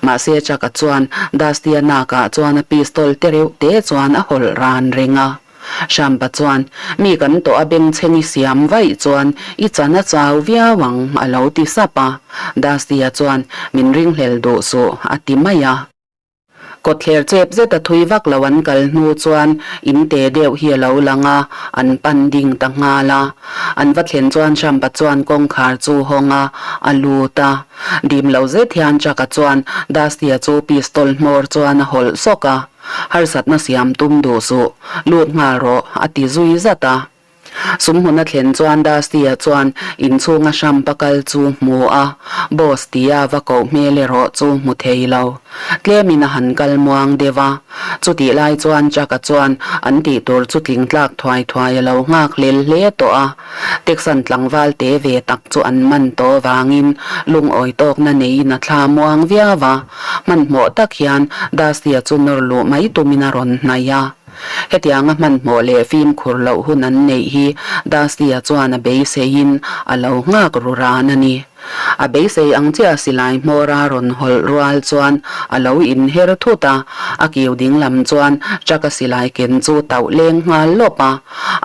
Mahse Chuck-a chuan Dusty-a nakah chuan a pistol te reuh te chuan a hawlh ran reng a. Shampa chuan, Mi kan tawh a bengchheng i siam vaih chuan i chan a chau viau ang, a lo ti sap a. Dusty-a chuan, Min ringhlel duh suh, a ti mai a. Kawtthler chep zet a thui vak lo an kal hnu chuan in te deuh hi a lo lang a, an pan ding ta nghal a. An va thlen chuan Shampa chuan kawngkhar chu hawng a, a lut a. Dim lo zet hian Chuck-a chuan Dusty-a chu pistol hmawr chuan a hawlh sawk a. Harsatna siam tum duh suh, lut nghal rawh, a ti zui zat a. Sum hmun a thlen chuan Dusty-a chuan inchhunga hrampa kal chu hmu a, Boss tia va koh hmel erawh chu hmu thei lo. Tlemin a han kal muang deuh a. Chutih lai chuan Chuck-a chuan an tih tur chu tling tlak thuai thuai a lo nghak hlel hle tawh a. Texan tlangval te ve tak chu an man tawh vangin lungawi tawkna neiin a thla muang viau a. Hmanhmawh tak hian Dusty-a chu nawr luh mai tumin a rawn hnaih a. Hetianga hmanhmawh leh fimkhur loh hun an neih hi Dusty-a chuan a beiseiin a lo nghak ru ran a ni. A beisei ang chiah silai hmawra rawn hawlh rual chuan a lo inher thut a, a kiu ding lam chuan truck-a silai ken chu tauh leng nghal lawp a,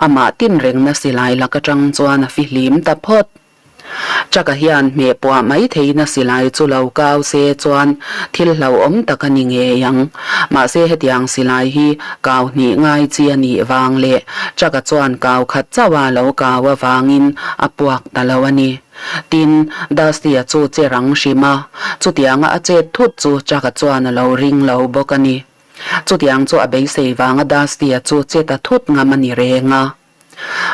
amah tinrengna silai lak atang chuan a fihlim ta phawt. Truck-a hian hmeh puah mai theihna silai chu lo kau se chuan thil hlauhawm tak a ni ngei ang. Mahse hetiang silai hi kau hnih ngai chi a nih vang leh truck-a chuan kau khat chauh a lo kau avangin a puak ta lo a ni. Tin, Dusty-a chu che rang hrim a, chutianga a chet thut chu Chuck-a chuan a lo ring lo bawk a ni. Chutiang chu a beisei vanga Dusty-a chu che ta thut ngam a ni reng a.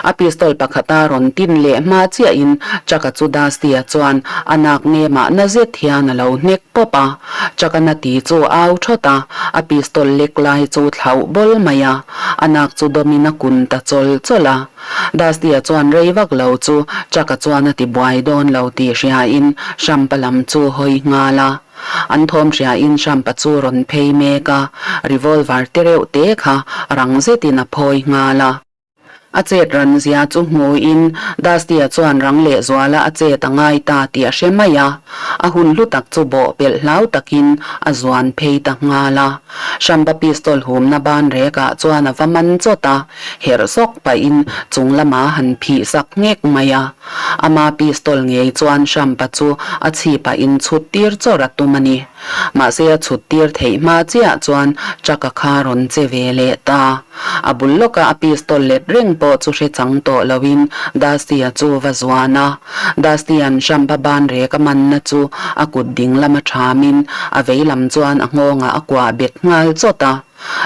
A pistol pakhata rawn tin leh hma chiahin Chuck-a chu Dusty-a chuan a nak nemah na zet hian a lo hnek pawp a. Chuck-a na ti chu a au thawt a, a pistol lek lai chu thlauh bawl mai a, a nak chu dawmin a kun ta chawl chawl a. Dusty-a chuan rei vak lo chu Chuck-a chuan a ti buai dawn lo tih hriain Hrampa lam chu hawi nghal a. An thawm hriain Hrampa chu rawn phei mek a, revolver te reuh te kha rang zetin a phawi nghal a. A chet ran zia chu hmuin Dusty-a chuan rang lehzuala a chet a ngai ta tih a hre mai a. A hun hlu tak chu bawh pelh hlau takin a zuan phei ta nghal a. Hrampa pistol humna ban rekah chuan a va man chawt a. Herh zawk pahin chung lama han phih sak nghek mai a. Ama pistol ngei chuan Hrampa chu a chhipah inchhut tir chawrh a tum a ni. Mahse a chhut tir theih hma chiah chuan truck-a kha rawn che ve leh ta. A bul lawka a pistol let reng pawh chu hre chang tawh loin Dusty-a chu va zuan a. Dusty-a'n Hrampa ban rek a manna chu a kut ding lama thamin a vei lam chuan a nghawngah a kuah bet nghal chawt a.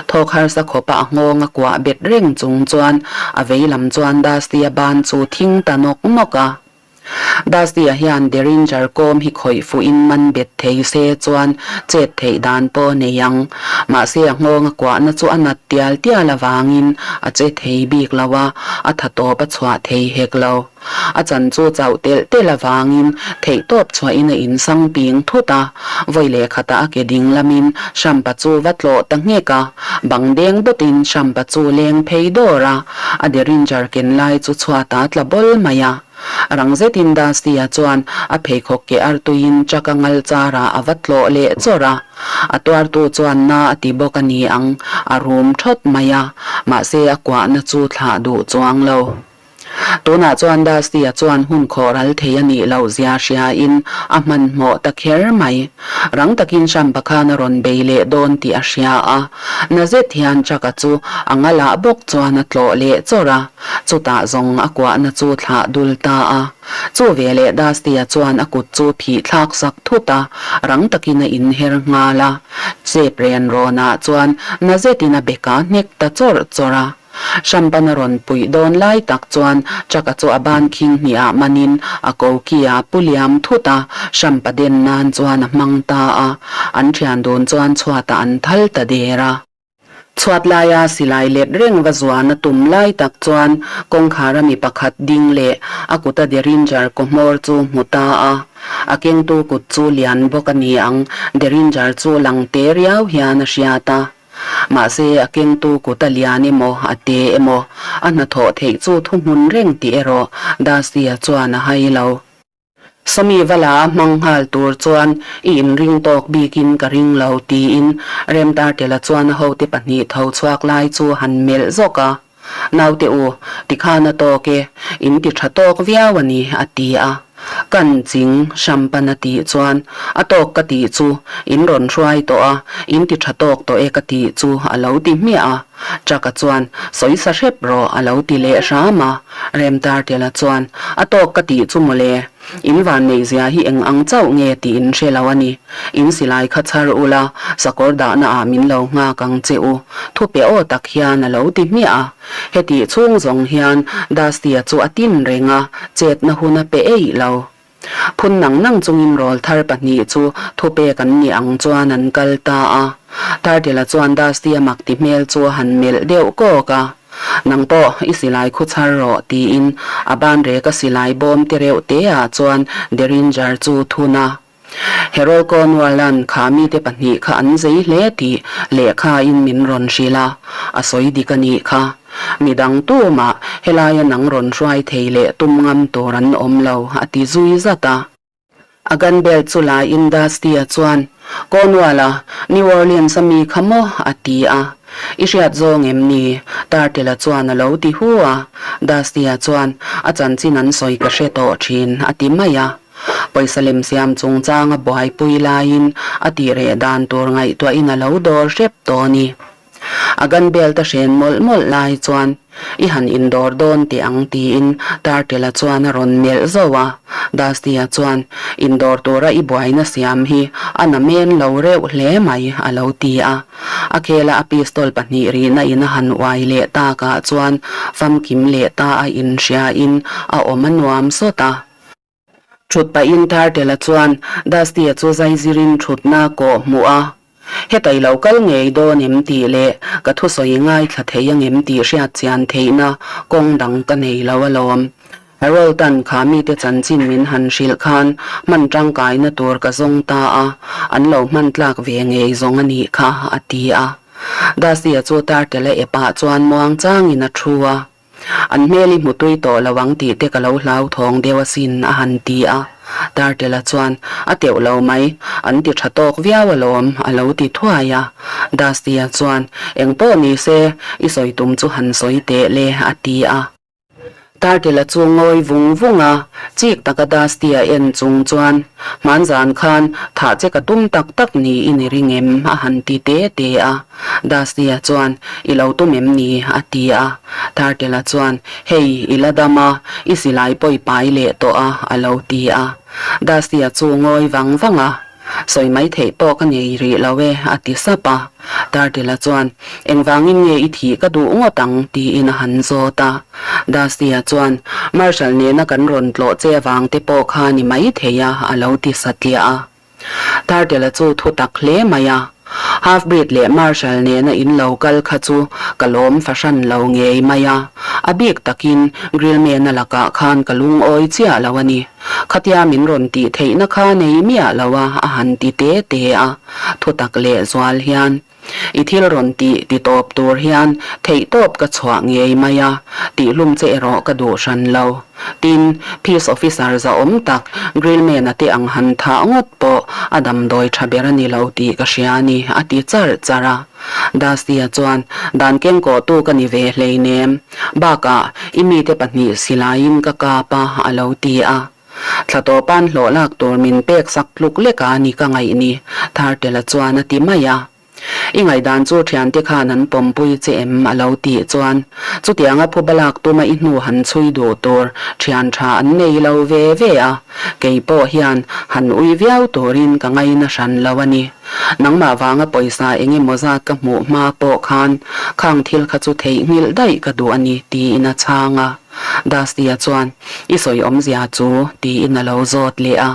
Thawk harsa khawpa a nghawng a kuah bet reng chung chuan a vei lam chuan Dusty-a ban chu thing ta nawk nawk a. Dusty-a hian Derringer kawm hi khawih fuhin man bet thei se chuan chet theih dan pawh a nei ang. Mahse a nghawng a kuahna chu a nat tial tial avangin a che thei bik lo a, a tha tawp a chhuah thei hek lo. A chan chu chauh telh telh avangin theihtawp chhuahin a insang ping thut a, vawi leh khatah a ke ding lamin Hrampa chu va tlawh ta nghek a, bang deng dawtin Hrampa chu leng phei dawr a, a derringer ken lai chu chhuatah a tla bawl mai a. Rang zetin Dusty-a chuan a pheikhawk ke artuiin truck-a ngal charah a va tlawh leh chawrh a, a tuartu chuan na a ti bawk a ni ang, a rum thawt mai a, mahse a kuahna chu thlah duh chuang lo. Tunah chuan Dusty-a chuan hun khawh ral thei a nih loh zia hriain a hmanhmawh ta kher mai. Rang takin Hrampa khan a rawn bei leh dawn tih a hria a. Na zet hian Chuck-a chu a ngalah bawk chuan a tlawh leh chawrh a, chutah zawng a kuahna chu thlah dul ta a. Chu veleh Dusty-a chuan a kut chu phih thlak sak thut a, rang takin a inher nghal a. Chep ren rawnah chuan na zetin a beka hnek ta chawrh chawrh a. Hrampana rawn puih dawn lai tak chuan Chuck-a chu a ban khing hnih ah manin a koki ah pu liam thut a, hrampa den nan chuan a hmang ta a. An thian dun chuan chhuatah an thal ta der a. Chhuat laia silai let reng va zuan a tum lai tak chuan kawngkhar a mi pakhat ding leh a kuta Derringer kaw hmawr chu hmu ta a. A kengtu kut chu lian bawk a ni ang, Derringer chu lang te riau hian a hriat a. Mahse a kengtu kut a lian emaw a te emaw a hnathawh theih chu thuhmun reng tih erawh Dusty-a chuan a hai lo. Sawmi va la a hmang nghal tur chuan i inring tawk bikin ka ring lo tiin Remtartela chuan a hote pahnih tho chhuak lai chu han melh zawk a. Naute u, tikhan a tawk e, in ti tha tawk viau a ni a ti a. Kan ching hrampan a tih chuan a tawk ka tih chu in rawn hruai tawh a, in ti tha tawk tawh e ka tih chu a lo ti hmiah a. Chaka chuan, Sawi sa hrep rawh, a lo ti leh hram a. Remtartela chuan, A tawk ka tih chu mawle, in vanneihzia hi eng ang chauh nge tih in hre lo a ni. In silai kha chhar ula, sakawr dahna ah min lo nghak ang che u, thupe aw tak hian a lo ti hmiah a. Hetih chhung zawng hian Dusty-a chu a tin reng a, chetna hun a pe eih lo. Phun nang nang chungin rawl thar pahnih chu thupek an nih ang chuan an kal ta a. Tartela chuan Dusty a mak ti hmel chu a han melh deuh kawk a. Nang pawh i silai khu chhar rawh tiin a ban rek a silai bawm te reuh te ah chuan Derringer chu thun a. Harold Cornwall-a'n kha mite pahnih kha an zei hle tih lehkha in min rawn hrilh a, a sawi dik a nih kha. Midang tumah helaia nang rawn hruai thei leh tum ngam tur an awm lo, a ti zui zat a. A gun belt chu la in Dusty-a chuan, Cornwall-a, New Orleans-a mi kha maw? a ti a. I hriat zawng em ni? Tartela chuan a lo ti hu a. Dusty-a chuan, A chanchin an sawi ka hre tawh thin, a ti mai a. Pawisa lem siam chungchanga buaipui laiin a tih reh dan tur ngaihtuahin a lo dawr hrep tawh a ni. A gun belt a hren mawlh mawlh lai chuan i han indawr dawn teh ang tiin Tartela chuan a rawn melh zauh a. Dusty-a chuan indawr tura i buaina siam hi a na men lo reuh hle mai a lo ti a. A khela a pistol pahnih rihna in a han uai leh takah chuan famkim leh ta a inhriain a awm a nuam sawt a. Thut pahin Tartela chuan Dusty-a chu zaizirin thutna kawh hmuh a, Heta i lo kal ngei dawn em tih leh ka thusawi ngaithla thei angem tih hriat chian theihna kawng dang ka nei lo alawm. Harold-a'n kha mite chanchin min han hrilh khan hman tangkaina tur ka zawng ta a, an lo hman tlak ve ngei zawng a nih kha, a ti a. Dusty-a chu Tartela epah chuan muangchangin a thu a. An hmel i hmu tui tawh lo ang tih te ka lo hlauthawng deuh asin a han ti a. Tartela chuan, A teuh lo mai, an ti tha tawk viau alawm a lo ti thuai a. Dusty-a chuan, Eng pawh ni se, i sawi tum chu han sawi teh le a ti a. Tartela chu ngawi vung vung a, chik taka Dusty-a en chung chuan, Hmanzan khan thah che ka tum tak tak niin i ring em? a han ti te te a. Dusty-a chuan, I lo tum em ni? a ti a. Tartela chuan, Hei, i la dam a, i silai pawi pai leh tawh a, a lo ti a. Dusty-a chu ngawi vang vang a, Sawi mai theih pawh ka nei rih lo e, a ti sap a. Tartela chuan, Engvangin nge i thih ka duh ngawt ang? tiin a han zawt a. Dusty-a chuan, Marshal nena kan rawn tlawh che avang te pawh kha ni mai thei a, a lo ti satliah a. Tartela chu thu tak hle mai a, Half-breed leh Marshal nena in lo kal kha chu ka lawm fahran lo ngei mai a, a bik takin Grillman-a lakah khan ka lungawi chiah lo a ni. Khatia min rawn tih theihna kha nei miah lo a, a han ti te te a, thu tak leh zual hian. I thil rawn tih ti tawp tur hian theih tawp ka chhuah ngei mai a, tihhlum che erawh ka duh hran lo. Tin, Peace Officer zahawm tak Grillman-a te ang han thah ngawt pawh a damdawi tha ber a ni lo tih ka hria a ni, a ti charh charh a. Dusty-a chuan, Dan kengkawhtu ka ni ve hleinem. Bakah, i mite pahnih silaiin ka kap a, a lo ti a. Thla tawpa'n hlawh lak tur min pek sak tluk lek a ni ka ngaih ni, Thartela chuan a ti mai a. I ngaihdan chu thiante khan an pawmpui che em? a lo tih chuan chutianga phuba lak tuma i hnu han chhui duh tur thian tha an nei lo ve ve a, kei pawh hian han ui viau turin ka ngaina hran lo a ni. Nangmah vanga pawisa eng emaw zat ka hmuh hma pawh khan khang thil kha chu theihnghilh daih ka duh a ni tiin a chhang a. Dusty-a chuan, I sawi awmzia chu? tiin a lo zawt leh a.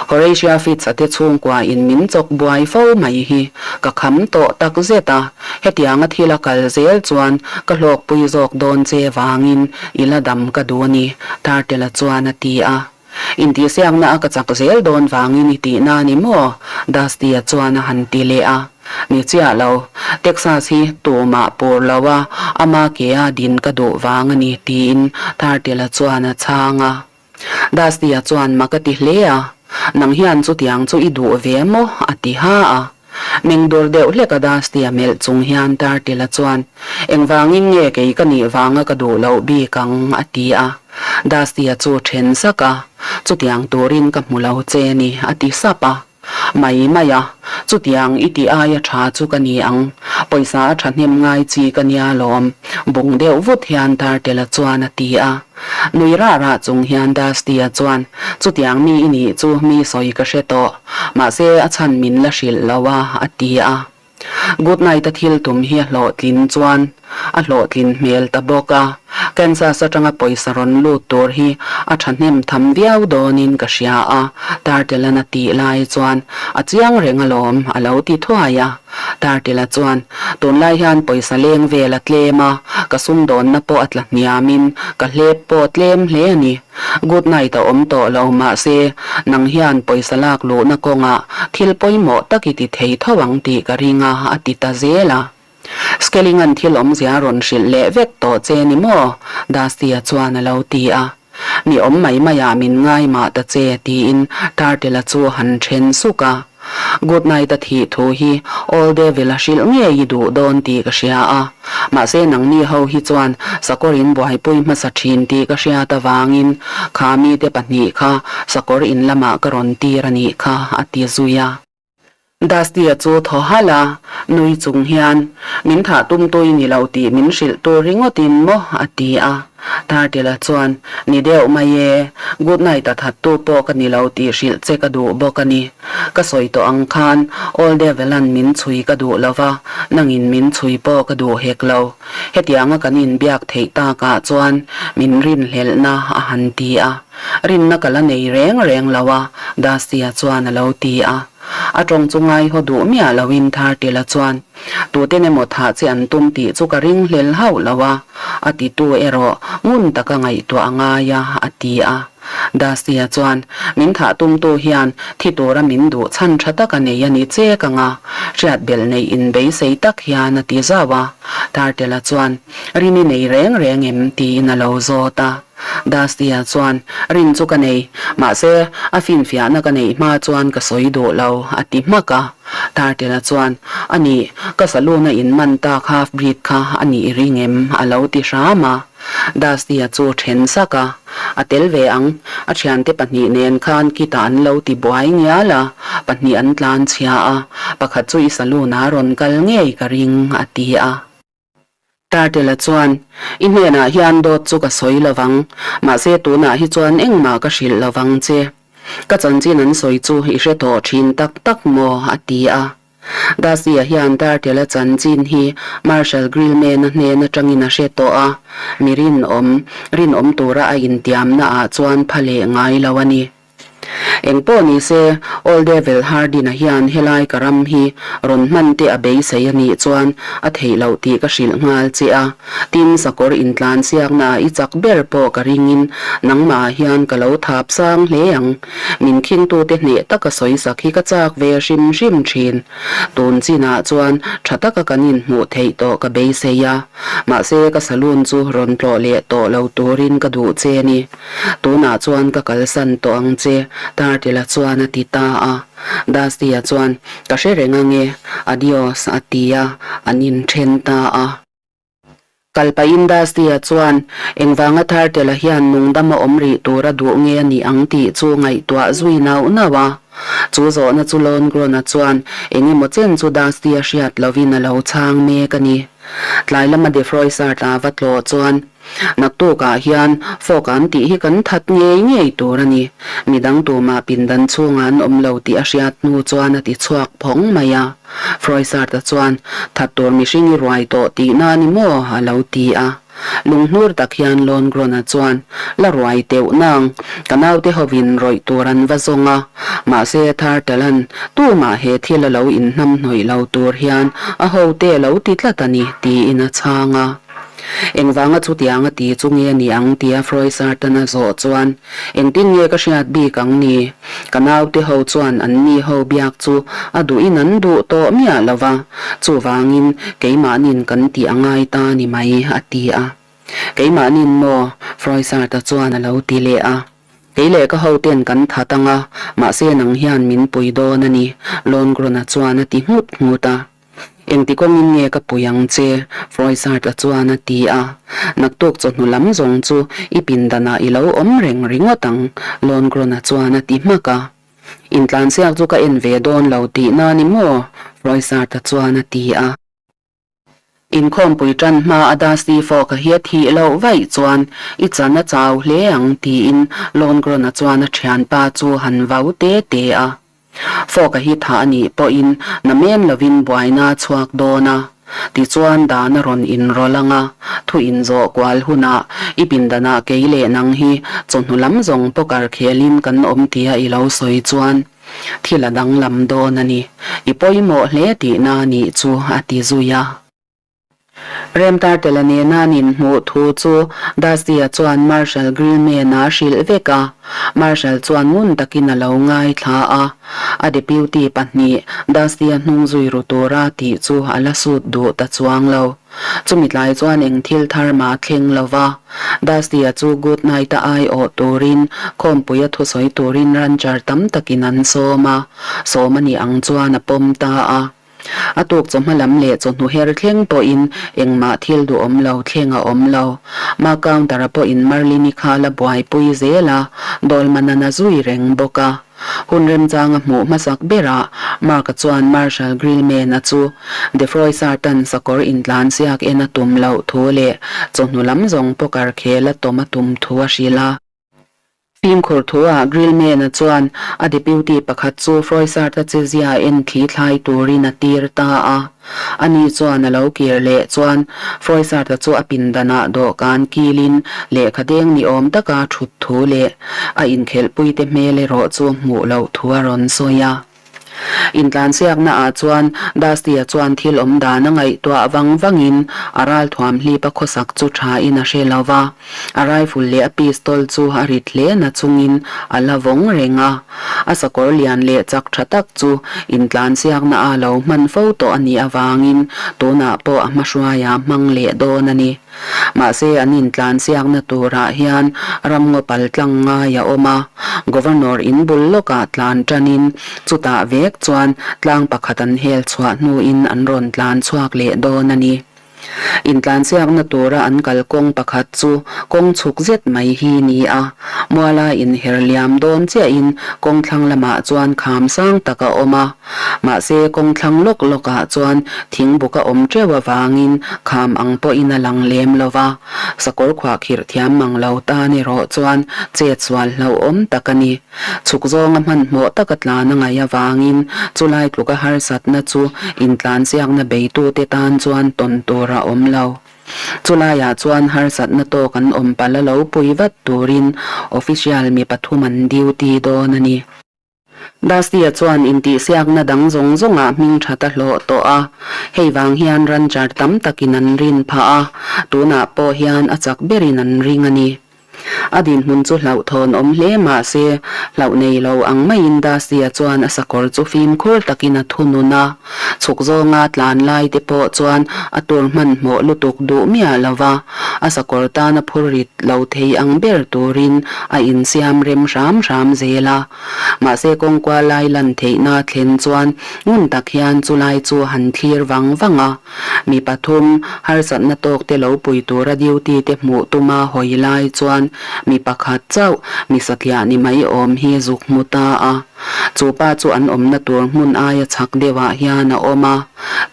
Horatia Fitz-a te chhungkua in min chawk buai fo mai hi ka kham tawh tak zet a, hetianga thil a kal zel chuan ka hlawkpui zawk dawn che vangin i la dam ka duh a ni, Tartela chuan a ti a. Intihsiakna a ka chak zel dawn vangin i tihna a ni maw? Dusty-a chuan a han ti leh a. Ni chiah lo, Texas hi tumah pur lo a, ama ke a din ka duh vang a ni, tiin Tartela chuan a chhang a. Dusty-a chuan mak a ti hle a, Nang hian chutiang chu i duh ve maw? a ti ha a. Meng dur deuh hlek a Dusty-a melh chung hian Tartila chuan, Engvangin nge kei ka nih vanga ka duh loh bik ang? a ti a. Dusty-a chu then sak a, Chutiang turin ka hmu lo che ni, a ti sap a. Mai mai a, chutiang i tih aia tha chu ka ni ang, pawisa a thahnem ngai chi ka nia lawm, bung deuh vut hian Tartela chuan a ti a. Nui rah rah chung hian Dusty-a chuan, Chutiang mi i nih chu mi sawi ka hre tawh, mahse a chhan min la hrilh lo a, a ti a. Good night a thil tum hi a hlawhtlin chuan a hlawhtlin hmel ta bawk a, Kansas atanga pawisa rawn lut tur hi a thahnem tham viau dawnin ka hria a, Tartelan a tih lai chuan a chiang reng alawm a lo ti thuai a. Tartela chuan, Tunlai hian pawisa leng vel a tlem a, ka sumdawnna pawh a tla hniamin ka hlep pawh tlem hle a ni. Good night a awm tawh lo mahse nang hian pawisa lak luhna kawngah thil pawimawh tak i ti thei tho ang tih ka ring a, a ti ta zel a. Skellinga'n thil awmzia a rawn hrilh leh vek tawh che ni maw? Dusty-a chuan a lo ti a. Mi awm mai maiah min ngai mah ta che tiin Turtle-a chu a han then suk a. Good night a thih thu hi Old Devil a hrilh ngei i duh dawn tih ka hria a, mahse nangni ho hi chuan sakawr in buaipui hmasa thin tih ka hriat avangin kha mite pahnih kha sakawr in lamah ka rawn tir a nih kha a ti zui a. Dusty-a chu thaw halh a, nui chung hian, Min thah tum tui ni lo tih min hrilh tur ringawtin maw? a ti a. Tartila chuan, Ni deuh mai e, good night a thattu pawh ka ni lo tih hrilh che ka duh bawk a ni. Ka sawi tawh ang khan Old Devil-a'n min chhui ka duh lo va, nangin min chhui pawh ka duh hek lo. Hetianga kan inbiak theih takah chuan min rinhlelhna a han ti a. Rinna ka la nei reng reng lo a, Dusty-a chuan a lo ti a. A tawng chu ngaihaw duh miah loin Tartila chuan, Tuten emaw thah che an tum tih chu ka ring hlel hauh lo a, a titu erawh ngun taka ngaihtuah a ngai a, a ti a. Dusty-a chuan, Min thah tumtu hian thi tura min duh chhan tha tak a nei a ni che ka nga, hriat belh neih inbeisei tak hian a ti zauh a. Tartela chuan, Rin i nei reng reng em? tiin a lo zawt a. Dusty-a chuan, Rin chu ka nei, mahse a finfiahna ka neih hma chuan ka sawi duh lo, a ti hmak a. Tartela chuan, A nih, ka saloon-a in man tak half breed kha a nih i ring em? a lo ti hram a. Dusty-a chu then sak a, A tel ve ang, a thiante pahnih nen khan kitah an lo ti buai ngial a, pahnih an tlan chhia a, pakhat chu i saloon-ah a rawn kal ngei ka ring, a ti a. Tartela chuan, I hnenah hian dawt chu ka sawi lo vang, mahse tunah hi chuan engmah ka hrilh lo vang che. Ka chanchin an sawi chu i hre tawh thin tak tak maw? a ti a. Dusty-a hian Tartela chanchin hi Marshal Grillman-a hnen atangin a hre tawh a, mi rinawm, rinawm tura a intiamnaah chuan pha leh ngai lo a ni. Engpawh ni se, Old Devil Hardin-a hian helai ka ram hi rawn hman te a beisei a nih chuan a theih loh tih ka hrilh nghal che a. Tin, sakawr intlan siaknaah i chak ber pawh ka ringin nangmahah hian ka lo thap sang hle ang. Min khingtute hneh taka sawisak hi ka chak ve hrim hrim thin. Tun chinah chuan tha taka kan inhmuh theih tawh ka beisei a. Mahse, ka saloon chu rawn tlawh leh tawh lo turin ka duh che a ni. Tunah chuan ka kalsan tawh ang che, Tartila chuan a ti ta a. Dusty-a chuan, Ka hre reng ange, adios, a ti a, an inthen ta a. Kal pahin Dusty-a chuan engvanga Thartela hian nungdam a awm rih tura duh nge a nih ang tih chu ngaihtuah zui nauh nauh a. Chu zawhna chu Lone-Gron-a chuan eng emaw chen chu Dusty-a hriat lovin a lo chhang mek a ni. Tlai lama Defroissart-a va tlawh chuan, Naktukah hian fork an tih hi kan that ngei ngei tur a ni. Midang tumah pindan chhungah an awm lo tih a hriat hnu chuan a ti chhuak phawng mai a. Froissart-a chuan, That tur mihring i ruai tawh tihna a ni maw? a lo ti a. Lunghnur tak hian Lone-Gron-a chuan, La ruai teuh nang, ka naute hovin rawih tur an va zawng a. Mahse, Thartalan, tumah he thil a lo inhnamhnawih lo tur hian a hote a lo ti tlat a ni, tiin a chhang a. Engvanga chutianga ti chu nge ni ang tia Froissart-an a zawh chuan, Engtin nge ka hriat bik ang ni? Ka naute ho chuan an ni ho biak chu a duhin an duh tawh miah lo va, chuvangin keimahnin kan tih a ngai ta ni mai, a ti a. Keimahnin maw? Froissart-a chuan a lo ti leh a. Kei leh ka hoten kan that ang a, mahse nang hian min pui dawn a ni, Lone-Grun-a chuan a ti nghut nghut a. Engti kawngin nge ka pui ang che? Froissart-a chuan a ti a. Naktuk chawhnu lam zawng chu i pindanah i lo awm reng ringawt ang, Lone-Grun-a chuan a ti hmak a. Intlansiak chu ka en ve dawn lo tihna ni maw? Froissart-a chuan a ti a. Inkhawmpui tan hma a Dusty Fawk-a hi a thih loh vaih chuan i chan a chau hle ang tiin Lone-Grun-a chuan a thianpa chu han vau te te a. Fawk-a hi thah a nih pawhin namen lovin buaina a chhuak dawn a, tichuan dan a rawn inrawlh ang a, thu inzawh kual hunah i pindanah kei leh nang hi chawhnu lam zawng poker khelin kan awm tia i lo sawi chuan thil a danglam dawn a ni. I pawimawh hle tihna a nih chu a ti zui a. Remtartela nena an inhmuh thu chu Dusty-a chuan Marshal Grillman-a a hrilh vek a. Marshal chuan ngun takin a lo ngaithla a. A deputy pahnih Dusty-a hnung zui ru tura tih chu a la sut duh ta chuang lo. Chumi tlai chuan eng thil thar mah thleng lo va. Dusty-a chu Good Night-a aiawh turin khawmpuia thusawi turin rancher tam takin an sawm a. Sawm a nih ang chuan a pawm ta a. A tuk chawhma lam leh chawhnu her thleng pawhin engmah thil duhawm lo thleng a awm lo. Ma counter-a pawhin Marlini kha la buaipui zel a, dawlmanan a zui reng bawk a. Hun remchanga hmuh hmasak berah Mark-a chuan Marshal Grillman-a chu Defroy Sartan sakawr intlan siak en a tum loh thu leh chawhnu lam zawng poker khel a tawm a tum thu a hrilh a. Fimkhur thuah Grillman-a chuan a deputy pakhat chu Froissart-a chezia en thli thlai turin a tir ta a. Ani chuan a lo kir leh chuan Froissart-a chu a pindanah dawhkan kilin lehkha deng ni awm taka thut thu leh a inkhelhpuite hmel erawh chu hmuh loh thu a rawn sawi a. Intlansiakna ah chuan Dusty-a chuan thil awm dan a ngaihtuah vang vangin a ralthuam hlip a khawsak chu tha in a hre lo va, a rifle leh a pistol chu a rit hle na chungin a la vawng reng a. A sakawr lian leh chak tha tak chu intlansiakna a lo hman fo tawh a nih avangin tunah pawh a hmahruaiah hmang leh dawn a ni. Mahse, an intlansiakna turah hian ramngaw pal tlang ngai a awm a, Governor in bul lawkah tlan tanin chutah vek chuan tlang pakhat an hel chhuah hnuin an rawn tlan chhuak leh dawn a ni. Intlansiakna tura an kal kawng pakhat chu kawng chhuk zet mai hi ni a, muala inher liam dawn chiahin kawng thlang lamah chuan kham sang tak a awm a. Mahse, kawng thlang lawk lawkah chuan thingbuk a awm teuh avangin kham ang pawhin a lang lem lo va, sakawr khuah khirh thiam mang lo tan erawh chuan chet sual hlauhawm tak a ni. Chhuk zawnga hmanhmawh taka tlan a ngaih avangin chulai tluka harsatna chu intlansiakna beitute tan chuan tawn tur a awm lo. Chulaiah chuan harsatna tawk an awm palh a lo pui vat turin official mi pathum an duty dawn a ni. Dusty-a chuan intihsiakna dang zawng zawngah hming that a hlawh tawh a, hei vang hian rancher tam takin an rin phah a, tunah pawh hian a chak berin an ring a ni. A dinhmun chu hlauhthawn awm hle mah se, hlauh nei lo ang maiin Dusty-a chuan a sakawr chu fimkhur takin a thunun a, chhuk zawnga tlan lai te pawh chuan a tur hmanhmawh lutuk duh miah lo va. A sakawr tana phur rit lo thei ang ber turin a insiam rem hram hram zel a. Mahse kawng kual lai lan theihna thlen chuan ngun tak hian chulai chu a han thlir vang vang a. Mi pathum harsatna tawk te lo pui tura duty te hmuh tuma hawi lai chuan mi pakhat chauh mi satliah ni mai awm hi zuk hmu ta a. Chu pa chu an awmna tur hmun aia chhak deuhah hian a awm a.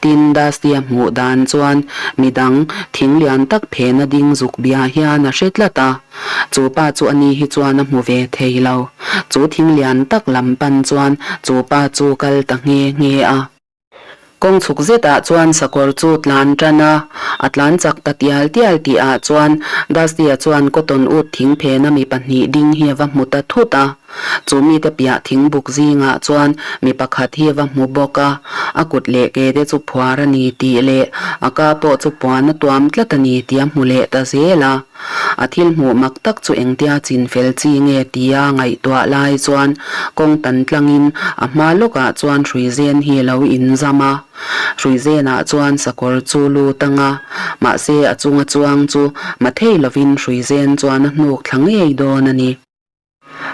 Tin, Dusty-a hmuh dan chuan mi dang thing lian tak phena ding zuk bia hian a hre tlat a. Chu pa chu ani hi chuan a hmu ve thei lo. Chu thing lian tak lam pan chuan chu pa chu kal ta nghe nghe a. Kawng chhuk zetah chuan sakawr chu tlan tan a, a tlan chak ta tial tial tih ah chuan Dusty-a chuan cotton ut thing phena mi pahnih ding hi a va hmu ta thut a. Chu mite piah thing buk zingah chuan mi pakhat hi a va hmu bawk a, a kut leh ke te chu phuar a ni tih leh a ka pawh chu puan a tuam tlat a ni tih a hmu leh ta zel a. A thil hmuh mak tak chu engtia chin fel chi nge tia ngaihtuah lai chuan kawng tan tlangin a hma lawkah chuan hruizen hi a lo inzam a. Hruizenah chuan sakawr chu lut ang a, mahse a chunga chuang chu mathei lovin hruizen chuan a hnuk thla ngei dawn a ni.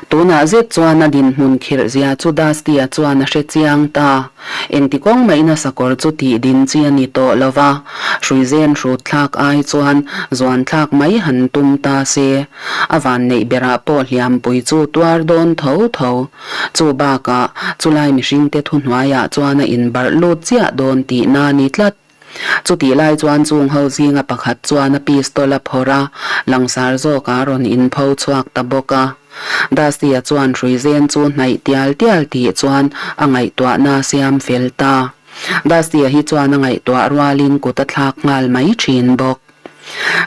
Tunah zet chuan a dinhmun khirh zia chu Dusty-a chuan a hre chiang ta. Engti kawng mahin a sakawr chu tih din chi a ni tawh lo va, hruizen hrut thlak ai chuan zuan thlak mai han tum ta se. A vanneih berah pawh hliampui chu tuar dawn tho tho. Chu bakah chulai mihringte thuhnuaiah chuan a inbarh lut chiah dawn tihna a ni tlat. Chutih lai chuan chung ho zinga pakhat chuan a pistol a phawrh a, langsar zawkah a rawn inpho chhuak ta bawk a. Dusty-a chuan hruizen chu hnaih tial tial tih chuan a ngaihtuahna a siam fel ta. Dusty-a hi chuan a ngaihtuah rualin kut a thlak nghal mai thin bawk.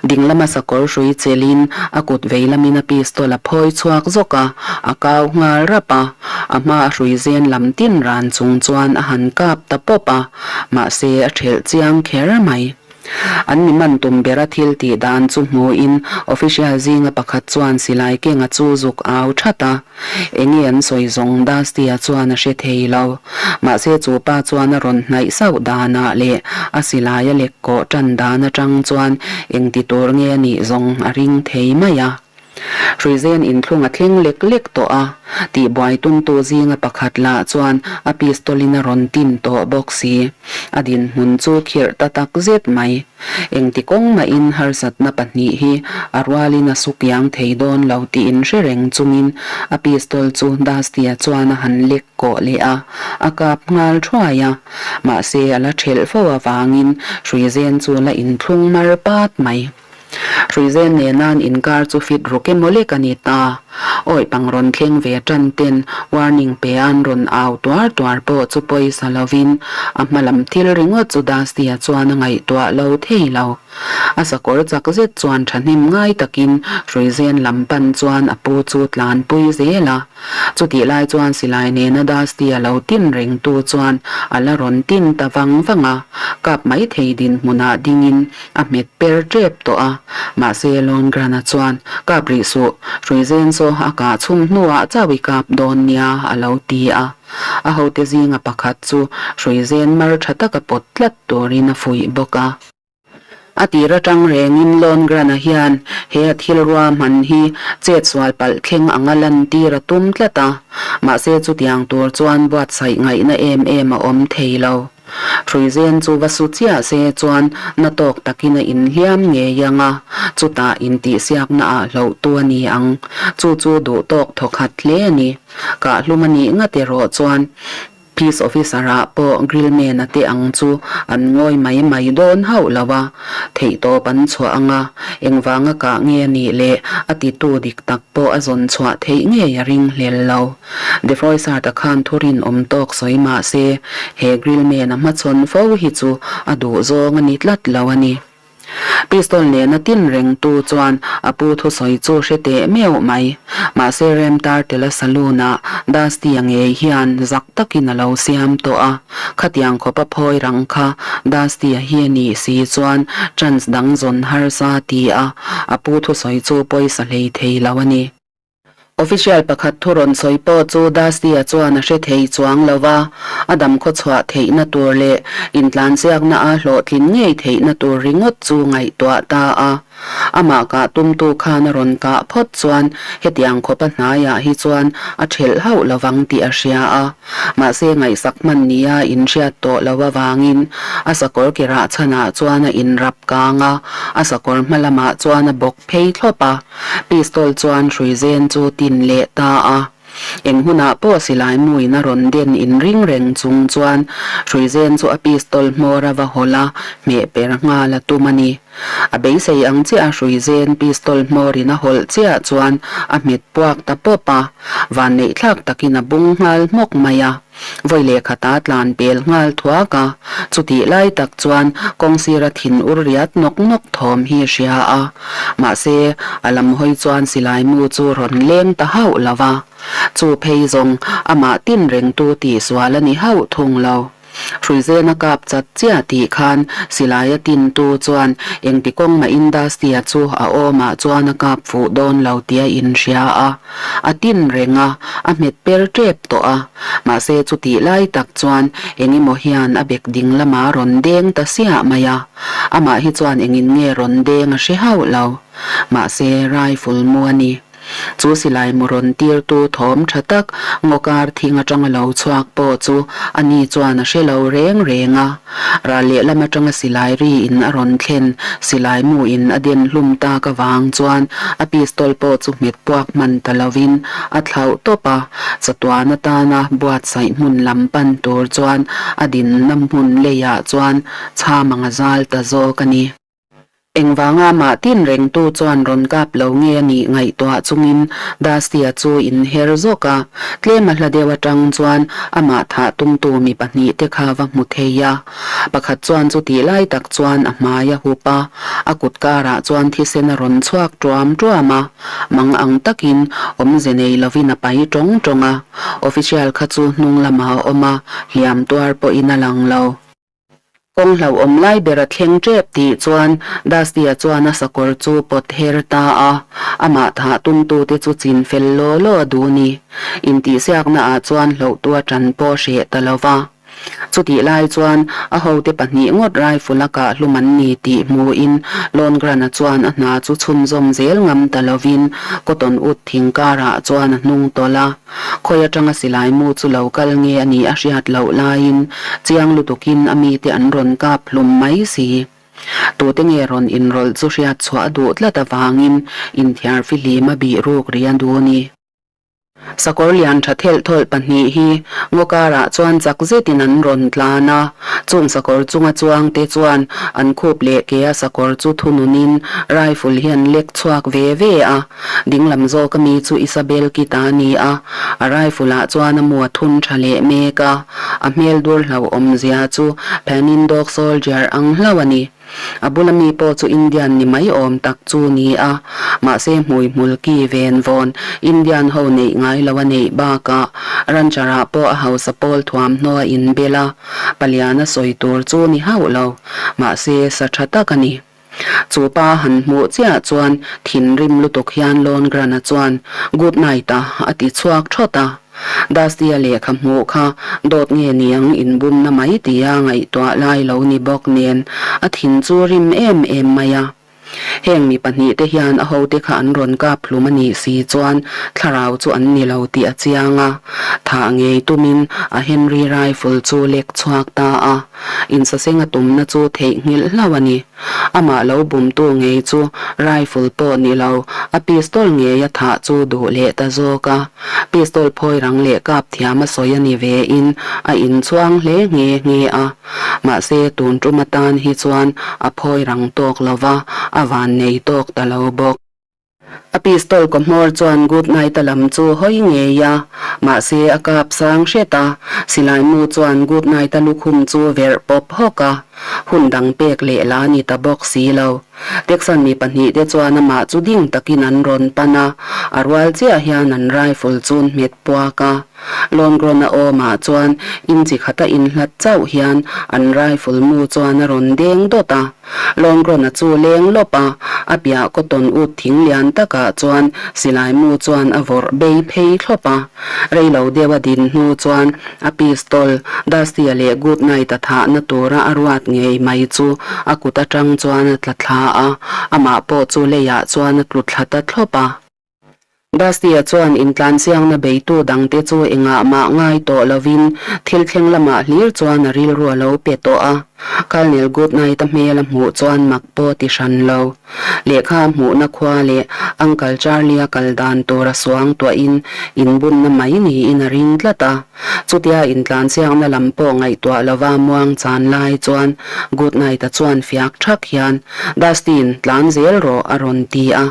Ding lama sakawr hrui chelin a kut vei lamin a pistol a phawi chhuak zawk a, a kau nghal rap a. A hma a hrui zen lam tin ran chung chuan a han kap ta pawp a, mahse a thelh chiang kher mai. An mi man tum bera thil tih dan chu hmuin official zinga pakhat chuan silai kenga chu zuk au that a. Enge an sawi zawng Dusty-a chuan a hre thei lo. Mahse chu pa chuan a rawn hnaih sauh danah leh a silai a lek kawh tan dan atang chuan engti tur nge a nih zawng a ring thei mai a. Hruizen inthlung a thleng lek lek tawh a, tihbuai tumtu zinga pakhat lah chuan a pistol in a rawn tin tawh bawk si. A dinhmun chu khirh ta tak zet mai. Engti kawng mahin harsatna pahnih hi a rualin a sukiang thei dawn lo tih inhre reng chungin a pistol chu Dusty-a chuan a han lek kawh leh a, a kap nghal thuai a. Mahse a la thelh fo avangin hruizen chu la inthlung mar pat mai. Hruizen nena'n inkar chu fit ruk emaw lek a ni ta. Awi pang rawn thleng ve tan ten warning pe an rawn au tuar tuar pawh chu pawisa lovin a hma lam thil ringawt chu Dusty-a chuan a ngaihtuah lo thei lo. A sakawr chak zet chuan thahnem ngai takin hruizen lam pan chuan a pu chu tlanpui zel a. Chutih lai chuan silai nena Dusty-a lo tin rengtu chuan a la rawn tin ta vang vang a, kap mai thei dinhmunah dingin A hmet per tep tawh a, mahse Lawngran-a chuan, Kap rih suh, hruizen saw a kah chhung hnuah chauh i kap dawn nia, a lo ti a. A hote zinga pakhat chu hruizen mar tha taka pawt tlat turin a fuih bawk a. A tir atang rengin Lawngran-a hian he a thil ruahman hi chet sual palh thleng anga lantir a tum tlat a, mahse chutiang tur chuan buatsaih ngaihna em em a awm thei lo. Hruizen chu va su chiah se chuan na tawk takin a inhliam ngei ang a, chutah intihsiakna ah hlohtu a ni ang. Chu chu duh tawk thawkhat hle a ni. Kahhlum a nih ngat erawh chuan Peace Officer ah pawh Grillman a te ang chu an ngawi mai mai dawn hauh lo a, theihtawp an chhuah ang a, engvanga kah nge a nih leh a titu dik tak pawh a zawn chhuah theih ngei a ring hlel lo. Defroy Sarta khan thu rinawm tawk sawi mah se, he grill man a hmachhawn fo hi chu a duh zawng a ni tlat lo a ni. Pistol nena tin rengtu chuan a pu thusawi chu hre teh meuh mai. Mahse Rem Tartela saloon-ah Dusty-a ngei hian zak takin a lo siam tawh a. Khatiang khawpa phawi rang kha Dusty-a hi a nih si chuan chance dang zawn harsa ti a, a pu thusawi chu pawisa hlei thei lo a ni. Official pakhat thu rawn sawi pawh chu Dusty-a chuan a hre thei chuang lo va, a dam khaw chhuah theihna tur leh intlansiakna a hlawhtlin ngei theihna tur ringawt chu ngaihtuah ta a. Amah kah tumtu khan a rawn kah phawt chuan hetiang khawpa hnaiah hi chuan a thelh hauh lovang tih a hria a. Mahse ngaihsak hman nia inhriat tawh lo avangin a sakawr ke rah chhanah chuan a inrap kang a, a sakawr hma lamah chuan a bawk phei thlawp a. Pistol chuan hruizen chu tin leh ta a. Eng hunah pawh silai muin a rawn den inring reng chung chuan hruizen chu a pistol hmawr a va hawlh a, hmeh per nghal a tum a ni. A beisei ang chiah a hruizen pistol hmawrin a hawlh chiah chuan a hmet puak ta pawp a, vanneihthlak takin a bung nghal hmawk mai a. Vawi leh khata tlan pel nghal thuak a, chutih lai tak chuan kawngsira thin ur riat nawk nawk thawm hi a hria a. Mahse, a lam hawi chuan silai mu chu rawn leng ta hauh lo va. Chu phei zawng amah tin rengtu tihsual a ni hauh thung lo. Hruizen a kap chat chiah tih khan silai a tintu chuan engti kawng mah Industy-a chu a awmah chuan a kap fuh dawn lo tih a inhria a. A tin reng a, a hmet per tep tawh a. Mahse chutih lai tak chuan eng emaw hian a bek ding lamah a rawn deng ta siah mai a. Amah hi chuan engin nge rawn deng a hre hauh lo. Mahse rifle mu a ni. Chu silai mu rawn tirtu thawm tha tak ngaw kar thing atanga lo chhuak pawh chu ani chuan a hre lo reng reng a. Ral lehlam atanga silai ri in a rawn thlen silai mu in a den hlum tak avang chuan a pistol pawh chu hmet puak hman ta lovin a thlauh tawp a, chatuan atana buatsaih hmun lam pan tur chuan a dinna hmun leiah chuan chham ang a zal ta zawk a ni. Engvanga mah tin rengtu chuan rawn kap lo nge a nih ngaihtuah chungin Dusty-a chu inher zawk a, tlem a hla deuh atang chuan amah thah tumtu mi pahnihte kha va hmu thei a. Pakhat chuan chutih lai tak chuan a hmai a hup a, a kut karah chuan thisen a rawn chhuak tuam tuam a, mang ang takin awmze nei lovin a pai tawng tawng a. Official kha chu hnung lamah a awm a, hliam tuar pawhin a lang lo. Kawng hlauhawm lai ber a thleng tep tih chuan Dusty-a chuan a sakawr chu pawt her ta a, amah thah tumtute chu chin fel law law a duh ni. Intihsiakna ah chuan hlauhtu a tan pawh hreh ta lo va. Chutih lai chuan a hote pahnih ngawt rifle a kah hlum an ni tih hmuhin Longran-a chuan a hna chu chhunzawm zel ngam ta lovin cotton ut thing karah chuan a hnung tawlh a. Khawi atanga silai mu chu lo kal nge a nih a hriat loh laiin chiang lutukin a mite an rawn kap hlum mai si. Tute nge rawn inrawlh chu hriat chhuah a duh tlat avangin inthiar fihlim a bih ruk ri a duh ni. Sakawr lian tha thelh thawlh pahnih hi ngaw karah chuan chak zetin an rawn tlan a, chung sakawr chunga chuangte chuan an khup leh ke a sakawr chu thununin rifle hi an lek chhuak ve ve a. Dinglam zawk ami chu Isabel Kita a ni a, a rifle ah chuan a mu a thun tha leh mek a, a hmel dur hlauhawm zia chu Phanin Dog Soldier ang hlauh a ni. A bula mi pawh chu Indian ni mai awm tak chu ni a, mahse hmui hmul ki ven vawn Indian ho neih ngai lo a neih bakah rancher ah pawh a hausa pawl thuamhnaw a inbel a, palian a sawi tur chu ni hauh lo, mahse sa tha tak a ni. Chu pa han hmuh chiah chuan thinrim lutuk hian Lone Grana chuan Good night a a ti chhuak thawt a. Dusty-a lehkha hmuh kha dawt nge niang inbumna mai tia ngaihtuah lai lo ni bawk nen a thin chu rim em em mai a. Heng mi pahnihte hian a hote kha an rawn kap hlum a nih si chuan thlarau chu an ni lo tih a chiang a. Thah ngei tumin a Henry rifle chu lek chhuak ta a. Insaseng a tumna chu theihnghilh hlauh a ni. Amah lo bumtu ngei chu rifle pawh ni lo, a pistol ngei a thah chu duh leh ta zawk a. Pistol phawi rang leh kap thiam a sawi a ni ve in a inchhuang hle nghe nghe a. Mahse tun tum atan hi chuan a phawi rang tawk lo va, a van nei tawk ta lo bawk. A pistol kaw hmawr chuan Good Night-a lam chu hawi ngei a, mahse a kap sang hret a, silai mu chuan Good Night-a lukhum chu verh pawp hawk a, hun dang pek leh la ni ta bawk si lo. Texan mi pahnihte chuan amah chu ding takin an rawn pan a, a rual chiah hian an rifle chu an hmet puak a. Lawngrawna awmah chuan inchi khata inhlat chauh hian an rifle mu chuan a rawn deng dawt a. Lawngrawna chu leng lawp a, a piah cotton ut thing lian takah chuan silai mu chuan a vawrh bei phei thlawp a. Rei lo deuh a din hnu chuan a pistol, Dusty-a leh Goodnight-a thahna tura a ruat. ngei mai chu a kut atang chuan a tla thla a, amah pawh chu leiah chuan a tlu thla ta thlawp a. Dusty-a chuan intlansiakna beitu dangte chu engah mah ngai tawh lovin thil thleng lamah hlir chuan a rilru a lo pe tawh a. Colonel Goodnight-a hmel a hmuh chuan mak pawh ti hran lo. Lehkha a hmuhna khua leh Uncle Charlie-a kal dan tur a suang tuahin inbunna mai niin a ring tlat a. Chutia intlansiakna lam pawh ngaihtuah lova muang chan lai chuan Goodnight-a chuan fiak thak hian, Dustin, tlan zel rawh, a rawn ti a.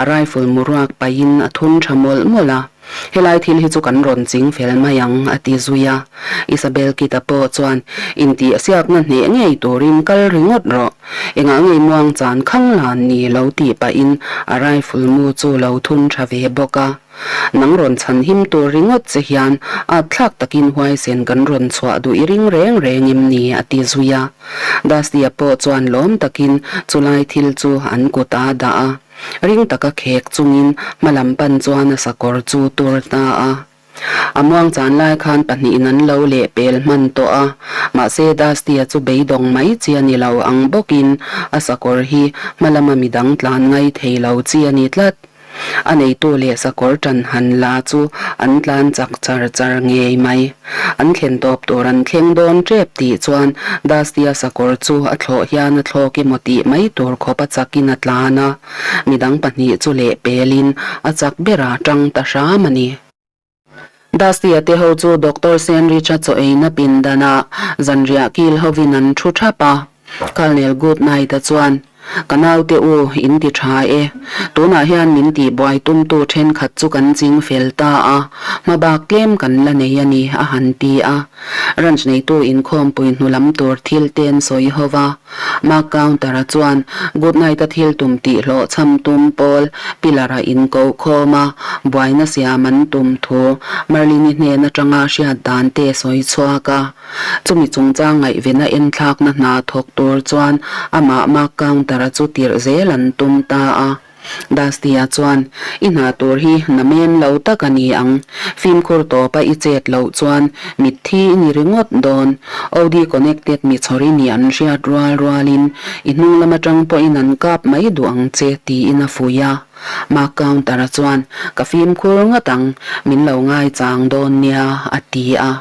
A rifle muruak pahin a thun tha mawlh mawlh a. Helai thil hi chu kan rawn ching fel mai ang, a ti zui a. Isabel Kita pawh chuan, Intihsiakna hneh ngei turin kal ringawt rawh. Engah ngei muang chan khang lan ni lo tih pahin a rifle mu chu lo thun tha ve bawk a. Nang rawn chhan him tur ringawt che hian at thlak takin huaisen kan rawn chhuah duh i ring reng reng em ni? a ti zui a. Dusty-a pawh chuan lawm takin chulai thil chu an kut a dah a. Ring taka khek chungin hma lam pan chuan a sakawr chu tur ta a. A muang chan lai khan pahnihin an lo leh pel hman tawh a, mahse Dusty-a chu beidawng mai chi a ni lo ang bawkin a sakawr hi hma lama midang tlan ngai thei lo chi a ni tlat. A neitu leh sakawr ṭan han la chu an tlan chak char char ngei mai. An thlen tawp tur an thleng dawn ṭep tih chuan Dusty-a sakawr chu a thlawh hian a thlawk emaw tih mai tur khawp a chakin a tlan a. Midang pahnih chu leh pelin a chak berah ṭang ta hram a ni. Dusty-a te ho chu Doctor Sandrich-a chaw eina pindanah zanriah kil hovin an thu thap a. Colonel Goodnight-a chuan, Ka naute u, in ti tha e. Tunah hian min tihbuai tumtu thenkhat chu kan ching fel ta a, hmabak tlem kan la nei a ni, a han ti a. Ranch neitu inkhawmpui hnu lam tur thil te an sawi ho va. Mark Counter-a chuan Goodnight-a thil tum tih hlawhchham tum pawl pillar-a inkoh khawm a, buaina siam an tum thu Merlin-i hnen atanga hriat dan te sawi chhuak a. Chumi chungchang ngaihvena enthlakna hna thawk tur chuan amah Mark Counter-a chu tirh zel an tum ta a. Dusty-a chuan, I hna tur hi na men lo tak a ni ang. Fimkhur tawpa i chet loh chuan mitthi i ni ringawt dawn. OD connected mi chhawr i nih an hriat rual rualin i hnung lam atang pawhin an kap mai duh ang che, tiin a fuih a. Mark Counter-a chuan, Ka fimkhur ngawt ang, min lo ngaichang dawn nia, a ti a.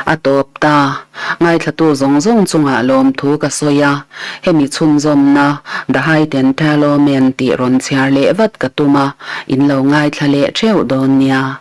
A tawp ta. Ngaithlatu zawng zawng chungah lawmthu ka sawi a, hemi chhunzawmna The Height and Tallow Man tih rawn chhiar leh vat ka tum a, in lo ngaithla leh theuh dawn nia.